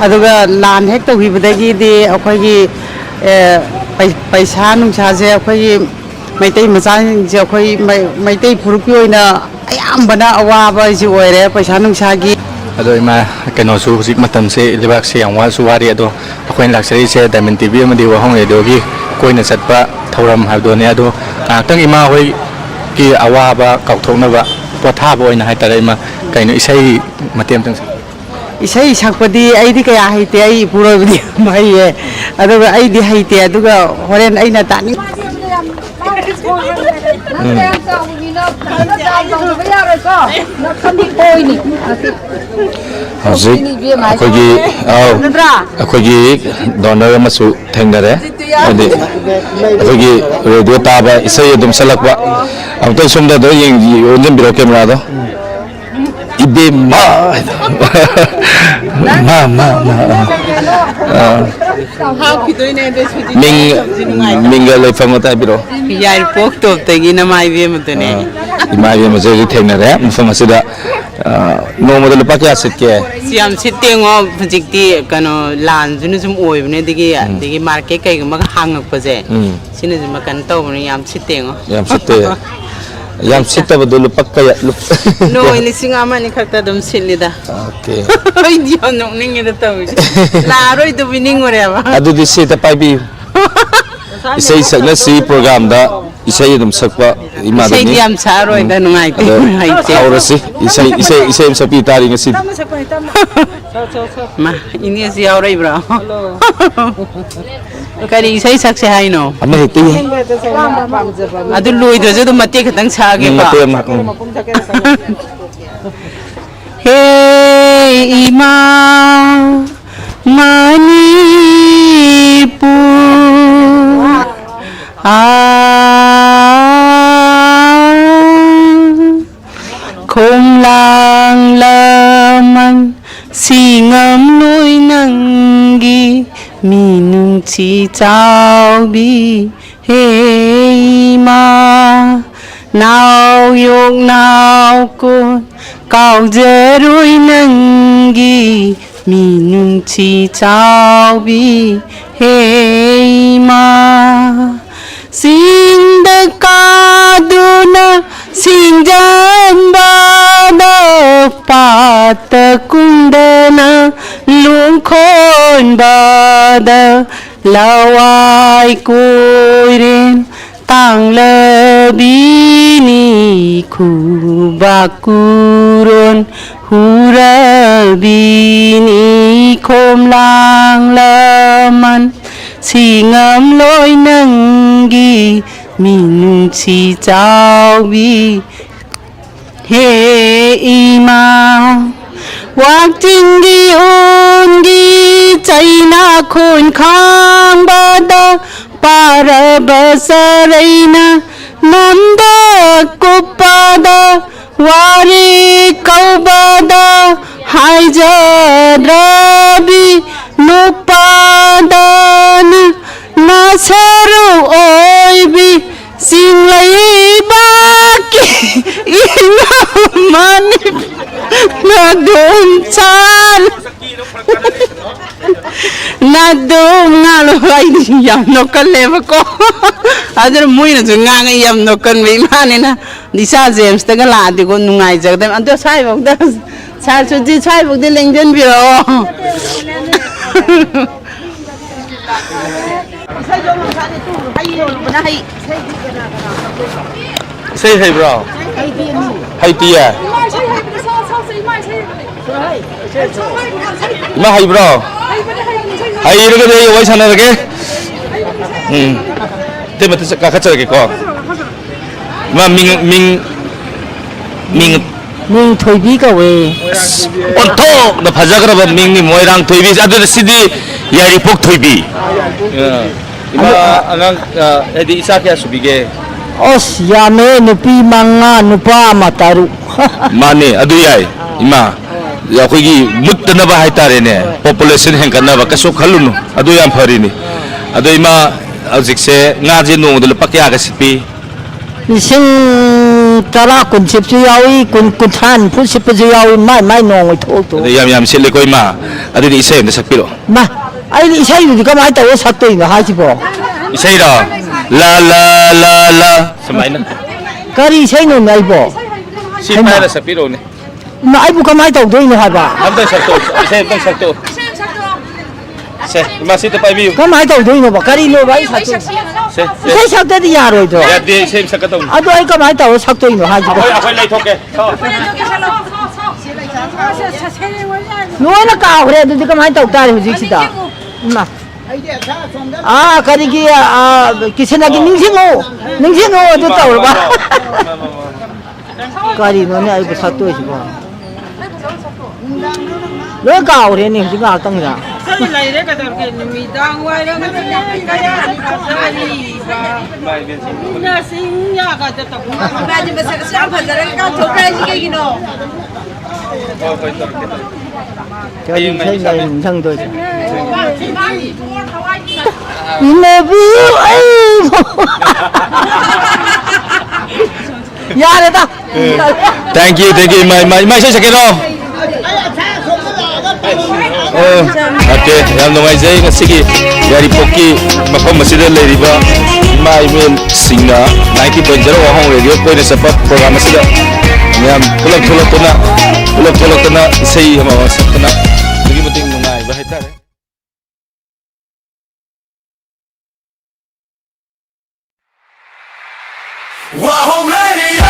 ꯑꯗꯨꯒ ꯂꯥꯟ ꯍꯦꯛ ꯇꯧꯈꯤꯕꯗꯒꯤꯗꯤ ꯑꯩꯈꯣꯏꯒꯤ, ꯑꯦ, ꯄꯩ-, ꯄꯩꯁꯥ ꯅꯨꯡꯁꯥꯁꯦ ꯑꯩꯈꯣꯏꯒꯤ ꯃꯩꯇꯩ ꯃꯆꯥꯁꯤꯡꯁꯦ ꯑꯩꯈꯣꯏ ꯃꯩ-, ꯃꯩꯇꯩ ꯐꯨꯔꯨꯞꯀꯤ ꯑꯣꯏꯅ ꯑꯌꯥꯝꯕꯅ ꯑꯋꯥꯕ ꯍꯥꯏꯁꯤ ꯑꯣꯏꯔꯦ ꯄꯩꯁꯥ ꯅꯨꯡꯁꯥꯒꯤ꯫ ꯑꯗꯣ ꯏꯃꯥ, ꯀꯩꯅꯣꯁꯨ ꯍꯧꯖꯤꯛ ꯃꯇꯝꯁꯦ ꯂꯩꯕꯥꯛꯁꯦ ꯌꯥꯝ ꯋꯥꯁꯨ ꯋꯥꯔꯤ, ꯑꯗꯣ ꯑꯩꯈꯣꯏꯅ ꯂꯥꯛꯆꯔꯤꯁꯦ ꯗꯥꯏꯃꯟ ꯇꯤ ꯚꯤ ꯑꯃꯗꯤ ꯋꯥꯍꯪ ꯔꯦꯗꯤꯑꯣꯒꯤ ꯀꯣꯏꯅ ꯆꯠꯄ ꯊꯧꯔꯝ ꯍꯥꯏꯕꯗꯨꯅꯤ꯫ ꯑꯗꯣ ꯉꯥꯏꯍꯥꯛꯇꯪ ꯏꯃꯥ ꯍꯣꯏꯒꯤ ꯑꯋꯥꯕ ꯀꯥꯎꯊꯣꯛꯅꯕ ꯄꯣꯊꯥꯕ ꯑꯣꯏꯅ ꯍꯥꯏꯇꯥꯔꯦ, ꯏꯃꯥ, ꯀꯩꯅꯣ, ꯏꯁꯩ ꯃꯇꯦꯛ ꯑꯃꯇꯪ ꯁꯛ- ꯏꯁꯩ ꯁꯛꯄꯗꯤ ꯑꯩꯗꯤ ꯀꯌꯥ ꯍꯩꯇꯦ, ꯑꯩ ꯏꯄꯨꯔꯣꯏꯕꯗꯤ ꯌꯥꯝ ꯍꯩꯌꯦ, ꯑꯗꯨꯒ ꯑꯩꯗꯤ ꯍꯩꯇꯦ, ꯑꯗꯨꯒ ꯍꯣꯔꯦꯟ ꯑꯩꯅ ꯇꯥꯅꯤꯡ- ꯎꯝ꯫ ꯍꯧꯖꯤꯛ ꯑꯩꯈꯣꯏꯒꯤ, ꯑꯥꯎ, ꯅꯠꯇ꯭ꯔꯥ? ꯑꯩꯈꯣꯏꯒꯤ ꯗꯣꯅꯔ ꯑꯃꯁꯨ ꯊꯦꯡꯅꯔꯦ꯫ ꯍꯥꯏꯗꯤ ꯑꯩꯈꯣꯏꯒꯤ ꯔꯦꯗꯤꯑꯣ ꯇꯥꯕ, ꯏꯁꯩ ꯑꯗꯨꯝ ꯁꯛꯂꯛꯄ꯫ ꯑꯃꯨꯛꯇꯪ ꯁꯣꯝꯗ ꯑꯗꯨꯝ ꯌꯦꯡ-, ꯑꯣꯟꯁꯤꯟꯕꯤꯔꯣ ꯀꯦꯃꯦꯔꯥꯗꯣ꯫ ꯏꯕꯦꯝꯃ ꯍꯥꯏꯗꯣ꯫ ꯃꯥ, ꯃꯥ, ꯃꯥ, ꯑꯥ꯫ ꯑꯥ꯫ ꯍꯥꯞꯈꯤꯗꯣꯏꯅꯦ, ꯑꯗꯨ ꯁꯨꯇꯤ ꯃꯤꯡ, ꯆꯥꯕꯁꯨ ꯅꯨꯡꯉꯥꯏꯇꯕ꯫ ꯃꯤꯡꯒ ꯂꯩꯐꯝꯒ ꯇꯥꯛꯄꯤꯔꯛꯑꯣ꯫ ꯌꯥꯏꯔꯤꯄꯣꯛ ꯇꯣꯞꯇꯒꯤꯅ ꯃꯥꯏꯕꯦꯝꯃꯗꯨꯅꯦ꯫ ꯑꯥ, ꯏꯃꯥ ꯏꯕꯦꯝꯃꯁꯦ ꯍꯧꯖꯤꯛ ꯊꯦꯡꯅꯔꯦ ꯃꯐꯝ ꯑꯁꯤꯗ꯫ ꯑꯥ, ꯅꯣꯡꯃꯗ ꯂꯨꯄꯥ ꯀꯌꯥ ꯁꯤꯠꯀꯦ? ꯁꯤ ꯌꯥꯝ ꯁꯤꯠꯇꯦꯉꯣ, ꯍꯧꯖꯤꯛꯇꯤ ꯀꯩꯅꯣ ꯂꯥꯟꯁꯤꯅ ꯁꯨꯝ ꯑꯣꯏꯕꯅꯦ, ꯑꯗꯒꯤ, ꯎꯝ꯫ ꯑꯗꯒꯤ ꯃꯥꯔꯀꯦꯠ ꯀꯩꯒꯨꯝꯕꯒ ꯍꯥꯡꯉꯛꯄꯁꯦ, ꯎꯝ꯫ ꯁꯤꯅ ꯁꯨꯝ ꯀꯩꯅꯣ ꯇꯧꯕꯅꯦ, ꯌꯥꯝ ꯁꯤꯠꯇꯦꯉꯣ꯫ ꯌꯥꯝ ꯁꯤꯠꯇꯦ꯫ ꯌꯥꯝ ꯁꯤꯠꯇꯕꯗꯣ ꯂꯨꯄꯥ ꯀꯌꯥ, ꯂꯨꯄꯥ ꯅꯣꯏ ꯂꯤꯁꯤꯡ ꯑꯃ ꯑꯅꯤ ꯈꯛꯇ ꯑꯗꯨꯝ ꯁꯤꯠꯂꯤꯗ꯫ ꯑꯣꯀꯦ꯫ ꯑꯩꯗꯤ ꯌꯥꯝ ꯅꯣꯛꯅꯤꯡꯉꯦꯗ ꯇꯧꯔꯤꯁꯦ꯫ ꯂꯥꯛꯑꯔꯣꯏꯗꯕꯤ ꯅꯤꯡꯉꯨꯔꯦꯕ꯫ ꯑꯗꯨꯗꯤ ꯁꯤꯗ ꯄꯥꯏꯕꯤꯌꯨ꯫ ꯏꯁꯩ ꯁꯛꯅꯁꯤ ꯄ꯭ꯔꯣꯒ꯭ꯔꯥꯝꯗ ꯏꯁꯩ ꯑꯗꯨꯝ ꯁꯛꯄ ꯏꯃꯥꯗꯅꯤ꯫ ꯏꯁꯩꯗꯤ ꯌꯥꯝ ꯁꯛꯑꯔꯣꯏꯗ, ꯎꯝ꯫ ꯅꯨꯡꯉꯥꯏꯇꯦ, ꯑꯗꯣ ꯍꯩꯇꯦ꯫ ꯍꯧꯔꯁꯤ꯫ ꯏꯁꯩ, ꯏꯁꯩ, ꯏꯁꯩ ꯑꯃ ꯁꯛꯄꯤ ꯇꯥꯔꯤ ꯉꯁꯤꯗꯤ꯫ ꯃꯥ, ꯏꯅꯦꯁꯨ ꯌꯥꯎꯔꯛꯏꯕ꯭ꯔꯣ? ꯀꯔꯤ ꯏꯁꯩ ꯁꯛꯁꯦ ꯍꯥꯏꯅꯣ? ꯑꯃ ꯍꯦꯛꯇ ꯌꯥꯏ꯫ ꯑꯗꯨ ꯂꯣꯏꯗ꯭ꯔꯁꯨ ꯑꯗꯨꯝ ꯃꯇꯦꯛ ꯈꯛꯇꯪ ꯁꯛꯑꯒꯦꯀꯣ꯫ ꯎꯝ, ꯃꯇꯦꯛ ꯑꯃ, ꯎꯝ꯫ ꯍꯦ ꯏꯃꯥ ꯃꯅꯤꯄꯨꯔ, ꯑꯥ, ꯈꯣꯡꯂꯥꯡ ꯂꯃꯟ ꯁꯤꯉꯝꯂꯣꯏ ꯅꯪꯒꯤ ꯃꯤꯅꯨꯡꯁꯤ ꯆꯥꯎꯕꯤ꯫ ꯍꯦ ꯏꯃꯥ, ꯅꯥꯎ ꯌꯣꯛ ꯅꯥꯎ ꯀꯣꯟ ꯀꯥꯎꯖꯔꯣꯏ ꯅꯪꯒꯤ ꯃꯤꯅꯨꯡꯁꯤ ꯆꯥꯎꯕꯤ꯫ ꯍꯦ ꯏꯃꯥ, ꯆꯤꯡꯗ ꯀꯥꯗꯨꯅ ꯁꯤꯡꯖꯝꯕꯗ, ꯄꯥꯠꯇ ꯀꯨꯝꯗꯅ ꯂꯣꯡꯈꯣꯟꯕꯗ, ꯂꯋꯥꯏ ꯀꯣꯏꯔꯦꯝ ꯂꯥꯡꯂꯕꯤꯅꯤ ꯈꯨꯕꯥꯛ ꯀꯨꯔꯣꯟ ꯍꯨꯔꯕꯤꯅꯤ ꯈꯣꯝꯂꯥꯡ ꯂꯃꯟ ꯁꯤꯡꯉꯝꯂꯣꯏ ꯅꯪꯒꯤ ꯃꯤꯅꯨꯡꯁꯤ ꯆꯥꯎꯕꯤ꯫ ꯍꯦ ꯏꯃꯥ, ꯋꯥꯛꯆꯤꯡꯒꯤ ꯎꯟꯒꯤ ꯆꯩꯅꯥꯈꯣꯟ ꯈꯥꯡꯕꯗ, ꯄꯥꯔꯕ ꯆꯔꯩꯅ ꯅꯝꯗ ꯀꯨꯞꯄꯗ, ꯋꯥꯔꯤ ꯀꯧꯕꯗ ꯍꯥꯏꯖꯗ꯭ꯔꯕꯤ ꯅꯨꯄꯥꯗꯅ ꯅꯁꯔꯨ ꯑꯣꯏꯕꯤ ꯆꯤꯡꯂꯩꯕꯥꯛꯀꯤ ꯏꯅꯝꯃꯅꯤ ꯅꯗꯨꯝ ꯆꯥꯜ ꯅꯗꯨꯝ ꯉꯥꯜꯂꯣ꯫ ꯑꯩꯗꯤ ꯌꯥꯝ ꯅꯣꯛꯀꯜꯂꯦꯕꯀꯣ꯫ ꯑꯗꯨꯅ ꯃꯣꯏꯅꯁꯨ ꯉꯥꯡꯉꯦ, ꯌꯥꯝ ꯅꯣꯛꯀꯟꯕ ꯏꯃꯥꯅꯤꯅ꯫ ꯏꯆꯥ ꯖꯦꯝꯁꯇꯒ ꯂꯥꯛꯑꯗꯤꯀꯣ ꯅꯨꯡꯉꯥꯏꯖꯒꯗꯕꯅꯤ꯫ ꯑꯗꯣ ꯁ꯭ꯋꯥꯏꯐꯥꯎꯗ, ꯁꯥꯔ ꯁꯨꯖꯤ, ꯁ꯭ꯋꯥꯏꯐꯥꯎꯗꯤ ꯂꯦꯡꯖꯟꯕꯤꯔꯛꯑꯣ꯫ ꯏꯁꯩ ꯍꯩꯕ꯭ꯔꯣ? ꯍꯩꯇꯤꯌꯦ꯫ ꯏꯃꯥ ꯍꯩꯕ꯭ꯔꯣ? ꯍꯩꯔꯒꯗꯤ ꯑꯩ ꯋꯥꯔꯤ ꯁꯥꯟꯅꯔꯒꯦ꯫ ꯎꯝ꯫ ꯏꯇꯩꯃ ꯀꯥꯈꯠꯆꯔꯒꯦꯀꯣ꯫ ꯏꯃꯥ ꯃꯤꯡ, ꯃꯤꯡ, ꯃꯤꯡ꯫ ꯃꯤꯡ ꯊꯣꯏꯕꯤ ꯀꯧꯋꯦ꯫ ꯑꯁ, ꯑꯣꯟꯊꯣꯛꯅ ꯐꯖꯈ꯭ꯔꯕ ꯃꯤꯡꯅꯤ ꯃꯣꯏꯔꯥꯡ ꯊꯣꯏꯕꯤꯁꯦ꯫ ꯑꯗꯨꯗ ꯁꯤꯗꯤ ꯌꯥꯏꯔꯤꯄꯣꯛ ꯊꯣꯏꯕꯤ꯫ ꯑ, ꯏꯃꯥ, ꯑꯉꯥꯡ, ꯑ, ꯍꯥꯏꯗꯤ ꯏꯆꯥ ꯀꯌꯥ ꯁꯨꯕꯤꯒꯦ? ꯑꯁ, ꯌꯥꯝꯃꯦ, ꯅꯨꯄꯤ ꯃꯉꯥ, ꯅꯨꯄꯥ ꯑꯃ, ꯇꯔꯨꯛ꯫ ꯃꯥꯅꯦ, ꯑꯗꯨ ꯌꯥꯏ, ꯏꯃꯥ꯫ ꯑꯩꯈꯣꯏꯒꯤ ꯃꯨꯠꯇꯅꯕ ꯍꯥꯏꯇꯥꯔꯦꯅꯦ, ꯄꯣꯄꯨꯂꯦꯁꯟ ꯍꯦꯟꯒꯠꯅꯕ ꯀꯩꯁꯨ ꯈꯜꯂꯨꯅꯨ, ꯑꯗꯨ ꯌꯥꯝ ꯐꯔꯤꯅꯤ꯫ ꯑꯗꯣ ꯏꯃꯥ, ꯍꯧꯖꯤꯛꯁꯦ ꯉꯥꯁꯦ ꯅꯣꯡꯃꯗ ꯂꯨꯄꯥ ꯀꯌꯥꯒ ꯁꯤꯠꯄꯤ? ꯂꯤꯁꯤꯡ ꯇꯔꯥ, ꯀꯨꯟ ꯁꯤꯠꯄꯁꯨ ꯌꯥꯎꯏ, ꯀꯨꯟ, ꯀꯨꯟꯊ꯭ꯔꯥ, ꯅꯤꯐꯨ ꯁꯤꯠꯄꯁꯨ ꯌꯥꯎꯏ, ꯃꯥꯏ ꯃꯥꯏ ꯅꯣꯡꯃꯩ ꯊꯣꯛ ꯊꯣꯛ꯫ ꯑꯗꯨ ꯌꯥꯝ ꯌꯥꯝ ꯁꯤꯠꯂꯦꯀꯣ ꯏꯃꯥ꯫ ꯑꯗꯨꯗꯤ ꯏꯁꯩ ꯑꯝꯇ ꯁꯛꯄꯤꯔꯛꯑꯣ꯫ ꯃꯥ, ꯑꯩꯗꯤ ꯏꯁꯩꯗꯨꯗꯤ ꯀꯃꯥꯏꯅ ꯇꯧꯔ ꯁꯛꯇꯣꯏꯅꯣ ꯍꯥꯏꯁꯤꯕꯣ? ꯏꯁꯩꯔꯣ? ꯂꯥ ꯂꯥ ꯂꯥ ꯂꯥ ꯁꯨꯃꯥꯏꯅ꯫ ꯀꯔꯤ ꯏꯁꯩꯅꯣꯅꯦ ꯑꯩꯕꯣ? ꯁꯤ ꯍꯩꯃꯥ꯫ ꯄꯥꯏꯔ ꯁꯛꯄꯤꯔꯛꯑꯣꯅꯦ꯫ ꯏꯃꯥ, ꯑꯩꯕꯨ ꯀꯃꯥꯏꯅ ꯇꯧꯗꯣꯏꯅꯣ ꯍꯥꯏꯕ? ꯑꯝꯇꯪ ꯁꯛꯇꯣꯛꯑꯣ, ꯏꯁꯩ ꯑꯝꯇꯪ ꯁꯛꯇꯣꯛꯑꯣ꯫ ꯁꯦ, ꯏꯃꯥ, ꯁꯤꯗ ꯄꯥꯏꯕꯤꯌꯨ꯫ ꯀꯃꯥꯏꯅ ꯇꯧꯗꯣꯏꯅꯣꯕ? ꯀꯔꯤꯅꯣꯕ ꯑꯩ ꯁꯛꯇꯣꯏꯅꯣ? ꯁꯦ, ꯁꯦ꯫ ꯏꯁꯩ ꯁꯛꯇꯗꯤ ꯌꯥꯔꯣꯏꯗ꯭ꯔꯣ? ꯌꯥꯗꯦ, ꯏꯁꯩ ꯑꯃ ꯁꯛꯀꯗꯧꯅꯤ꯫ ꯑꯗꯣ ꯑꯩ ꯀꯃꯥꯏꯅ ꯇꯧꯔ ꯁꯛꯇꯣꯏꯅꯣ ꯍꯥꯏꯁꯤꯕꯣ? ꯑꯩꯈꯣꯏ, ꯑꯩꯈꯣꯏ ꯂꯩꯊꯣꯛꯀꯦ꯫ ꯂꯣꯏꯅ ꯀꯥꯎꯈ꯭ꯔꯦ꯫ ꯑꯗꯨꯗꯤ ꯀꯃꯥꯏꯅ ꯇꯧ ꯇꯥꯔꯦ ꯍꯧꯖꯤꯛꯁꯤꯗ? ꯏꯃꯥ꯫ ꯑꯥ, ꯀꯔꯤꯒꯤ, ꯑꯥ, ꯀꯤꯁꯟꯒꯤ ꯅꯤꯡꯁꯤꯡꯉꯨ꯫ ꯅꯤꯡꯁꯤꯡꯉꯨ ꯑꯗꯨ ꯇꯧꯔꯕ? ꯀꯔꯤꯅꯣꯅꯦ ꯑꯩꯕꯨ ꯁꯛꯇꯣꯏꯁꯤꯕꯣ? ꯂꯣꯏ ꯀꯥꯎꯔꯦꯅꯦ ꯍꯧꯖꯤꯛ ꯉꯥꯏꯍꯥꯛꯇꯪꯗ꯫ ꯀꯔꯤ ꯂꯩꯔꯦ ꯀꯩꯗꯧꯔꯒꯦ? ꯅꯨꯃꯤꯗꯥꯡ ꯋꯥꯏꯔꯝ ꯀꯌꯥꯗꯤ ꯐꯖꯔꯤꯕ꯫ ꯃꯤꯅ ꯆꯤꯡ ꯌꯥꯒꯗ ꯇꯧꯕ꯫ ꯏꯃꯥꯗꯤ ꯃꯁꯛ ꯑꯁꯨꯛ ꯌꯥꯝ ꯐꯖꯔꯒ ꯀꯥꯎꯊꯣꯛꯈ꯭ꯔꯦ ꯍꯥꯏꯁꯤ ꯀꯩꯒꯤꯅꯣ? ꯀꯔꯤ ꯏꯁꯩꯅꯣ ꯑꯩ ꯅꯤꯡꯁꯤꯡꯗꯣꯏꯁꯦ? Love you, ꯑꯩ꯫ ꯌꯥꯔꯦꯗ꯫ Thank you, thank you, ꯏꯃꯥ, ꯏꯃꯥ, ꯏꯃꯥ, ꯏꯁꯩ ꯁꯛꯀꯦꯔꯣ? ꯑꯣ, okay, ꯌꯥꯝ ꯅꯨꯡꯉꯥꯏꯖꯩ ꯉꯁꯤꯒꯤ ꯌꯥꯏꯔꯤꯄꯣꯛꯀꯤ ꯃꯐꯝ ꯑꯁꯤꯗ ꯂꯩꯔꯤꯕ ꯏꯃꯥ ꯏꯕꯦꯟꯁꯤꯡꯅ ninety point zero ꯋꯥꯍꯣꯡ ꯔꯦꯗꯤꯑꯣ ꯀꯣꯏꯅ ꯆꯠꯄ program ꯑꯁꯤꯗ ꯃꯌꯥꯝ ꯄꯨꯂꯞ ꯊꯣꯛꯂꯛꯇꯨꯅ, ꯄꯨꯂꯞ ꯊꯣꯛꯂꯛꯇꯅ ꯏꯁꯩ ꯑꯃ ꯁꯛꯇꯅ ꯑꯗꯨꯛꯀꯤ ꯃꯇꯤꯛ ꯅꯨꯡꯉꯥꯏꯕ ꯍꯥꯏꯇꯥꯔꯦ꯫ Wahoo Radio.